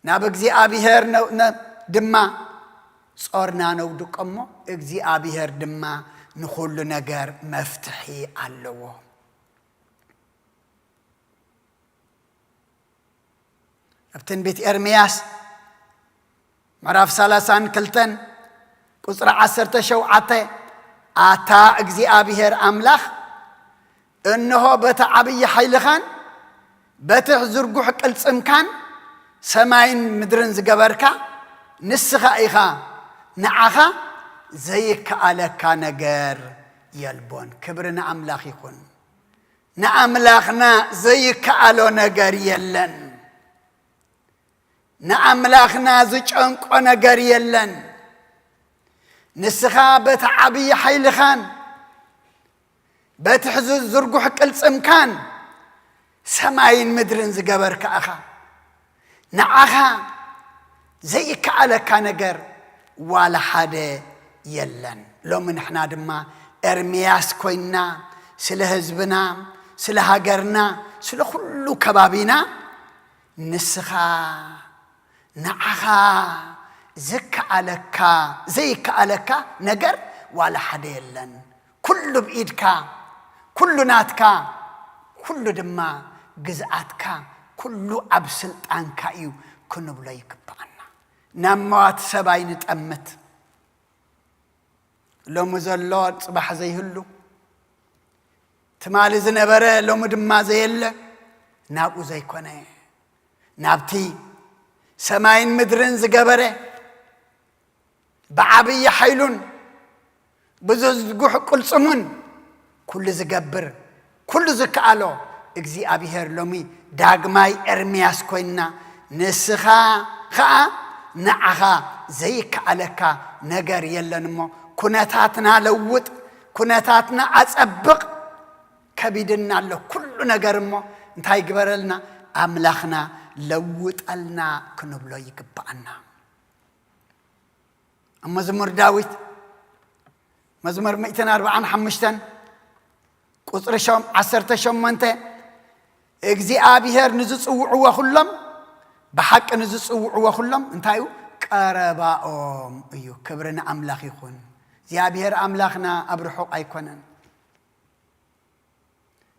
ናብ እግዚኣብሔር ነ-፣ ነ-፣ ድማ ጾርና ነውድቆ እሞ፣ እግዚኣብሔር ድማ ንኹሉ ነገር መፍትሒ ኣለዎ። ኣብ ትንቢት ኤርምያስ ምዕራፍ ሰላሳን ክልተን ቁጽሪ ዓሰርተ ሸውዓተ፣ ኣታ እግዚኣብሔር ኣምላኽ፣ እንሆ በቲ ዓብዪ ሓይልኻን በቲ ዝርጉሕ ቅልጽምካን ሰማይን ምድርን ዝገበርካ ንስኻ ኢኻ፣ ንዓኻ ዘይከኣለካ ነገር የልቦን። ክብሪ ንኣምላኽ ይኹን። ንኣምላኽና ዘይከኣሎ ነገር የለን። ንኣምላኽና ዝጨንቆ ነገር የለን። ንስኻ በቲ ዓብዪ ሓይልኻን በቲ ሕዙዝ ዝርጉሕ ቅልጽምካን ሰማይን ምድርን ዝገበርካ ኢኻ። ንዓኻ ዘይከኣለካ ነገር ዋላ ሓደ የለን። ሎሚ ንሕና ድማ ኤርምያስ ኮይንና ስለ ህዝብና፣ ስለ ሃገርና፣ ስለ ኩሉ ከባቢና ንስኻ፣ ንዓኻ ዝከኣለካ፣ ዘይከኣለካ ነገር ዋላ ሓደ የለን። ኩሉ ብኢድካ፣ ኩሉ ናትካ፣ ኩሉ ድማ ግዝኣትካ፣ ኩሉ ኣብ ስልጣንካ እዩ ክንብሎ ይግብኣና። ናብ መዋቲ ሰብ ኣይንጠምት። ሎሚ ዘሎ ጽባሕ ዘይህሉ፣ ትማሊ ዝነበረ ሎሚ ድማ ዘየለ፣ ናብኡ ዘይኮነ፣ ናብቲ ሰማይን ምድርን ዝገበረ፣ ብዓብዪ ሓይሉን ብዝዝጉሕ ቅልጽሙን ኩሉ ዝገብር፣ ኩሉ ዝከኣሎ እግዚኣብሔር ሎሚ ዳግማይ ኤርምያስ ኮይንና፣ ንስኻ ኸኣ ንዓኻ ዘይከኣለካ ነገር የለን እሞ፣ ኩነታትና ለውጥ፣ ኩነታትና ኣጸብቕ። ከቢድና ኣሎ፣ ኩሉ ነገር እሞ እንታይ ግበረልና? ኣምላኽና ለውጠልና ክንብሎ ይግብኣና። ኣብ መዝሙር ዳዊት፣ መዝሙር ሚእትን ኣርባዓን ሓሙሽተን ቁጽሪ ሸም-፣ ዓሰርተ ሸሞንተ፣ እግዚኣብሔር ንዝጽውዕዎ ኩሎም፣ ብሓቂ ንዝጽውዕዎ ኩሎም፣ እንታይ እዩ? ቀረባኦም እዩ። ክብሪ ንኣምላኽ ይኹን። እግዚኣብሔር ኣምላኽና ኣብ ርሑቕ ኣይኮነን።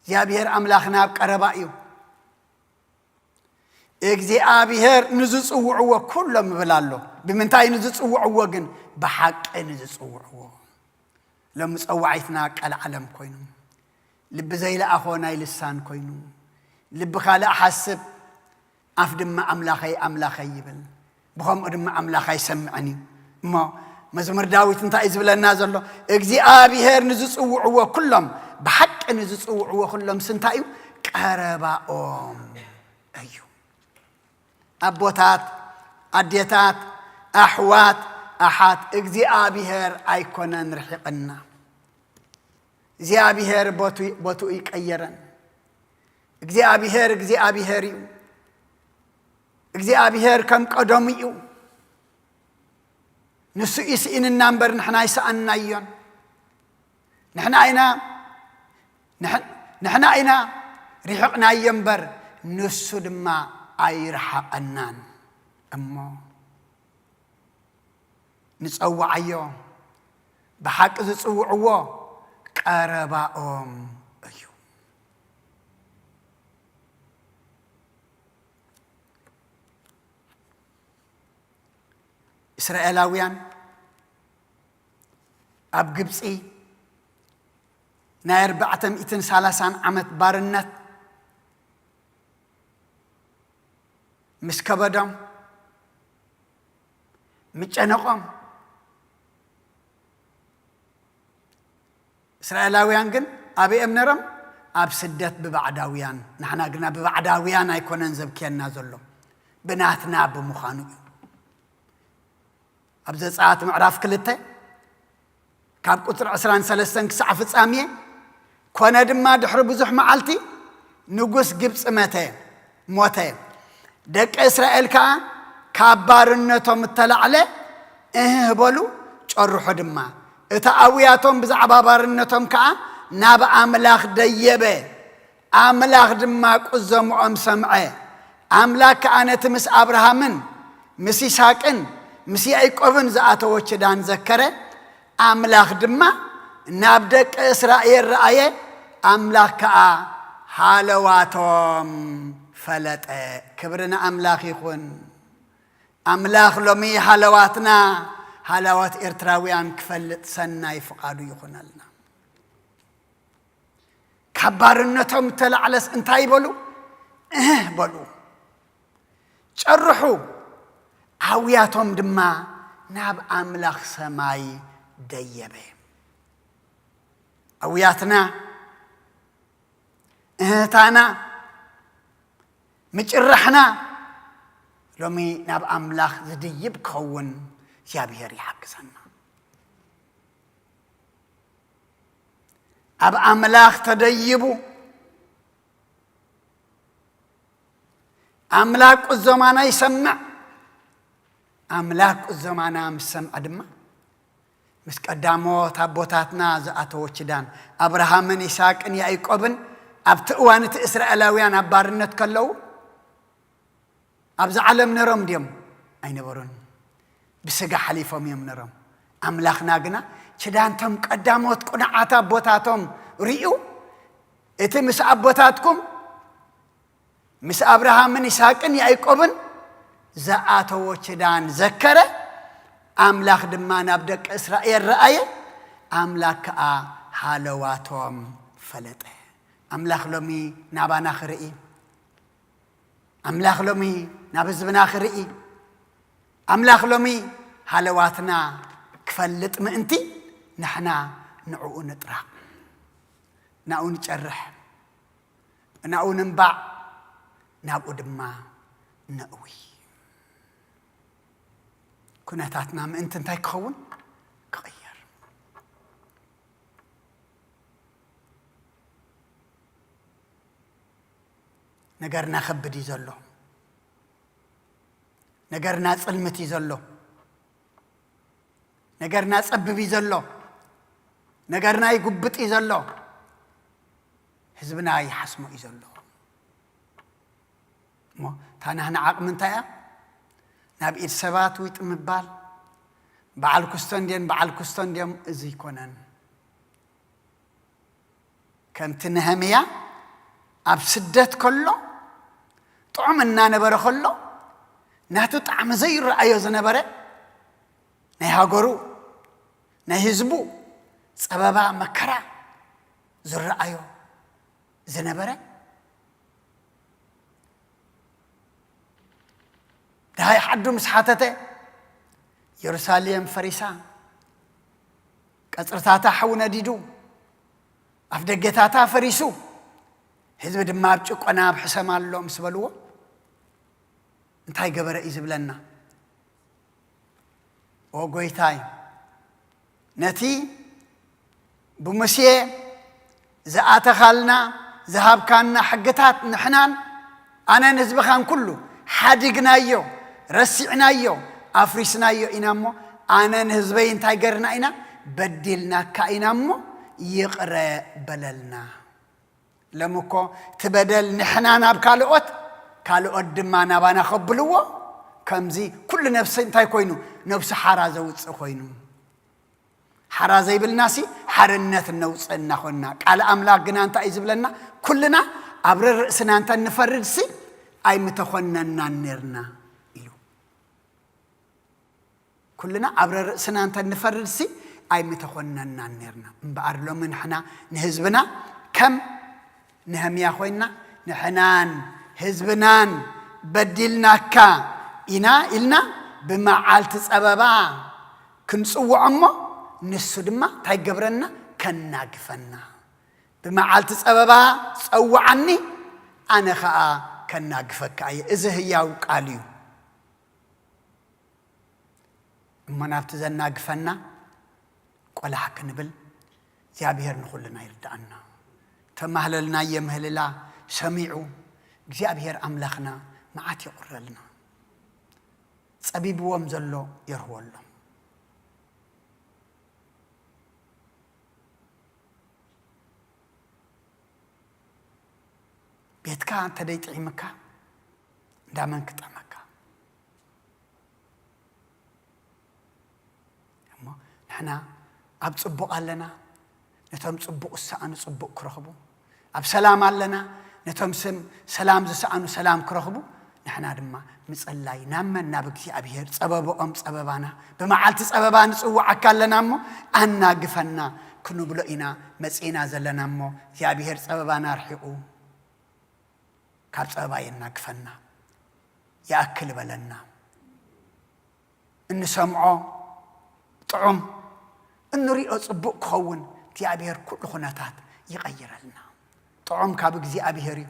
እግዚኣብሔር ኣምላኽና ኣብ ቀረባ እዩ። እግዚኣብሔር ንዝጽውዕዎ ኩሎም ይብል ኣሎ። ብምንታይ ንዝጽውዕዎ ግን? ብሓቂ ንዝጽውዕዎ። ሎም ጸዋዒትና ቀልዓለም ኮይኑ፣ ልቢ ዘይለኣኾ ናይ ልሳን ኮይኑ፣ ልቢ ካልእ ሓስብ፣ ኣፍ ድማ ኣምላኸይ፣ ኣምላኸይ ይብል። ብኸምኡ ድማ ኣምላኽ ኣይሰምዕን እዩ። እሞ መዝሙር ዳዊት እንታይ እዩ ዝብለና ዘሎ? እግዚኣብሔር ንዝጽውዕዎ ኩሎም፣ ብሓቂ ንዝጽውዕዎ ኩሎም ስንታይ እዩ? ቀረባኦም እዩ። ኣቦታት፣ ኣዴታት፣ ኣሕዋት፣ ኣሓት፣ እግዚኣብሔር ኣይኮነን ርሒቕና። እግዚኣብሔር ቦቱ-፣ ቦትኡ ይቀየረን። እግዚኣብሔር እግዚኣብሔር እዩ። እግዚኣብሔር ከም ቀደሙ እዩ። ንሱ እዩ ስኢንና እምበር ንሕና ኣይሰኣንናዮን። ንሕና ኢና፣ ንሕ-፣ ንሕና ኢና ርሒቕናዮ እምበር ንሱ ድማ ኣይረሓቐናን። እሞ ንጸውዓዮ፣ ብሓቂ ዝጽውዕዎ ቀረባኦም እዩ። እስራኤላውያን ኣብ ግብጺ ናይ ኣርባዕተ ሚእትን ሰላሳን ዓመት ባርነት ምስ ከበዶም፣ ምስ ጨነቖም፣ እስራኤላውያን ግን ኣበይ እዮም ነሮም? ኣብ ስደት ብባዕዳውያን። ንሕና ግና ብባዕዳውያን ኣይኮነን ዘብክየና ዘሎ፣ ብናትና ብምዃኑ እዩ። ኣብ ዘጸኣት ምዕራፍ ክልተ ካብ ቁጽሪ ዕስራን ሰለስተን ክሳዕ ፍጻሜ፣ ኮነ ድማ ድሕሪ ብዙሕ መዓልቲ ንጉስ ግብጺ መተ፣ ሞተ። ደቂ እስራኤል ከኣ ካብ ባርነቶም እተላዕለ እህህ በሉ፣ ጨርሑ ድማ። እቲ ኣውያቶም ብዛዕባ ባርነቶም ከኣ ናብ ኣምላኽ ደየበ። ኣምላኽ ድማ ቁዘምኦም ሰምዐ። ኣምላኽ ከኣ ነቲ ምስ ኣብርሃምን ምስ ይስሐቅን ምስ ያዕቆብን ዝኣተዎ ኪዳን ዘከረ። ኣምላኽ ድማ ናብ ደቂ እስራኤል ረኣየ። ኣምላኽ ከኣ ሃለዋቶም ፈለጠ። ክብሪ ንኣምላኽ ይኹን። ኣምላኽ ሎሚ ሃለዋትና፣ ሃለዋት ኤርትራውያን ክፈልጥ ሰናይ ፍቓዱ ይኹነልና። ካብ ባርነቶም እተላዕለስ እንታይ በሉ? እህ በሉ። ጨርሑ። ኣውያቶም ድማ ናብ ኣምላኽ ሰማይ ደየበ። ኣውያትና፣ እህታና፣ ምጭራሕና ሎሚ ናብ ኣምላኽ ዝድይብ ክኸውን እግዚኣብሔር ይሓግዘና። ኣብ ኣምላኽ ተደይቡ፣ ኣምላኽ ቁዘማና ይሰምዕ። ኣምላኽ ቁዘማና ምስ ሰምዐ ድማ፣ ምስ ቀዳሞት ኣቦታትና ዝኣተዎ ኪዳን፣ ኣብርሃምን ይስሐቅን ያዕቆብን፣ ኣብቲ እዋን እቲ እስራኤላውያን ኣብ ባርነት ከለዉ፣ ኣብዚ ዓለም ነሮም ድዮም? ኣይነበሩን። ብስጋ ሓሊፎም እዮም ነሮም። ኣምላኽና ግና ኪዳንቶም ቀዳሞት ቅኑዓት ኣቦታቶም ርእዩ፣ እቲ ምስ ኣቦታትኩም፣ ምስ ኣብርሃምን ይስሐቅን ያዕቆብን ዝኣተዎ ኪዳን ዘከረ። ኣምላኽ ድማ ናብ ደቂ እስራኤል ረኣየ። ኣምላኽ ከኣ ሃለዋቶም ፈለጠ። ኣምላኽ ሎሚ ናባና ክርኢ፣ ኣምላኽ ሎሚ ናብ ህዝብና ክርኢ፣ ኣምላኽ ሎሚ ሃለዋትና ክፈልጥ ምእንቲ ንሕና ንዕኡ ንጥራዕ፣ ናብኡ ንጨርሕ፣ ናብኡ ንንባዕ፣ ናብኡ ድማ ነእዊ። ኩነታትና ምእንቲ እንታይ ክኸውን? ክቕየር። ነገርና ከብድ እዩ ዘሎ። ነገርና ጽልምት እዩ ዘሎ። ነገርና ጸብብ እዩ ዘሎ። ነገርና ይጉብጥ እዩ ዘሎ። ህዝብና ይሓስሞ እዩ ዘሎ። እሞ እታ ናህና ዓቕሚ እንታይ እያ? ናብ ኢድ ሰባት ዊጥ ምባል፣ በዓል ክስቶ እንድየን በዓል ክስቶ እንድዮም፣ እዚ ኣይኮነን። ከምቲ ነህምያ ኣብ ስደት ከሎ፣ ጥዑም እናነበረ ከሎ፣ ናቱ ጣዕሚ ዘይረኣዮ ዝነበረ ናይ ሃገሩ፣ ናይ ህዝቡ ጸበባ መከራ ዝረኣዮ ዝነበረ፣ ደሃይ ዓዱ ምስ ሓተተ፣ የሩሳሌም ፈሪሳ፣ ቀጽርታታ ሓዊ ነዲዱ፣ ኣፍደገታታ ፈሪሱ፣ ህዝቢ ድማ ኣብ ጭቆና ኣብ ሕሰም ኣሎ ምስ በልዎ፣ እንታይ ገበረ እዩ ዝብለና? ኦ ጎይታይ፣ ነቲ ብሙሴ ዝኣተኻልና ዝሃብካና ሕግታት ንሕናን ኣነን ህዝብኻን ኩሉ ሓዲግናዮ፣ ረሲዕናዮ፣ ኣፍሪስናዮ ኢና እሞ፣ ኣነን ህዝበይ እንታይ ገርና ኢና? በዲልናካ ኢና እሞ ይቕረ በለልና። ሎሚ እኮ እቲ በደል ንሕና ናብ ካልኦት፣ ካልኦት ድማ ናባና ከብልዎ፣ ከምዚ ኩሉ ነብሲ እንታይ ኮይኑ? ነብሱ ሓራ ዘውጽእ ኮይኑ። ሓራ ዘይብልናሲ ሓርነት ነውጽእ እናኾንና። ቃል ኣምላኽ ግና እንታይ እዩ ዝብለና? ኩልና ኣብ ርእስና እንተ ንፈርድሲ ኣይምተኾነናን ኔርና ኢሉ። ኩልና ኣብ ርእስና እንተ ንፈርድሲ ኣይምተኾነናን ኔርና። እምበኣር ሎሚ ንሕና ንህዝብና ከም ነህምያ ኮይንና ንሕናን ህዝብናን በዲልናካ ኢና ኢልና ብመዓልቲ ጸበባ ክንጽውዖ እሞ ንሱ ድማ እንታይ ገብረና? ከናግፈና። ብመዓልቲ ጸበባ ጸውዓኒ፣ ኣነ ኸኣ ከናግፈካ እየ። እዚ ህያው ቃል እዩ። እሞ ናብቲ ዘናግፈና ቆላሕ ክንብል እግዚኣብሔር ንኹልና ይርድኣና። ተማህለልናዮ ምህልላ ሰሚዑ እግዚኣብሔር ኣምላኽና መዓት የቑረልና። ጸቢብዎም ዘሎ የርህወሎም። ቤትካ እንተ ደይጥዒምካ እንዳመን ክጥዕመካ? እሞ ንሕና ኣብ ጽቡቕ ኣለና፣ ነቶም ጽቡቕ ዝሰኣኑ ጽቡቕ ክረኽቡ፣ ኣብ ሰላም ኣለና፣ ነቶም ስም ሰላም ዝሰኣኑ ሰላም ክረኽቡ፣ ንሕና ድማ ምጽላይ ናብ መን? ናብ እግዚኣብሔር። ጸበብኦም ጸበባና፣ ብመዓልቲ ጸበባ ንጽውዓካ ኣለና እሞ ኣናግፈና ክንብሎ ኢና መጺእና ዘለና እሞ እግዚኣብሔር ጸበባና ኣርሒቑ ካብ ጸበባ የናግፈና። ይኣክል በለና። እንሰምዖ ጥዑም፣ እንሪኦ ጽቡቕ ክኸውን እግዚኣብሔር ኩሉ ኩነታት ይቐይረልና። ጥዑም ካብ እግዚኣብሔር እዩ፣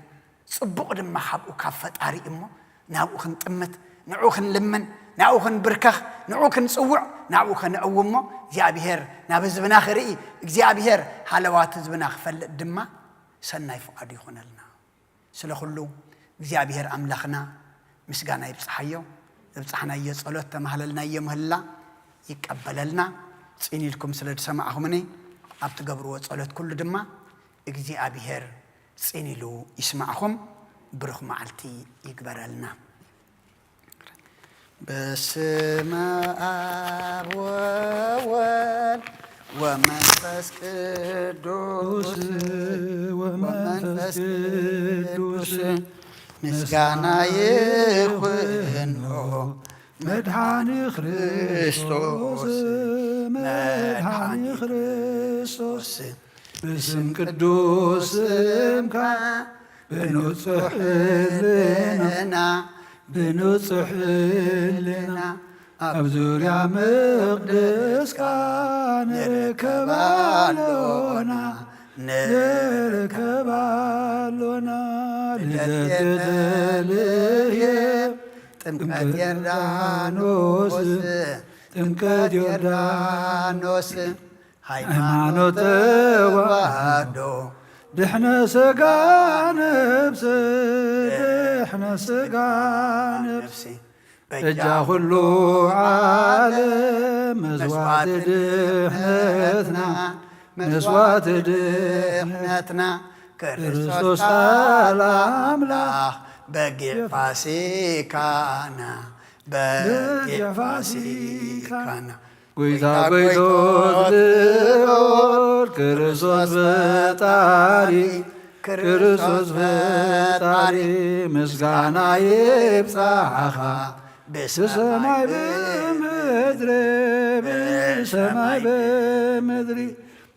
ጽቡቕ ድማ ካብኡ ካብ ፈጣሪ እሞ ናብኡ ክንጥምት፣ ንዕኡ ክንልምን፣ ናብኡ ክንብርከኽ፣ ንዕኡ ክንጽውዕ፣ ናብኡ ከነእዊ እሞ እግዚኣብሔር ናብ ህዝብና ክርኢ፣ እግዚኣብሔር ሃለዋት ህዝብና ክፈልጥ ድማ ሰናይ ፍቓዱ ይኹነልና። ስለ ኩሉ እግዚኣብሔር ኣምላኽና ምስጋና ይብጽሓዮ። ዘብጻሕናዮ ጸሎት፣ ተማህለልናዮ ምህላ ይቀበለልና። ጽን ኢልኩም ስለ ዝሰማዕኹምኒ፣ ኣብ ትገብርዎ ጸሎት ኩሉ ድማ እግዚኣብሔር ጽን ኢሉ ይስማዕኹም። ብሩኽ መዓልቲ ይግበረልና። በስመ አብ ወወልድ ወመንፈስ ቅዱስ፣ ወመንፈስ ቅዱስ ምስጋና ይኹኖ መድኃኒ ክርስቶስ፣ መድኃኒ ክርስቶስ። ብስም ቅዱስ ስምካ ብንጹሕ ህልና፣ ብንጹሕ ህልና ኣብ ዙርያ መቕደስካ ንርከብ ኣሎና፣ ንርከብ ኣሎና። ልደት ቤተልሔም፣ ጥምቀት ዮርዳኖስ፣ ጥምቀት ዮርዳኖስ፣ ሃይማኖት ተዋህዶ ድሕነ ስጋ ነብሲ፣ ድሕነ ስጋ ነብሲ፣ በጃ ኩሉ ዓለም መስዋዕቲ ድሕነትና፣ መስዋዕቲ ድሕነትና፣ ክርስቶስ ቃል ኣምላኽ በጊዕ ፋሲካና፣ በጊዕ ፋሲካና። ጎይታ ጎይቶት ልዑል ክርስቶስ ፈጣሪ፣ ክርስቶስ ፈጣሪ፣ ምስጋና ይብጻሕኻ ብሰማይ ብምድሪ፣ ብሰማይ ብምድሪ።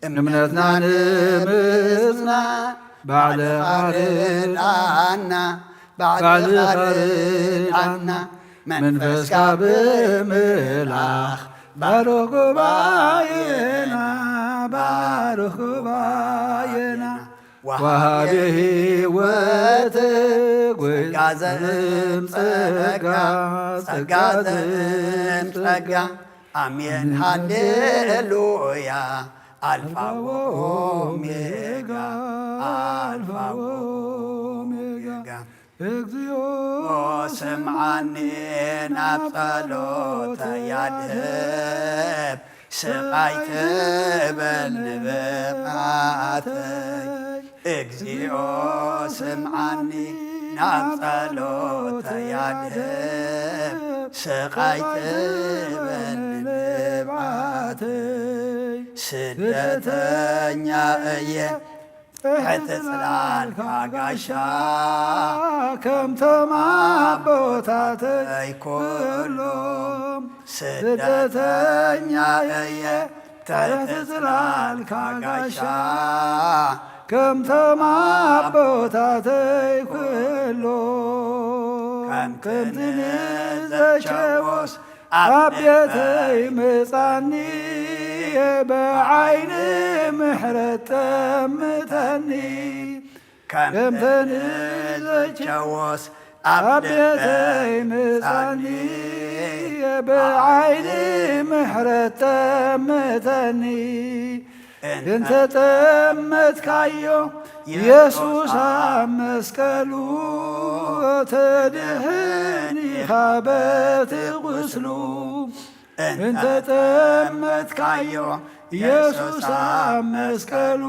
እምነትና ንምጽና ባዕልኻ ርድኣና፣ ባዕልኻ ርድኣና። መንፈስካ ብምልኣኽ ባርኽ ጉባኤና፣ ባርኽ ጉባኤና። ወሃቢ ህይወት ጎይታ ጸጋ ዘእም ጸጋ፣ ጸጋ ዘእም ጸጋ። ኣሜን ሃሌሉያ። ኣልፋ ወኦሜጋ፣ ኣልፋ ወኦሜጋ። እግዚኦ ስምዓኒ፣ ናብ ጸሎተይ ኣድህብ፣ ስቓይ ትበል ንብቕዓተይ። እግዚኦ ስምዓኒ፣ ናብ ጸሎተይ ኣድህብ፣ ስቓይ ትበል ንብቕዓተይ። ስደተኛ እየ ትሕቲ ጽላልካ ጋሻ፣ ከምቶም ኣቦታተይ ኩሎም። ስደተኛ እየ ትሕቲ ጽላልካ ጋሻ፣ ከምቶም ኣቦታተይ ኩሎም። ከምቲ ንዘቸዎስ ኣብ ቤተይ ምጻኒ፣ ብዓይኒ ምሕረት ጠምተኒ። ከምቲ ንዘቸዎስ ኣብ ቤተይ ምጻኒ፣ ብዓይኒ ምሕረት ጠምተኒ። እንተ ጠመትካዮ የሱስ ኣብ መስቀሉ፣ ትድሕን ኢኻ በቲ ቁስሉ። እንተ ጠመትካዮ የሱስ ኣብ መስቀሉ፣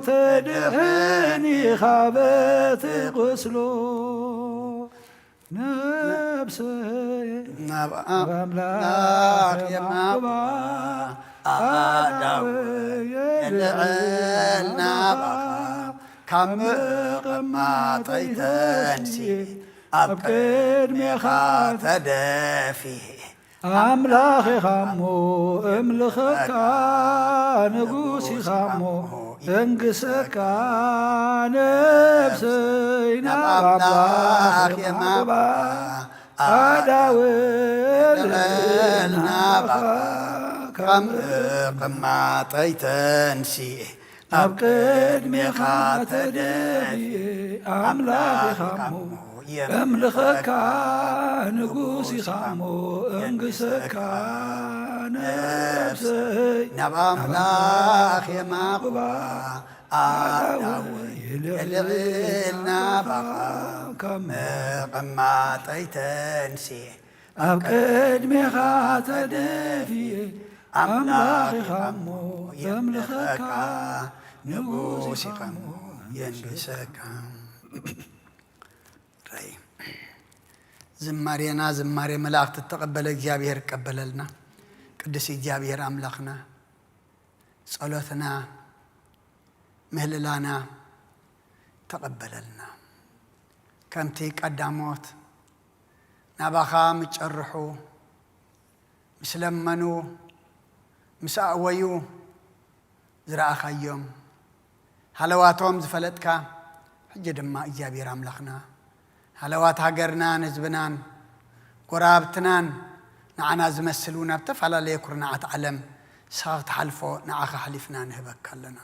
ትድሕን ኢኻ በቲ ቁስሉ። ነብሰይ ናብ ኣምላኽ የማቕባ፣ ኣእዳወይ የልዕል ናባኻ፣ ካብ ምቕማጠይ ተንሲኤ ኣብ ቅድሜኻ ተደፊኤ። ኣምላኽ ኢኻ እሞ እምልኸካ፣ ንጉስ ኢኻ እሞ የንግሰካ። ነብሰይ ናብ ኣምላኽ የማቕባ፣ ኣእዳወይ የልዕል ናባኻ፣ ካብ ምቕማጠይ ተንሲኤ ኣብ ቅድሜኻ ተደፊኤ። ኣምላኽ ኢኻ እሞ የምልኸካ፣ ንጉስ ኢኻ እሞ እንግሰካ። ነብሰይ ናብ ኣምላኽ የማቕባ፣ ኣእዳወይ የልዕል ናባኻ፣ ካብ ምቕማጠይ ተንሲኤ ኣብ ቅድሜኻ ተደፊኤ። ኣምላኽ ኢኻ እሞ የምልኸካ፣ ንጉስ ኢኻ እሞ የንግሰካ። ራይ ዝማሬና ዝማሬ መላእኽቲ እተቐበለ እግዚኣብሔር ይቀበለልና። ቅዱስ እግዚኣብሔር ኣምላኽና ጸሎትና ምህልላና ተቐበለልና። ከምቲ ቀዳሞት ናባኻ ምስ ጨርሑ፣ ምስ ለመኑ፣ ምስ ኣእወዩ ዝረኣኻዮም፣ ሃለዋቶም ዝፈለጥካ፣ ሕጂ ድማ እግዚኣብሔር ኣምላኽና፣ ሃለዋት ሃገርናን ህዝብናን ጎረባብትናን ንዓና ዝመስል እውን ኣብ ዝተፈላለየ ኩርናዓት ዓለም ንስኻ ክትሓልፎ ንዓኻ ኣሕሊፍና ንህበካ ኣለና።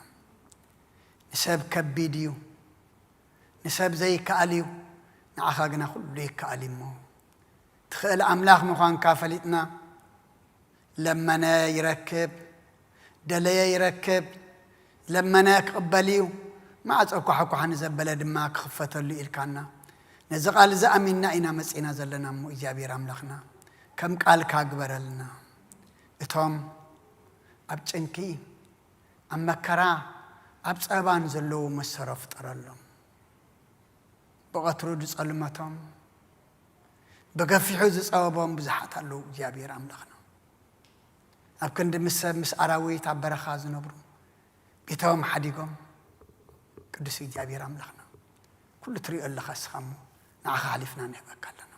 ንሰብ ከቢድ እዩ፣ ንሰብ ዘይከኣል እዩ፣ ንዓኻ ግና ኩሉ ይከኣል እዩ እሞ ትኽእል ኣምላኽ ምዃንካ ፈሊጥና፣ ለመነ ይረክብ፣ ደለየ ይረክብ፣ ለመነ ክቕበል እዩ፣ ማዕጾ ኳሕኳሕ ንዘበለ ድማ ክኽፈተሉ ኢልካና። ነዚ ቃል እዚ ኣሚንና ኢና መጺና ዘለና እሞ እግዚኣብሔር ኣምላኽና ከም ቃልካ ግበረልና። እቶም ኣብ ጭንቂ፣ ኣብ መከራ፣ ኣብ ጸበባን ዘለዉ መሰሮ ፍጠረሎም። ብቐትሩ ዝጸልመቶም፣ ብገፊሑ ዝጸበቦም ብዙሓት ኣለዉ እግዚኣብሔር ኣምላኽና። ኣብ ክንዲ ምስ ሰብ ምስ ኣራዊት ኣብ በረኻ ዝነብሩ፣ ቤቶም ሓዲጎም፣ ቅዱስ እግዚኣብሔር ኣምላኽና፣ ኩሉ ትሪኦ ኣለኻ እስኻ እሞ፣ ንዓኻ ሓሊፍና ንህበካ ኣለና።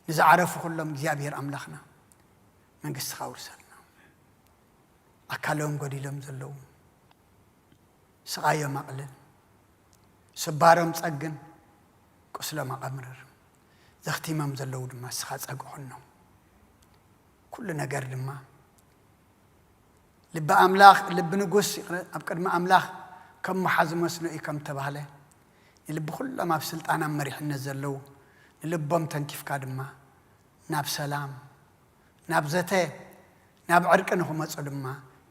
ንዝዓረፉ ኩሎም እግዚኣብሔር ኣምላኽና፣ መንግስትኻ ኣውርሰልና። ኣካሎም ጎዲሎም ዘለዉ፣ ስቓዮም ኣቕልል። ስባሮም ጸግን፣ ቁስሎም ኣቐምርር። ዘኽቲሞም ዘለዉ ድማ እስኻ ጸግዖኖም። ኩሉ ነገር ድማ ልቢ ኣምላኽ፣ ልቢ ንጉስ፣ ይቕረ፣ ኣብ ቅድሚ ኣምላኽ ከም ሙሓ ዝመስሎ እዩ ከም ተባህለ፣ ንልቢ ኩሎም ኣብ ስልጣን ኣብ መሪሕነት ዘለዉ ንልቦም ተንኪፍካ ድማ ናብ ሰላም፣ ናብ ዘተ፣ ናብ ዕርቂ ንኽመጹ ድማ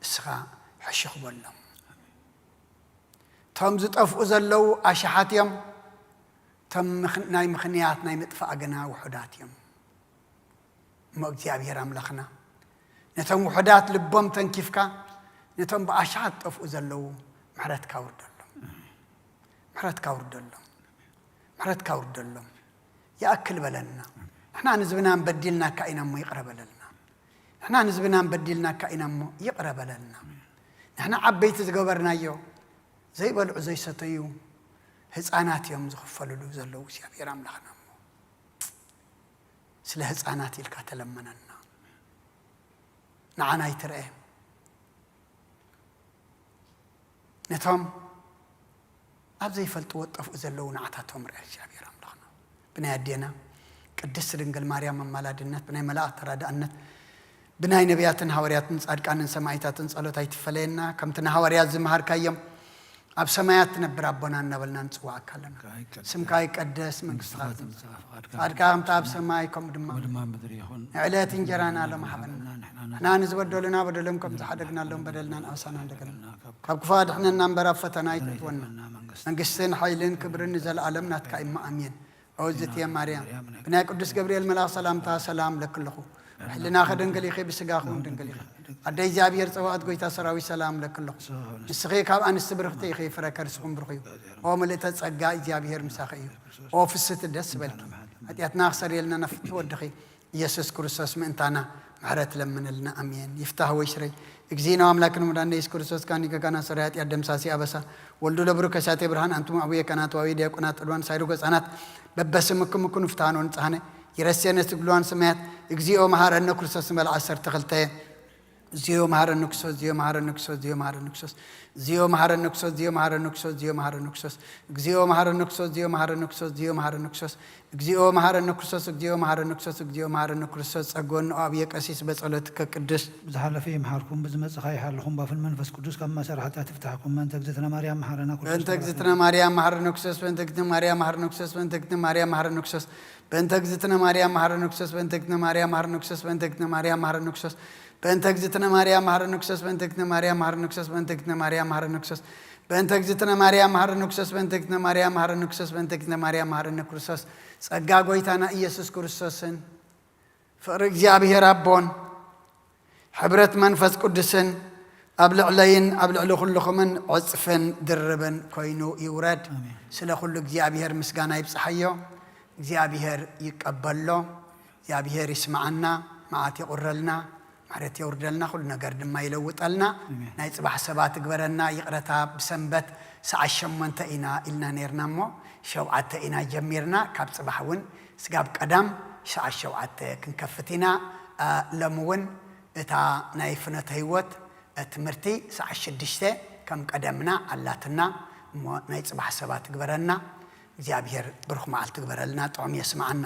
እስኻ ሕሹኽ በሎም። እቶም ዝጠፍኡ ዘለዉ ኣሽሓት እዮም። እቶም ምኽ-፣ ናይ ምኽንያት ናይ ምጥፋእ ግና ውሑዳት እዮም። እሞ እግዚኣብሔር ኣምላኽና፣ ነቶም ውሑዳት ልቦም ተንኪፍካ፣ ነቶም ብኣሽሓት ዝጠፍኡ ዘለዉ ምሕረትካ ውርደሎም። ምሕረትካ ውርደሎም። ምሕረትካ ውርደሎም። ይኣክል በለልና። ንሕና ንህዝብናን በዲልናካ ኢና እሞ ይቕረ በለልና። ንሕና ንህዝብናን በዲልናካ ኢና እሞ ይቕረ በለልና። ንሕና ዓበይቲ ዝገበርናዮ ዘይበልዑ ዘይሰተዩ ህፃናት እዮም ዝኽፈልሉ ዘለዉ እግዚኣብሔር ኣምላኽና እሞ ስለ ህፃናት ኢልካ ተለመነና። ንዓና ኣይትርአ። ነቶም ኣብ ዘይፈልጥዎ ጠፍኡ ዘለዉ ንዓታቶም ርአ እግዚኣብሔር ኣምላኽና። ብናይ ኣዴና ቅድስት ድንግል ማርያም ኣማላድነት፣ ብናይ መላእኽት ተራዳእነት፣ ብናይ ነቢያትን ሃዋርያትን ጻድቃንን ሰማዕታትን ጸሎት ኣይትፈለየና። ከምቲ ንሃዋርያት ዝመሃርካዮም ኣብ ሰማያት ትነብር ኣቦና እናበልና ንጽዋዓካ ኣለና። ስምካ ይቀደስ፣ መንግስትኻ ትምጻእ፣ ፍቓድካ ከምቲ ኣብ ሰማይ ከምኡ ድማ ኣብ ምድሪ ይኹን። ንዕለት እንጀራና ሎም ሃበና። ንሕና ንዝበደሉና በደሎም ከም ዝሓደግናሎም በደልና ንኣሳና እንደገና። ካብ ክፉእ ኣድሕነና እምበር ኣብ ፈተና ኣይተእትወና። መንግስትን ሓይልን ክብርን ንዘለኣለም ናትካ እሞ ኣሜን። ኦ ዝትየ ማርያም፣ ብናይ ቅዱስ ገብርኤል መልኣኽ ሰላምታ ሰላም ለኪ ኣለኹ። ብሕልናኺ ድንግል ኢኺ፣ ብስጋኺ እውን ድንግል ኢኺ። ኣደ እግዚኣብሔር ጸባኦት፣ ጎይታ ሰራዊት፣ ሰላም ለኪ ኣለኹ። ንስኺ ካብ ኣንስቲ ብርኽቲ ኢኺ፣ ፍረ ከርስኹም ብሩኽ እዩ። ኦ ምልእተ ጸጋ፣ እግዚኣብሔር ምሳኺ እዩ። ኦ ፍስሕቲ ደስ በልኪ፣ ሓጢኣትና ክሰርየልና ናብ ፍትሒ ወድኺ ኢየሱስ ክርስቶስ ምእንታና ምሕረት ለምንልና። ኣሜን። ይፍታህ ወይሽረይ። እግዚእነ ወአምላክነ ወመድኃኒነ ኢየሱስ ክርስቶስ ካኒ ገጋና ሰራይ ኃጢአት ደምሳሲ ኣበሳ ወልዱ ለብሩ ከሳቴ ብርሃን። ኣንቱም ኣቡየ ካህናት ወአቡየ ዲያቆናት፣ ዕልዋን ሳይሩ ገጻናት በበስምክም ኩኑ ፍትሐነ ወንጽሐነ ይረሴነ ስግልዋን ሰማያት። እግዚኦ መሐረነ ክርስቶስ ንበል ዓሰርተ ክልተ። እግዚኦ መሐረነ ክርስቶስ፣ እግዚኦ መሐረነ ክርስቶስ፣ እግዚኦ መሐረነ ክርስቶስ፣ እግዚኦ መሐረነ ክርስቶስ፣ እግዚኦ መሐረነ ክርስቶስ፣ እግዚኦ መሐረነ ክርስቶስ፣ እግዚኦ መሐረነ ክርስቶስ፣ እግዚኦ መሐረነ ክርስቶስ፣ እግዚኦ መሐረነ ክርስቶስ፣ እግዚኦ መሐረነ ክርስቶስ፣ እግዚኦ መሐረነ ክርስቶስ። ጸጎን ኣብየ ቀሲስ በጸሎትከ ቅዱስ። ብዝሓለፈ ይምሓርኩም፣ ብዝመጽእ ከኣ ይሓልኹም፣ ባፍን መንፈስ ቅዱስ ካብ ማእሰር ሓጢኣት ይፍታሕኩም። በእንተ እግዝእትነ ማርያም መሓረነ ክርስቶስ በእንተ እግዝእትነ ማርያም መሓረነ ክርስቶስ፣ በእንተ እግዝእትነ ማርያም መሓረነ ክርስቶስ፣ በእንተ እግዝእትነ ማርያም መሓረነ ክርስቶስ፣ በእንተ እግዝእትነ ማርያም መሓረነ ክርስቶስ፣ በእንተ እግዝእትነ ማርያም መሓረነ ክርስቶስ፣ በእንተ እግዝእትነ ማርያም መሓረነ ክርስቶስ፣ በእንተ እግዝእትነ ማርያም መሓረነ ክርስቶስ፣ በእንተ እግዝእትነ ማርያም መሓረነ ክርስቶስ፣ በእንተ እግዝእትነ ማርያም መሓረነ ክርስቶስ፣ በእንተ እግዝእትነ ማርያም መሓረነ ክርስቶስ፣ በእንተ እግዝእትነ ማርያም መሓረነ ክርስቶስ፣ በእንተ እግዝእትነ ማርያም መሓረነ ክርስቶስ። ጸጋ ጎይታና ኢየሱስ ክርስቶስን ፍቕሪ እግዚኣብሔር ኣቦን ሕብረት መንፈስ ቅዱስን ኣብ ልዕለይን ኣብ ልዕሊ ኩልኹምን ዕጽፍን ድርብን ኮይኑ ይውረድ። ኣሜን። ስለ ኩሉ እግዚኣብሔር ምስጋና ይብጽሓዮ። እግዚኣብሔር ይቀበሎ። እግዚኣብሔር ይስምዓና፣ መዓት የቑረልና፣ ምሕረት የውርደልና፣ ኩሉ ነገር ድማ ይለውጠልና። ኣሜን። ናይ ጽባሕ ሰባት ግበረና። ይቕረታ፣ ብሰንበት ሰዓት ሸሞንተ ኢና ኢልና ነይርና እሞ ሸውዓተ ኢና ጀሚርና። ካብ ጽባሕ እውን ስጋብ ቀዳም ሰዓት ሸውዓተ ክንከፍት ኢና። አ፣ ሎሚ እውን እታ ናይ ፍኖተ ህይወት ትምህርቲ ሰዓት ሽዱሽተ ከም ቀደምና ኣላትና እሞ ናይ ጽባሕ ሰባት ግበረና። እግዚኣብሔር ብሩኽ መዓልቲ ግበረልና፣ ጥዑም የስምዓና።